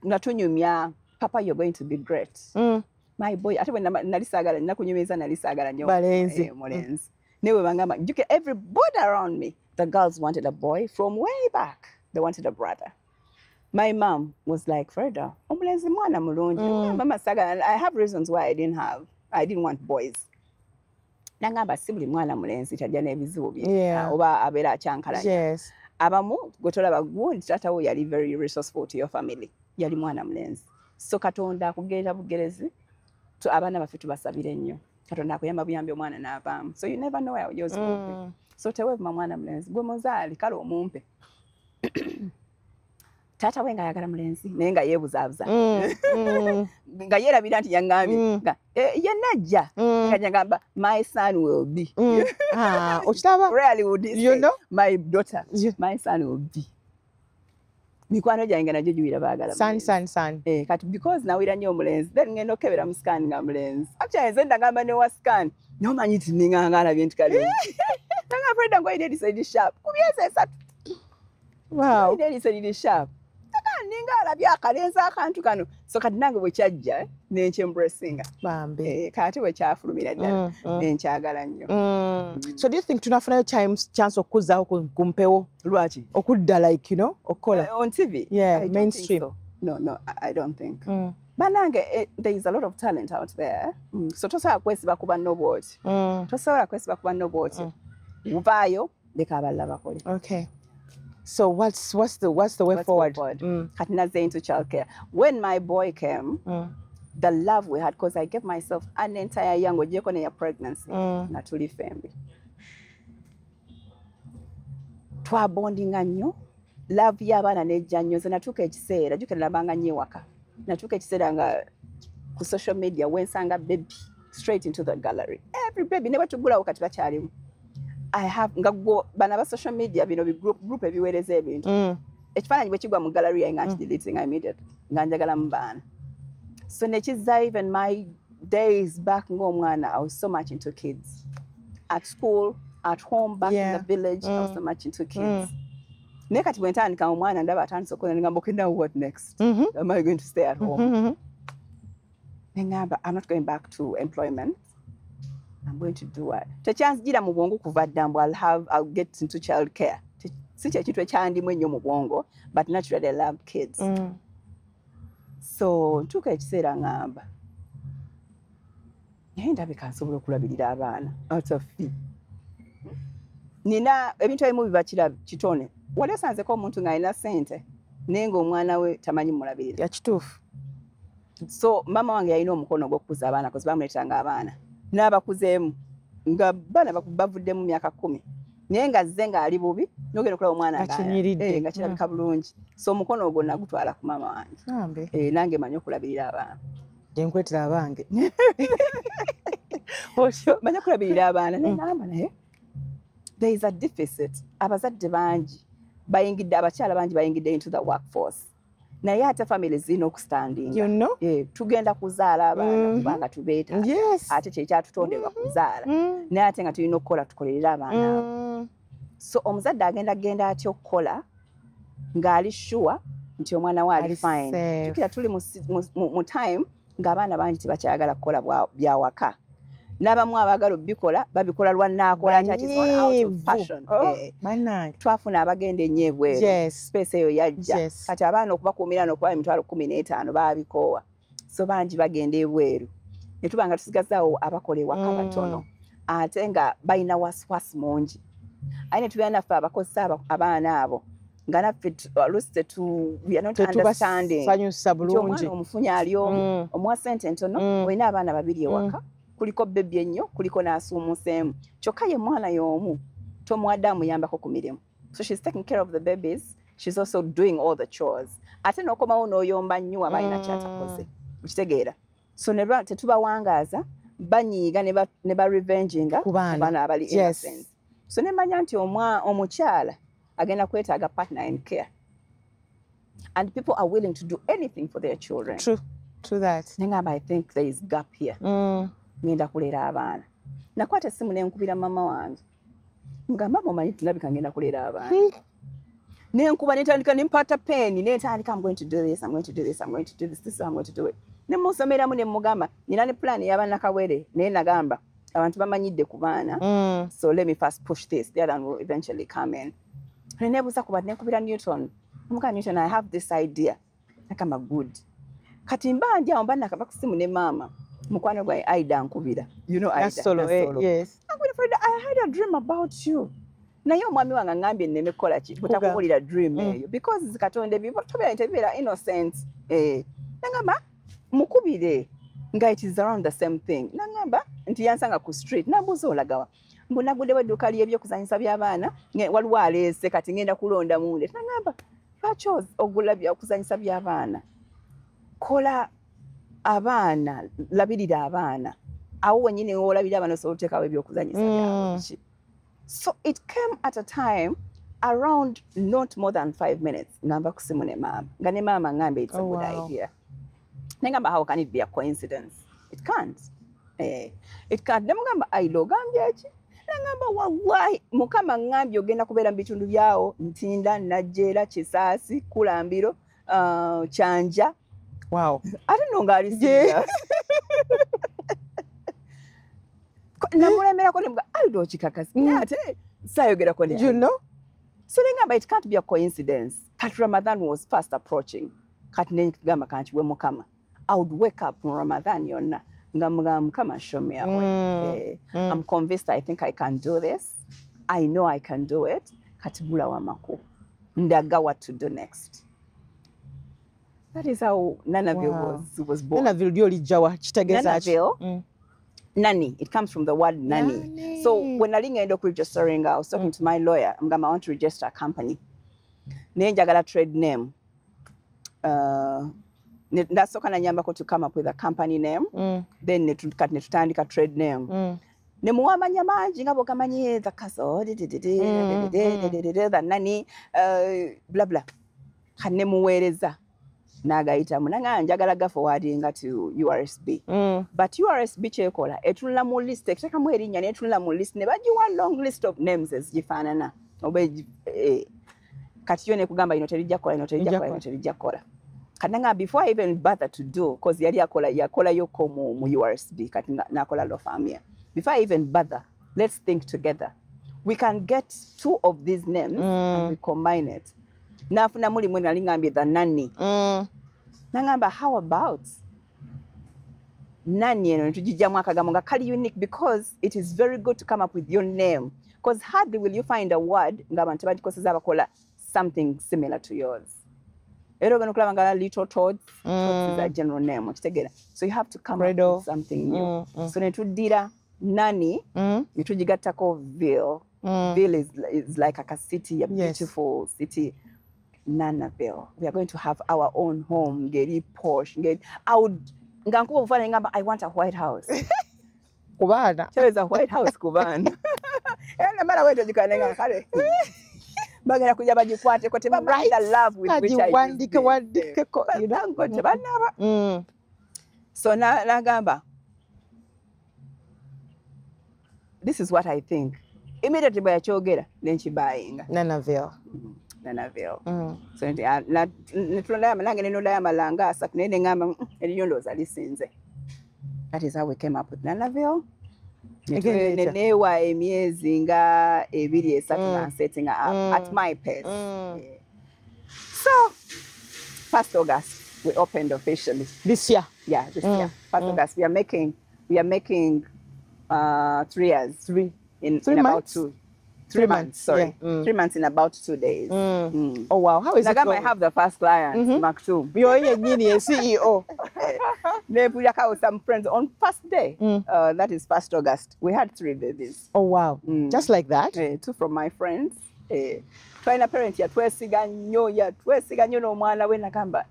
Nga tunyumya, Papa, you're going to be great. My boy, ate bwe nali saagala, nakunyumiza nali saagala nnyo. Balenzi. Mulenzi. Naye bwe bangamba, jjukira everybody around me, the girls wanted a boy from way back. They wanted a brother. My mom was like, Freda, omulenzi mwana mulungi. Mama saagala, I have reasons why I didn't want boys. Nangamba si buli mwana mulenzi tajja n'ebizibu bye. Oba abeera akyankalanya. Abamu gwe tolaba gundi taata wo yali very resourceful to your family. Yali mwana mulenzi. So Katonda akugerera bugerezi, abaana baffe tubasabire nnyo. Katonda akuyamba buyambi omwana n'avaamu. So you never know where yours will be. So teweevuma mwana mulenzi, gwe muzaali kale omumpe. Taata we ng'ayagala mulenzi naye nga yeebuzaabuza. Nga yeerabira nti yaŋŋambye. Nga yenna ajja. Nga ngamba, my son will be. Okiraba? Rarely would he You say, know? my daughter, You my son will be. Mikwano gyange nagyo giwulira baagala Son, mulenzi. son, son. Kati because nawulira nnyo omulenzi, then ngenda okukebera mu scan nga mulenzi. Actually, nze ndagamba ne wa scan, n'omanyi nti nninga alabye nti kale. Nanga Freda ng'olina eriiso eriri sharp. Ku myezi 3. Olina eriiso eriri sharp. Nanga nninga alabye akalenzi akantu kano. So kati nange bwe kyajja, ne nkyembracinga. Bambi. Kati bwe kyafulumira ddala, ne nkyagala nnyo. So do you think tunafunayo chance okuzzaawo ku mpewo? Lwaki? Okudda okukola? On TV? Yeah, I don't think mainstream. so. No, no, I don't think. Banange, there is a lot of talent out there. So tosobola kwesiba ku banno bw'oti. Tosobola kwesiba ku banno bw'oti. Vaayo, leka abalala bakole. Okay. So what's the way What's the forward? forward? Kati nazze into childcare. When my boy came, the love we had, because I gave myself an entire year ng'ogyeko ne ya pregnancy, nga tuli ffembi. Twabondinga nnyo, love y'abaana n'ejja nnyo. Nze natuuka ekiseera, jjukira nabanga nnyo ewaka. Natuuka ekiseera nga ku social media wensanga baby straight into the gallery. Every baby, ne bwe tugulawo kati bakyalimu. I have nga gwo bana ba social media bino bi group ebiweereza ebintu. Ekifaananyi bwe kigwa mu gallery yange nga nkideletinga immediately, nga njagala mu baana. So nekizza even my days back ng'omwana, I was so much into kids. At school, at home, back in the village, I was so much into kids. Naye kati bwe ntandika omwana ndaba atandise okukola, ne ngamba, okay, now what next? Am I going to stay at home? Ne ngamba, I'm not going back to employment. I'm going to do what? Tekyanzijira mu bwongo kuva dda mbu I'll get into child care. Si kye kintu ekyandimu ennyo mu bwongo, but naturally I love kids. So ntuuka ekiseera ngamba, naye ndabika nsobola okulabirira abaana out of fee. Nina ebintu ebimu biba kitone. Wali osanzeko omuntu ng'alina ssente naye ng'omwana we tamanyi mulabirira. Ya kituufu. So mama wange yalina omukono ogw'okukuza abaana, 'cause bamuleetanga abaana. N'abakuzeemu nga baana bavudde mu myaka 10. Naye nga azze ng'ali bubi, n'ogenda okulaba omwana Nga kinyiridde. nga kirabika bulungi. So omukono ogwo nagutwala ku maama wange. Bambi. Nange mmanyi okulabirira abaana. Gye nkwetera abange. Otyo, mmanyi okulabirira abaana. Naye ngamba naye, there is a deficit. Abazadde bangi bayingidde, abakyala bangi bayingidde into the workforce. Naye ate family zirina okustandinga. You know? Tugenda kuzaala abaana kubanga tubeetaaga. Ate kye kyatutonderwa kuzaala. Naye ate nga tulina okukola tukolerere abaana abo. So omuzadde agenda genda atya okukola ng'ali sure nti omwana we ali fine. Tukira tuli mu time ng'abaana bangi tebakyayagala kukola byawaka. N'abamu abaagala obikola babikola lwa naakola out of passion. Twafuna abagenda ennyo ebweru, space eyo yajja. Kati abaana okubakuumira n'okuba 15,000 baabikoowa. So bangi bagenda ebweru. Ne tuba nga tusigazaawo abakola ewaka batono ate nga balina wasiwasi mungi. Aye ne tubeera naffe abakozesa abaana abo nga naffe oluusi we are not understanding. Nti omwana omufunye ali omu, omuwa ssente ntono, olina abaana babiri ewaka, kuliko bebi ennyo, kuliko n'asuumuseemu. Kyokka ye mwana y'omu tomuwadde amuyambako ku mirimu. So she's taking care of the babies, she's also doing all the chores. Ate n'okomawo n'oyomba nnyo aba alina ky'atakoze. Okitegeera? So ne tetubawangaaza, banyiiga ne ba revenginga ku baana abali innocent. So ne manya nti omukyala agenda kwetaaga partner in care. And people are willing to do anything for their children. True, true that. Nengamba, I think there is gap here. Ngenda kulera abaana. Nakwata essimu ne nkubira mama wange. Ngamba omanyi tulabika ngenda kulera abaana. Nenkuba netandika nempata peni netandika, I'm going to do this, I'm going to do this, I'm going to do this, this is how I'm going to do it. Ne musomeramu ne mugamba nina ne plan y'abannakawere naye nagamba abantu bamanyidde ku baana. So let me first push this, the other one will eventually come in. Ne nebuuza ku bantu nenkubira Newton. Mugamba Newton, I have this idea. Nakamba good. Kati mba ndi awo mba nakava ku ssimu ne maama. Mukwano gwa Aida nkubira. You know Aida. Solo, yes. I had a dream about you. Naye omwami wange angambye nneme kukola ki? Butakubuulira dream eyo. Because Katonda tobeera ntebeera innocent. Nangamba mukubire nga it is around the same thing. Nangamba nti yansanga ku street nambuuza olagawa. Mbu naguddewo edduuka ly'ebyokuzannyisa by'abaana waliwo aleese kati ngenda kulonda munde. Nangamba lwaki ogula byakuzannyisa by'abaana? Kola abaana, labirira abaana. Awo wennyini w'olabirira abaana osobola oteekawo ebyokuzannyisa byabwe. So it came at a time around not more than 5 minutes. Ngamba ku ssimu ne maama. Nga ne maama ngambe it's a good idea. Nengamba how can it be a coincidence? It can't. It can't. Nemugamba ailo ogambye ki? Nengamba wallahi Mukama ngambye ogenda kubeera mu bitundu byawo Ntinda, Najjeera, Kisaasi, Kulambiro, Kyanja. Wow. Ate nno ng'ali serious. Namulemerako ne mugamba ailo okikakasa. Naye ate saayogerako ne. You know? So nengamba it can't be a coincidence. Kati Ramadan was fast approaching. Kati nengamba kankiwe Mukama. I would wake up mu Ramadan yonna nga mugamba Mukama show me a way. I'm convinced I think I can do this. I know I can do it. Kati gulawo amakubo. Ndaga what to do next. That is how Nanaville was born. Nanaville lyo kitegeeza ki? Nanaville, Nani. It comes from the word nani. Nani. So when nali ngenda okuregistering, I was talking to my lawyer. Mugamba I want to register a company. Naye njagala trade name. Nasooka nanyambako to come up with a company name. Then ne tutandika trade name. Ne muwa amannya mangi nga bw'ogamanyi the castle, the nani, blah blah. Kati ne muweereza n'agayitamu nangamba njagala ga forwardinga to URSB. But URSB kyekola etunula mu list, eteekamu erinnya n'etunula mu list ne bagiwa long list of names ezigifaanana. Oba kati yo nekugamba ino terijja kukola, ino terijja kukola, ino terijja kukola. Kati nangamba before I even bother to do, cause yali yakolayoko mu URSB kati nakola law firm here. Before I even bother, let's think together. We can get two of these names and we combine it. Nafuna mulimu nali ngambye the nanny. Nangamba how about nani eno netugijjamu akagambo nga kali unique because it is very good to come up with your name. Because hardly will you find a word ng'abantu tebagikozesa abakola something similar to yours. Era ogenda okulaba nga little tots, tots is a general name, okitegeera. So you have to come up with something new. So ne tuddira nani, ne tugigattako ville. Ville is like a city, a beautiful city. Nanaville. We are going to have our own home, ngeri posh, ngeri. I would nga nkuba obufaananyi ngamba I want a white house. Ku baana. Kyeweza white house ku baana. Era namala bwentyo gikala nga kale. Bagenda kujja bagikwateko tebamanyi the love with which I use this. Wandiikeko, you know, tebannaba. So nagamba this is what I think. Immediately bwe yakyogera nenkibayinga. Nanaville. Nanaville. So netulondayo nange nenondayo amalanga asatu, naye neŋŋamba erinyo ndowooza lisinze. That is how we came up with Nanaville. Neneewa emyezi nga 2-3 nga setting up at my pace. Yeah. So 1st August we opened officially. This year? Yeah, this year. 1st August. We are making 3 years. Three in about 2. 3 months, sorry. Yeah. 3 months in about 2 days. Oh wow, how is it going? I have the first client, Mark II. You're CEO. Some friends on first day, that is 1st August, we had 3 babies. Oh wow, just like that? 2 from my friends. Twalina parent yatwesiga nnyo n'omwana we, nagamba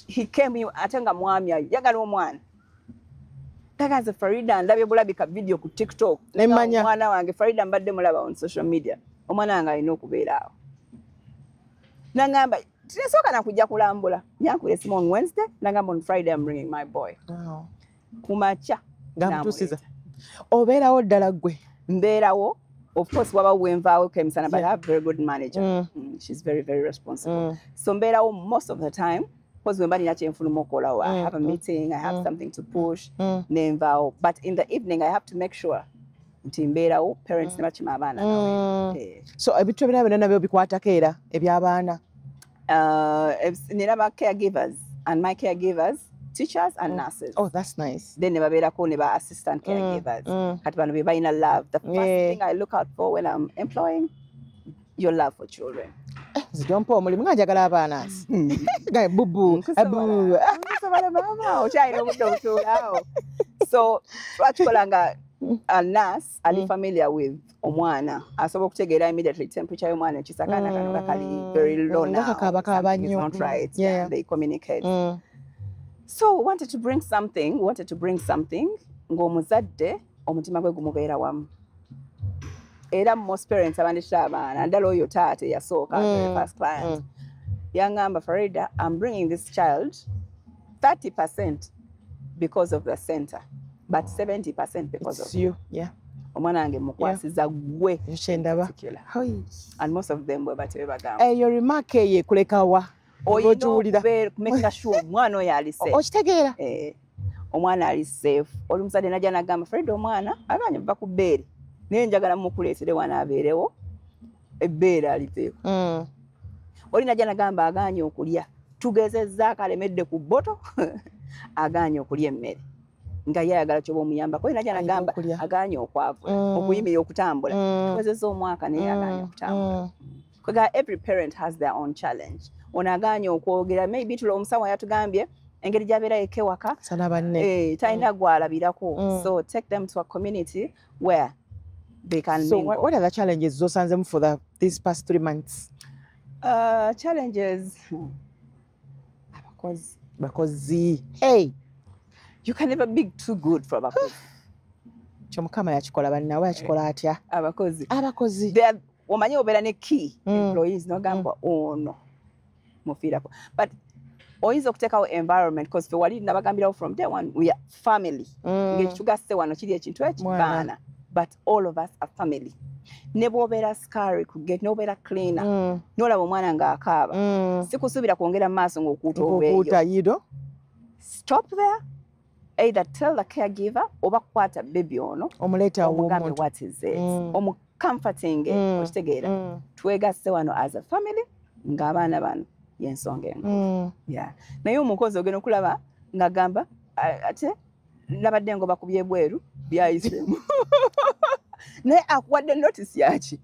he came in ate nga mwami ayagala omwana. Tagaze Farida ndabye bulabika video ku TikTok. Omwana wange Farida mbadde mulaba on social media. Omwana wange alina okubeera awo. Nangamba tinesooka na kujja kulambula. Yankula esimu on Wednesday, nangamba on Friday I'm bringing my boy. Wow. Kumakya. Ngamutuusiza. Obeerawo ddala ggwe. Mbeerawo. Of course waba wenvaawo kemisana, but I have a very good manager. She's very, very responsible. So mbeerawo most of the time. Because when I have a meeting, I have something to push, nenvao. But in the evening, I have to make sure nti parents never chima abana. So ebintu ebirala byonna nabyo bikwatako era eby'abaana. Nina ba caregivers, and my caregivers, teachers and nurses. Oh, that's nice. Then nebabeerako ne ba assistant caregivers. Kati bano be balina love. The first thing I look out for when I'm employing, your love for children. Zijompa omulimu nga njagala abaana. Bubu. Nkusobola maama, okyalina obudde obutuulaawo. So twakikola nga a nurse ali familiar with omwana, asobola okutegeera immediately temperature y'omwana ekisakaana kano nga kali very low now. Kakaaba nnyo. Not right. Yeah, they communicate. So we wanted to bring something, ng'omuzadde omutima gwe gumubeera wamu. Era most parents abandisha abaana, naddala oyo taata eyasooka, the first client. Yangamba Farida, I'm bringing this child 30% because of the center, but 70% because of you. Yeah. Omwana wange mukwasiza gwe. And most of them bwe batyo bagamba. Eyo remark eyo ekulekawa. Oyina making sure omwana oyo ali safe. Okitegeera? Omwana ali safe. Oli muzadde najja n'agamba Farida omwana aganye va ku bbeere. Naye njagala mukuleetere wano abeerewo ebbeere aliveeko. Oli najja n'agamba agaanye okulya, tugezezzaako alemedde ku bboto, agaanye okulya emmere nga ye ayagala kyoba omuyambako. Oli najja n'agamba agaanye okwavula, okuyimirira, okutambula, tugezezza omwaka naye agaanye okutambula. Kwega every parent has their own challenge. Ono agaanye okwogera, maybe tulo omusawo yatugambye engeri gy'abeera yekka ewaka talina gw'alabirako. So take them to a community where they can So mingle. What are the challenges zosanzemu for these past 3 months? Challenges, abakozi. Bakozi. Hey, you can never be too good for abakozi. Kyo Mukama yakikola bannawe, yakikola atya? Abakozi. Abakozi. Omanyi obeera ne key employees n'ogamba ono mufiirako. But oyinza okuteekawo environment, because fe wali nabagambirawo from day one, we are family. Ng'ekitugasse wano kiri ekintu eki baana. But all of us are family. Ne bw'obeera scary ku gate, n'obeera cleaner, n'olaba omwana ng'akaaba, sikusuubira kwongera mu maaso ng'okuuta obweyo. Stop there. Either tell the caregiver oba kukwata baby ono, omugambe what is it, omucomforting, okitegeera. Twegasse wano as a family ng'abaana bano y'ensonga enkulu. Yeah. Naye omukozi ogenda okulaba ng'agamba ate nabadde ngo bakubye bweru byayiseemu. Naye akuwadde notice yaki?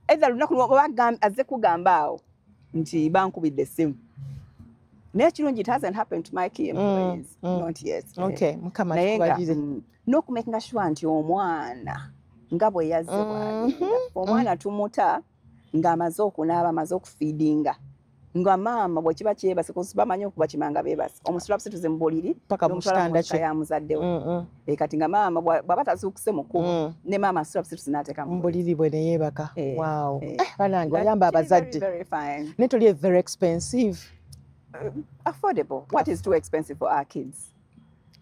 Either lunaku oba azze kugamba awo nti bankubidde essimu. Naye ekirungi, it hasn't happened to my key employees. Not yet. Okay, Mukama akikubagize. N'okumakinga sure nti omwana nga bwe yazze bw'agenda. Omwana tumuta ng'amaze okunaaba, amaze okufiidinga. Nga maama bwe kiba kyebase, bamanyi okubakima nga beebase. Omusula busituze mu buliri paka mu kitanda kye ya muzadde we. Kati nga maama bw'aba tazuukuse mu kkubo, ne maama asula busituze n'ateeka mu buliri bwe ne yeebaka. Wow. Banange wayamba abazadde. Very fine. Naye toli very expensive. Affordable. What is too expensive for our kids?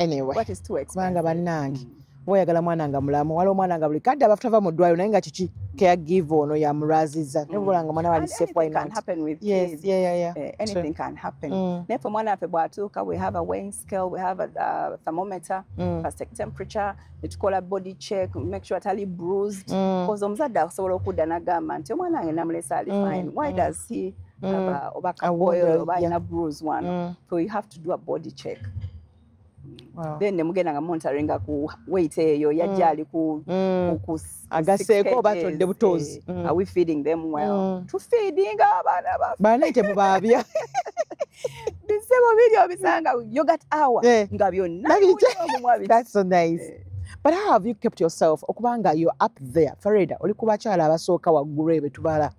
Anyway. What is too expensive? Kubanga bannange. Oyagala mwana nga mulamu, waliwo omwana nga buli kadde abafu mu ddwaliro naye nga kiki caregiver ono yamulwazizza. Naye nga mwana wali safe, why not? Happen with yes, kids. Yeah. Anything can happen. Naye ffe omwana waffe bw'atuuka, we have a weighing scale, we have a thermometer, first take temperature, ne tukola body check, make sure tali bruised. Because omuzadde asobola okudda n'agamba nti omwana wange namulese ali fine. Why does he have a oba A wound, kaboil oba alina bruise wano? So you have to do a body check. Wow. Then ne mugenda nga monitoringa ku weight eyo yajja ali ku Agaseeko oba 6 atodde butozi. Are we feeding them well? Tufeedinga abaana baffe. Banaye temubaabya. Bisebo biri obisanga yogurt hour nga byonna That's so nice. But how have you kept yourself okubanga you're up there, Farida, oli ku bakyala abasooka waggulu ebyo tubala.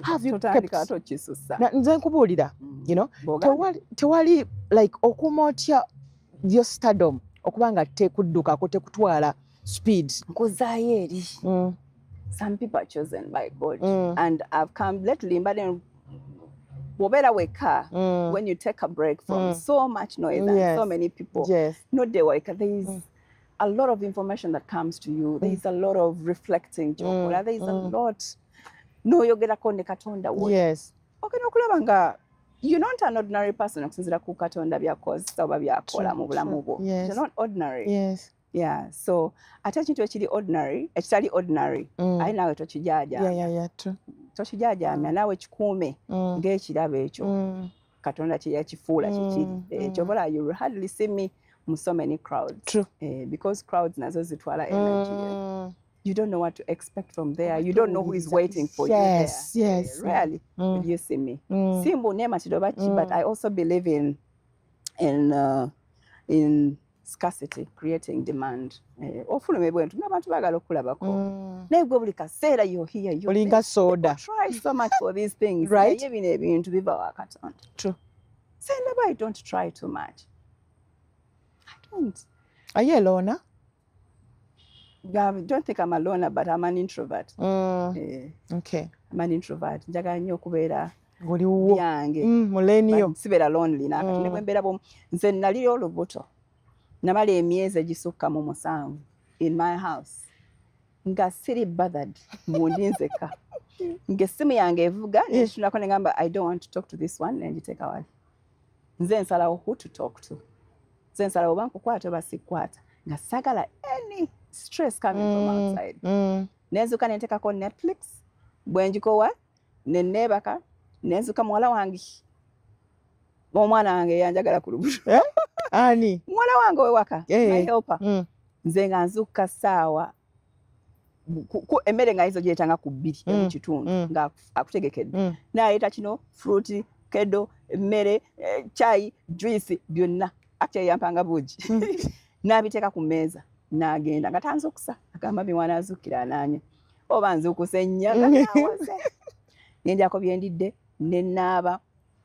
How have you kept tokisusa. Nze nkubuulira, you know, tewali like okuuma otya your stardom okubanga tekuddukako tekutwala speed. Nkuzaayo eri. Some people are chosen by God. And I've come lately, but then bw'obeera wekka, when you take a break from so much noise and so many people, nodde weka, there is a lot of information that comes to you. There is a lot of reflecting gy'okola. There is a lot n'oyogerako ne Katonda wo. Ogenda okulaba nga you're not an ordinary person okusinziira ku Katonda by'akozesa oba by'akola mu bulamu bwo. You're not ordinary. Yeah, so ate ekintu ekiri ordinary, ekitali ordinary, aye naawe tokijaajaamya. Tokijaajaamya, naawe kikuume ng'ekirabo ekyo Katonda kye yakifuula kikiri. Kyova you hardly see me mu so many crowds. True. Because crowds nazo zitwala energy. You don't know what to expect from there. You don't know who is waiting for you there. Yes. Rarely will you see me. Simbu nematira oba ki, but I also believe in scarcity creating demand. Ofuluma ebwentu n'abantu baagala okulabako. Naye gwe buli kaseera you're here, you're Olinga soda. Try so much for these things. Right. Naye bino ebintu biva wa Katonda. True. So never I don't try too much. I don't. Are you a loner? I don't think I'm a loner, but I'm an introvert. Okay. I'm an introvert. Njagala nnyo okubeera Ng'oli wuwo. byange. Millennium. Sibeera lonely nakati ne bwe mbeera bwomu. Nze nali olubuto. Namala emyezi egisukka mu 7 in my house. Nga siri bothered mu ndi nzekka. Ng'essimu yange evuga nentunulako ne ngamba I don't want to talk to this one ne ngiteeka wali. Nze nsalawo who to talk to. Nze nsalawo oba nkukwata oba sikkwata. Nga saagala any stress coming from outside. Nenzuka ne nteekako Netflix, bwe ngikowa ne neebaka, nenzuka muwala wange. Omwana wange yanjagala ku lubuto. Ani? Muwala wange ow'ewaka, my helper. Nze nga nzuukuka ssaawa emmere nga ayinza ogireetanga ku 2 mu kitundu nga akutegekedde. N'aleeta kino fruit, kedo, emmere, chai, juice byonna. Actually yampanga buugi. N'abiteeka ku mmeeza n'agenda nga tanzuukusa agamba mwana azuukira anaanye oba nzuukuse nnya nga nawoze. Ne ndyako bye ndidde ne naaba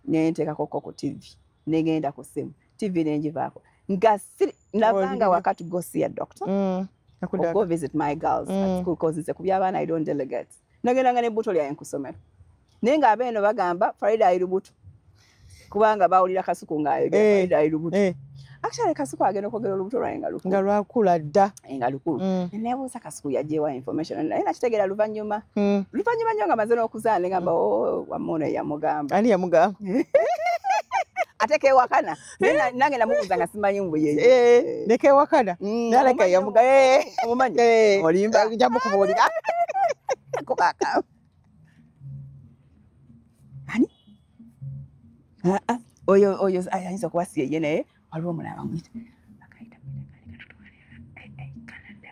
ne nteekako ku TV ne ngenda ku ssimu TV ne ngivaako nga navanga waka to go see a doctor or go visit my girls at school because nze ku by'abaana I don't delegate. Nagendanga n'ebbuto lyange ku ssomero naye ng'abeeno bagamba Farida ali lubuto kubanga bawulira Kasuku ng'ayogera Farida ali lubuto. Actually Kasuku agenda okwogera olubuto lwange nga lukulu. Nga lwakula dda. Nga lukulu. Neebuuza Kasuku yaggyewa information naye nakitegeera luvannyuma. Luvannyuma nnyo nga maze n'okuzaala ne ngamba oh wamma ono yamugamba. Ani yamugamba? Ate keewakana. Nange namubuuza nga simanyi mbu ye. Ne keewakana. Naleka yamugamba. Omumanyi? Olimba. Nja mukubuulira. Kubaka. Ani? Oyo ayinza okuba si ye naye waliwo omulala bamuyita bakayita Canada.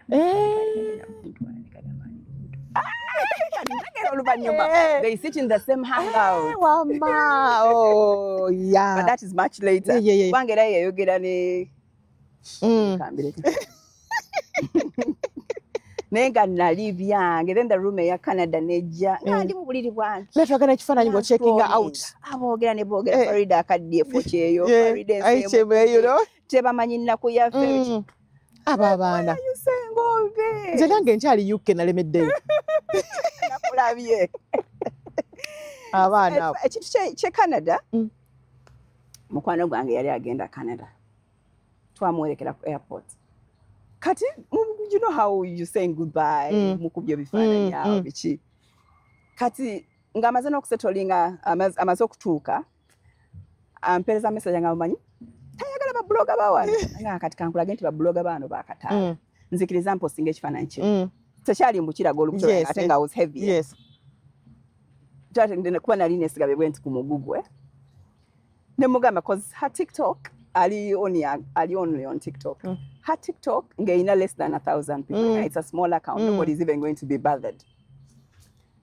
They sit in the same hangout. Wama, oh yeah. But that is much later. Yeah. Kubanga era yayogera ne naye nga nali byange then the room eya Canada nejja nga ndi mu buliri bwange. Letwagana ekifaananyi ng'o checking out. Aboogera ne boogera Farida akadde efo kyeyo Farida enseemu tebamanyi nnaku yaffe. Abo abaana. Nze nange nkyali UK nalemeddeyo. Nakulabye. Abaana abo. Ekintu kye Canada, mukwano gwange yali agenda Canada. Twamuwerekera ku airport. Kati you know how you saying goodbye, mukubye ebifaananyi awo biki. Kati ng'amaze n'okusetolinga, amaze okutuuka, ampeereza message nga mumanyi tayagala babuloga bawano. Nga kati kankulage nti babuloga baano bakataala. Nzikiriza mpostinga ekifaananyi kino. Tekyali mbu kiraga olubuto ate nga was heavy. Yes. Kuba nali neesiga bwe nti ku mugugu. Ne mugamba cause her TikTok ali only on TikTok. Her TikTok ng'erina less than 1,000 people. It's a small account. Nobody's even going to be bothered.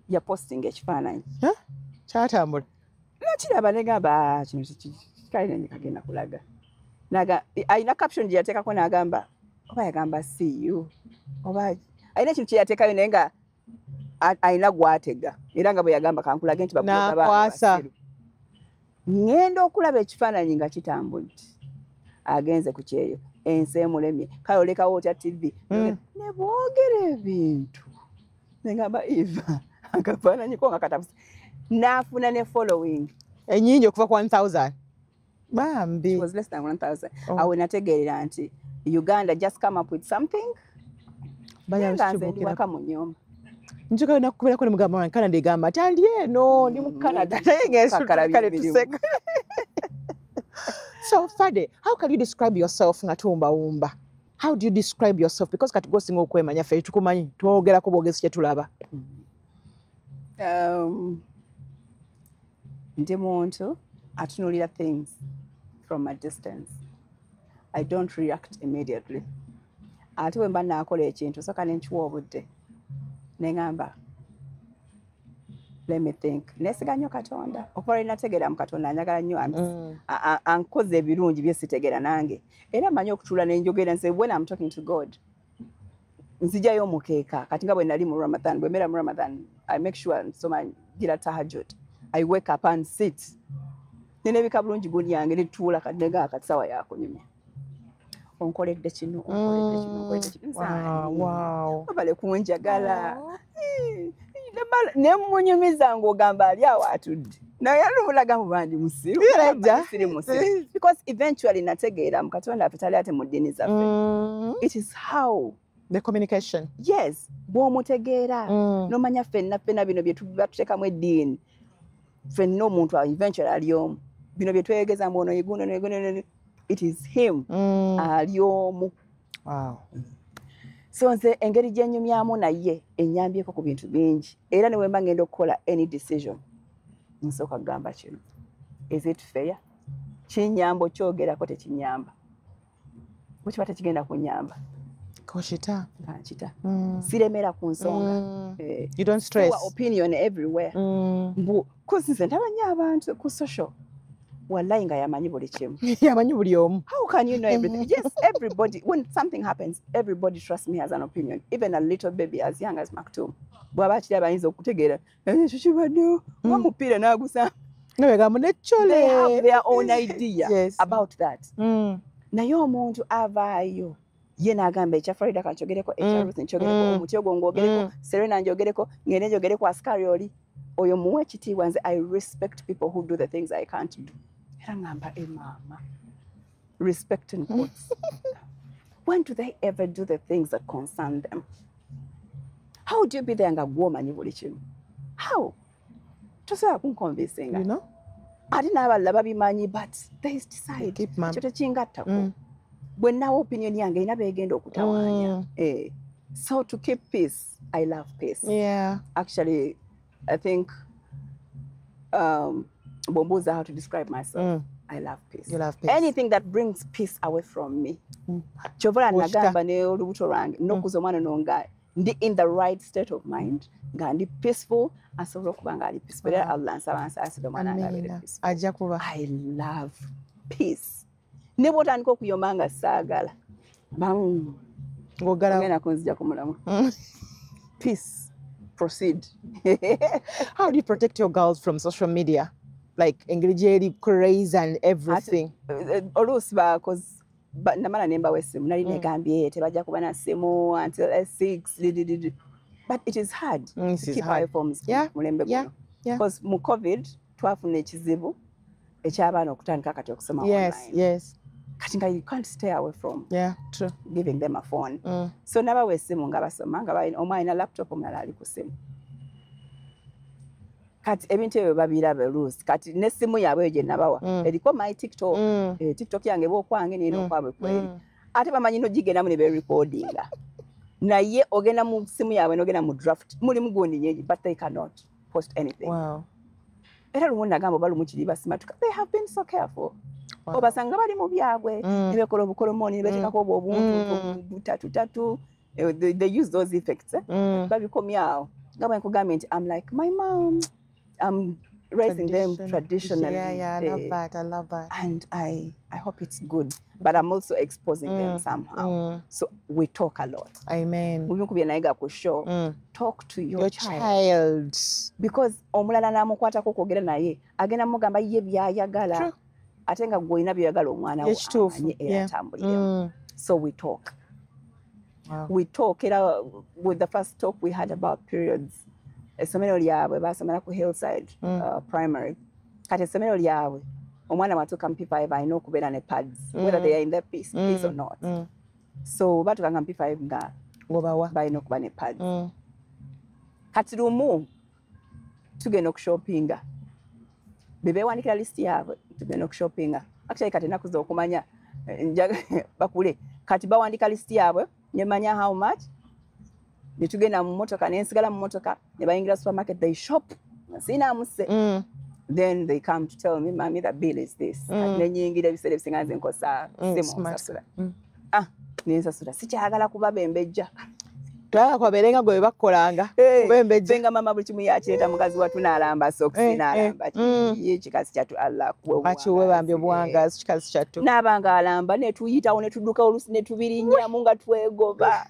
Ya posting ekifaananyi. Kyatambula. Nakiraba ne gamba kino kalina kagenda kulaga. Naga alina caption gye yateekako n'agamba oba yagamba see you oba alina ekintu kye yateekayo naye nga alina gw'atega era nga bwe yagamba kankulage nti babuloga basiru. Ngenda okulaba ekifaananyi nga kitambudde. Agenze ku kyeyo ensi emulemye kale olekawo otya TV ne boogera ebintu ne ngamba Eva akafaananyi ko nga katabuse n'afuna ne following ennyingi okuva ku 1,000. Bambi. It was less than 1,000. Awo nategeerera nti Uganda just come up with something. Nze ndi waka mu nnyumba. Njuka nakukuberako ne mugamba wange Canada egamba ati andi eno ndi mu Canada naye ng'ensi tuseka. So Fade, how can you describe yourself nga tuwumbawumba? How do you describe yourself? Because kati gwosinga okwemanya ffe tukumanyi twogerako bwogezi kye tulaba. Ndi muntu atunuulira things from a distance. I don't react immediately. Ate bwe mba naakola ekintu sooka ne nkiwa obudde ne ŋŋamba let me think. Neesiga nnyo Katonda. Okuva lwe nategeera mu Katonda njagala nnyo ankoze ebirungi bye sitegeera nange. Era mmanyi okutuula ne njogera nze when I'm talking to God nzijayo omukeeka. Kati nga bwe nali mu Ramadan, bwe mbeera mu Ramadan I make sure nsoma gira tahajjud. I wake up and sit. Nenebika bulungi gundi yange netuula kati nega kati sawa yakunyumya. Onkoledde kino, onkoledde kino, onkoledde kino. Wow. Wabale kunjagala. Ne munyumiza ng'ogamba ali awo atudde. Naye alumulaga mu bandi musiru. Musiru. Because eventually nategeera mu Katonda affe tali ate mu ddiini zaffe. It is how the communication. Yes, bw'omutegeera. N'omanya ffenna ffenna bino bye tuteekamu eddiini. Ffenna omuntu eventually ali omu. Bino bye tweyegeza mbu ono ye guno, ono ye guno, it is him. Ali omu. Wow. So nze engeri gye nnyumyamu naye ennyambyeko ku bintu bingi. Era ne bwe mba ngenda okukola any decision, nsooka kugamba kino. Is it fair? Kinnyamba okyogerako tekinnyamba. Bwe kiba tekigenda kunnyamba. Koshita. Nkita. Siremera ku nsonga. You don't stress. Your opinion everywhere. Mbu nze ndaba nnyo abantu ku social. Wallahi nga yamanyi buli kimu. Yamanyi buli omu. How can you know everything? Yes, everybody, when something happens, everybody, trust me, has an opinion. Even a little baby as young as Maktoum. Bw'aba akiraba ayinza okutegeera. Ekyo kibaddewo. Oba mupiira n'agusamba. They have their own idea about that. Naye omuntu avaayo ye n'agamba ekya Farida kankyogereko, ekya Ruth nkyogereko, omuti ogwo ngwogereko, Serena njogereko, ngende njogereko askari oli. Oyo muwe ekitiibwa. Nze I respect people who do the things I can't do. Era ngamba maama. Respect in quotes. When do they ever do the things that concern them? How do you be there nga gw'omanyi buli kimu? How? Tosobola kunconvincinga. You know? Ate n'abalala babimanyi but they decide. Ekyo tekingattako. Bwe nnawa opinion yange erina beegenda okutawaanya. So to keep peace, I love peace. Yeah. Actually, I think bw'ombuuza how to describe myself, I love peace. You love peace. Anything that brings peace away from me. Kyova nagamba ne olubuto lwange n'okuza omwana ono nga ndi in the right state of mind, nga ndi peaceful, asobola okuba nga ali peaceful. Era Allah nsaba nsaasire omwana wange abeere peaceful. Ajja kuba. I love peace. Ne bw'otandika okuyomba nga saagala, ng'ogenda kunzija ku mulamwa. Peace. Proceed. How do you protect your girls from social media? Like engeri gyeri craze and everything. Oluusi namala ne mbawa essimu nali negambye tebajja kuba na ssimu until 6. But it is hard to keep our phones mulembe guno. Because mu COVID twafuna ekizibu eky'abaana okutandika kati okusoma online. Yes. Kati nga you can't stay away from true. Giving them a phone. So nabawa essimu nga basoma, nga omu alina laptop, omulala ali ku ssimu. Kati ebintu ebyo babiraba luusi. Kati n'essimu yaabwe eyo gye nabawa eriko my TikTok. TikTok yange bwokwange nina okwabwe kweri. Ate bamanyi nogigendamu ne berecordinga. Naye ogenda mu simu yaabwe n'ogenda mu draft, mulimu gundi nyingi, but they cannot post anything. Era lumu nagamba oba lumu kiri basimatuka. They have been so careful. Obasanga bali mu byabwe, ne bekola obukolomoni, ne beteekako obwo obuntu butatu tatu. They use those effects. Eh? Babikomyawo. Nga bwe nkugambye nti I'm like my mom. I'm raising them traditionally. Yeah, I love that. I love that. And I hope it's good. But I'm also exposing them somehow. So we talk a lot. Amen. Mu bimu ku bye nayiga ku show, talk to your Your child. child. Because omulala n'amukwatako okwogera naye, agenda mugamba ye by'ayagala. True. Ate nga gwe olina by'oyagala omwana wo Ekituufu. amanye era atambuliremu. So we talk. Wow. We talk era with the first talk we had about periods. Essomero lyabwe basomera ku Hillside Primary. Kati essomero lyabwe omwana bw'atuuka mu P5 alina okubeera ne pads, whether they are in their piece or not. So batuukanga mu P5 nga Ngobawa. balina okuba ne pads. Kati lumu tugenda okushoppinga, be beewandikira list yaabwe, tugenda okushoppinga. Actually kati ennaku z'okumanya bakule, kati bawandika list yaabwe nemanya how much, ne tugenda mu mmotoka, ne nsigala mu mmotoka, ne bayingira supermarket, they shop, sinaamuse. Then they come to tell me, "Mommy, the bill is this." Kati ne nyingira, ebiseera ebisinga nze nkosa simu Smart. nsasula. Ah, nensasula, sikyagala kuba bembejja. Twagala kwabeere nga gwe bakolanga. Kubembejja. Ffe nga mama buli kimu yakireeta, mukazi wattu n'alamba sokisi, n'alamba ki, kikazi kyattu, Allah akuwe Akiwe bambi obuwangaazi. Obuwangaazi, kikazi kyattu. N'abanga alamba, ne tuyitawo ne tudduka oluusi ne tubirinyamu nga twegoba.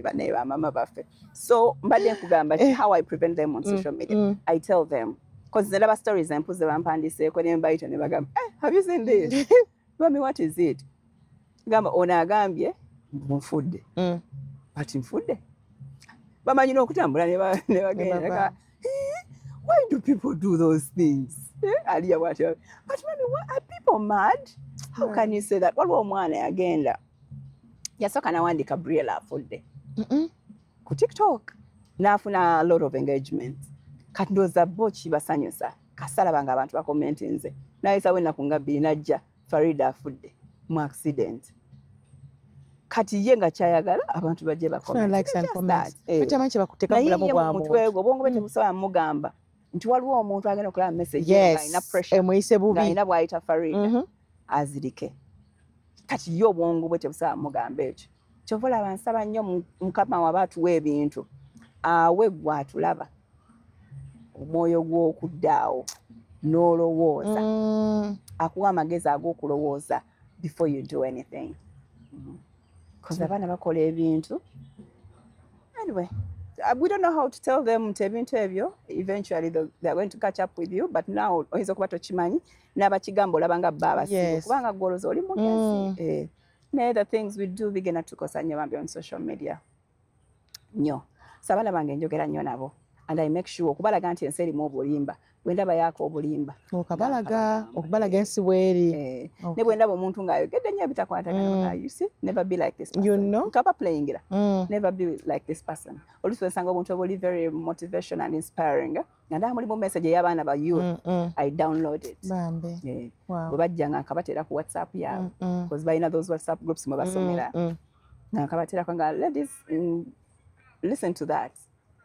Bannaye bamama baffe. So mbadde nkugamba ki, how I prevent them on social media. I tell them, 'cause nze ndaba stories empuze bampandiseeko ne mbayita ne bagamba, "Eh, have you seen this? Mami, what is it?" Gamba ono agambye nfudde. But nfudde. Bamanyi n'okutambula ne bagenda. Ne bava. Why do people do those things? Aliya bw'atyo. "But mommy, why are people mad? How can you say that?" Waliwo omwana yagenda. Yasooka n'awandiika Briella afudde ku TikTok. N'afuna a lot of engagement. Kati ndowooza bo kibasanyusa. Kasalaba nga abantu bakomentinze. N'ayisawo ennaku nga 2 n'ajja, Farida afudde mu accident. Kati ye nga kyayagala abantu bajje Funa likes and Just comments. that. Batamanyi kye bakuteeka mu Naye bulamu ye bwa mu muntu. mutwe gwe, obwongo bwe tebusobola mugamba nti waliwo omuntu agenda okulaba message ye ng'alina pressure, Emuyise bubi. ng'alina bw'ayita Farida, azirike. Kati ye obwongo bwe tebusobola mugamba ekyo. Kyova olaba nsaba nnyo Mukama waba atuwa ebintu, awe gwe atulaba omwoyo gw'okuddaawo n'olowooza, akuwa amagezi ag'okulowooza before you do anything. 'Cause abaana bakola ebintu. Anyway, we don't know how to tell them nti ebintu ebyo eventually they are going to catch up with you, but now oyinza okuba tokimanyi n'abakigamba olaba nga bba abasiru, kubanga gw'olowooza oli mugezi. Naye the things we do bigenda tukosa nnyo bambi on social media nnyo. So abaana bange njogera nnyo nabo and I make sure okubalaga nti ensi erimu obulimba. Bwe ndaba yaako obulimba, Okabalaga, okubalaga ensi bw'eri. Ne bwe ndaba omuntu ng'ayogedde nnyo ebitakwatagana, you see, never be like this person. You know? Nkaba playingira. Never be like this person. Oluusi wensanga obuntu obuli very motivation and inspiring, nga ndaba mulimu message ey'abaana ba youth, I download it. Bambi. Wow. Bwe bajja nga nkabateera ku WhatsApp yaabwe, because balina those WhatsApp groups mwe basomera, nga nkabateerako nga, "Ladies, listen to that."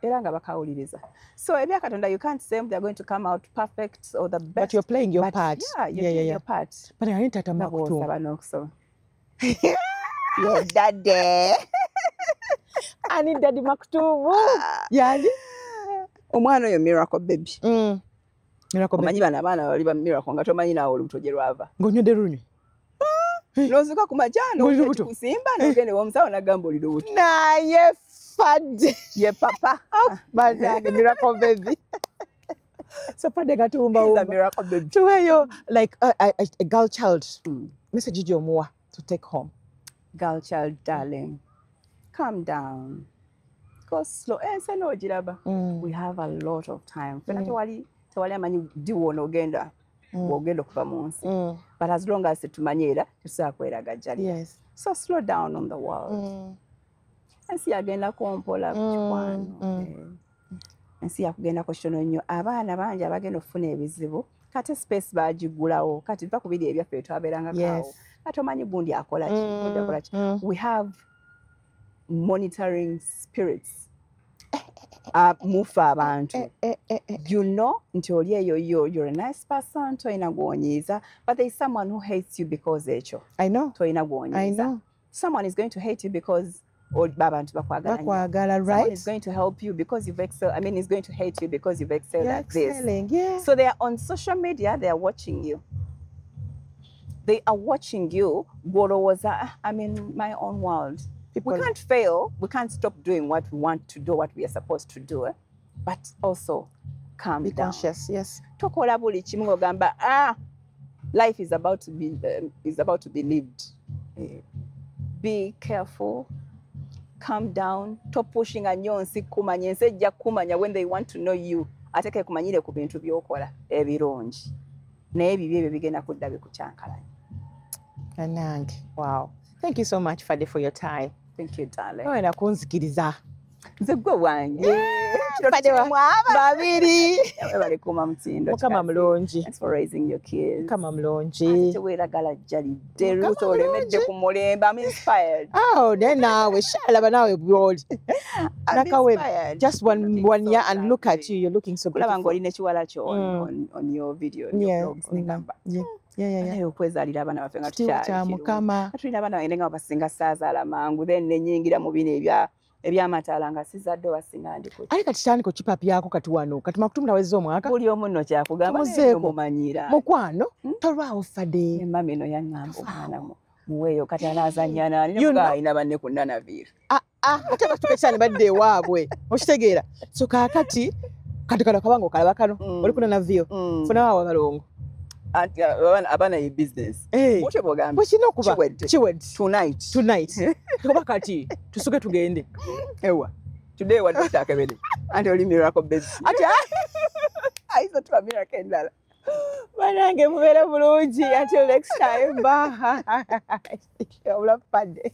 Era nga bakawuliriza. So ebya Katonda, you can't say they're going to come out perfect or the best, But you're playing your but part. Yeah, you're doing your part. But ani tata Nga Maktoum? bw'osaba n'okusoma. Your daddy. Ani Daddy Maktoum? Yani? Omwana oyo miracle baby. Miracle baby. Omanyi bano abaana bali ba miracle nga tomanyi naawe olubuto gye lwava. Ng'onywedde lunywe. N'ozuka ku makya Ng'oli lubuto. Kusimba n'ogenda ew'omusawo n'agamba oli lubuto. Naye Fadde. Ye papa. Banange, miracle baby. So Fadde He's a katuwumbawumba. Miracle baby. Tuweeyo like a girl child. Message gy'omuwa to take home. Girl child, darling, calm down. Go slow. Ensi n'ogiraba. We have a lot of time. Ffenna tewali amanyi ddi w'onoogenda. Bw'ogenda okuva mu nsi, but as long as tetumanyi, era tetusobola kweragajjalira. So slow down on the world. Ensi yagendako mpola, kikwano. Ensi yakugendako kitono nnyo. Abaana bangi abagenda okufuna ebizibu kati space bagigulawo. Kati va ku biri ebyaffe twabeerangako awo, kati omanyi gundi akola ki, gundi akola ki. We have monitoring spirits mufa abantu. You know nti oli eyo, you're a nice person, toyina gwonyiiza, but there is someone who hates you because ekyo. I know. Toyina gwonyiiza. Someone is going to hate you because abantu bakwagala. Bakwagala, right? Someone is going to help you because you've excelled. I mean, is going to hate you because you've excelled You're at excelling, this. Yeah. So they are on social media, they are watching you. They are watching you. Gw'olowooza, I'm in my own world. People, we can't fail. We can't stop doing what we want to do, what we are supposed to do. But also calm be down. Conscious, yes. Tokola buli kimu ng'ogamba, ah, life is about to be lived. Be careful. Calm down. Topushinga nnyo nsi kumanya. Ensi ejja kumanya when they want to know you. Ate kekumanyire ku bintu by'okola ebirungi. Naye ebibi ebyo bigenda kudda bikukyankalanya. Kanange, wow. Thank you so much, Fade, for your time. Thank you, darling. Wena kunzikiriza. Nze gwe wange. Fade babiri. Webale kuuma mutindo. Mukama mulungi. Thanks for raising your kids. Mukama mulungi. Teweeragala jjalidde. Ruth olemedde ku mulembe. I'm inspired. Oh, then naawe shalaba naawe by'oli. I'm inspired. Just one year and look at you. You're looking so beautiful. Kulaba ng'oli n'ekiwala kyo on your video, on your vlogs. Negamba. Yeah. Okwezaalira abaana baffe nga tukyali. Mukama. Tulina abaana bange nga basinga saazaala mangu, then ne nnyingira mu bino ebyamataala nga sizadde obasinga ndi ku. Ali kati tandika okipapyako kati wano kati makutumula wezza omwaka. Buli omu nno kyakugamba naye omumanyira. Mukwano tolwawo Fade. Emmami eno yaŋŋamba omwana muweeyo kati anaazannya naani ne mugaa alina banne ku Nanaviir. Ate batuuka ekisaani badde ewaabwe okitegeera. So kaakati kati kano kabanga okalaba kano oli ku Nanaviir funawo awo abalongo. Abaana ye business. Bw'otyo bw'ogamba. Bwekirina okuba. Kiwedde. Tonight. Kuba kati tusuke tugende. Ewa. Today wa Dr. Akebede. Anti oli miracle baby. Ati ayinza tuba miracle endala. Banange mubeere bulungi. Until next time. Bye. Obulamu Fade.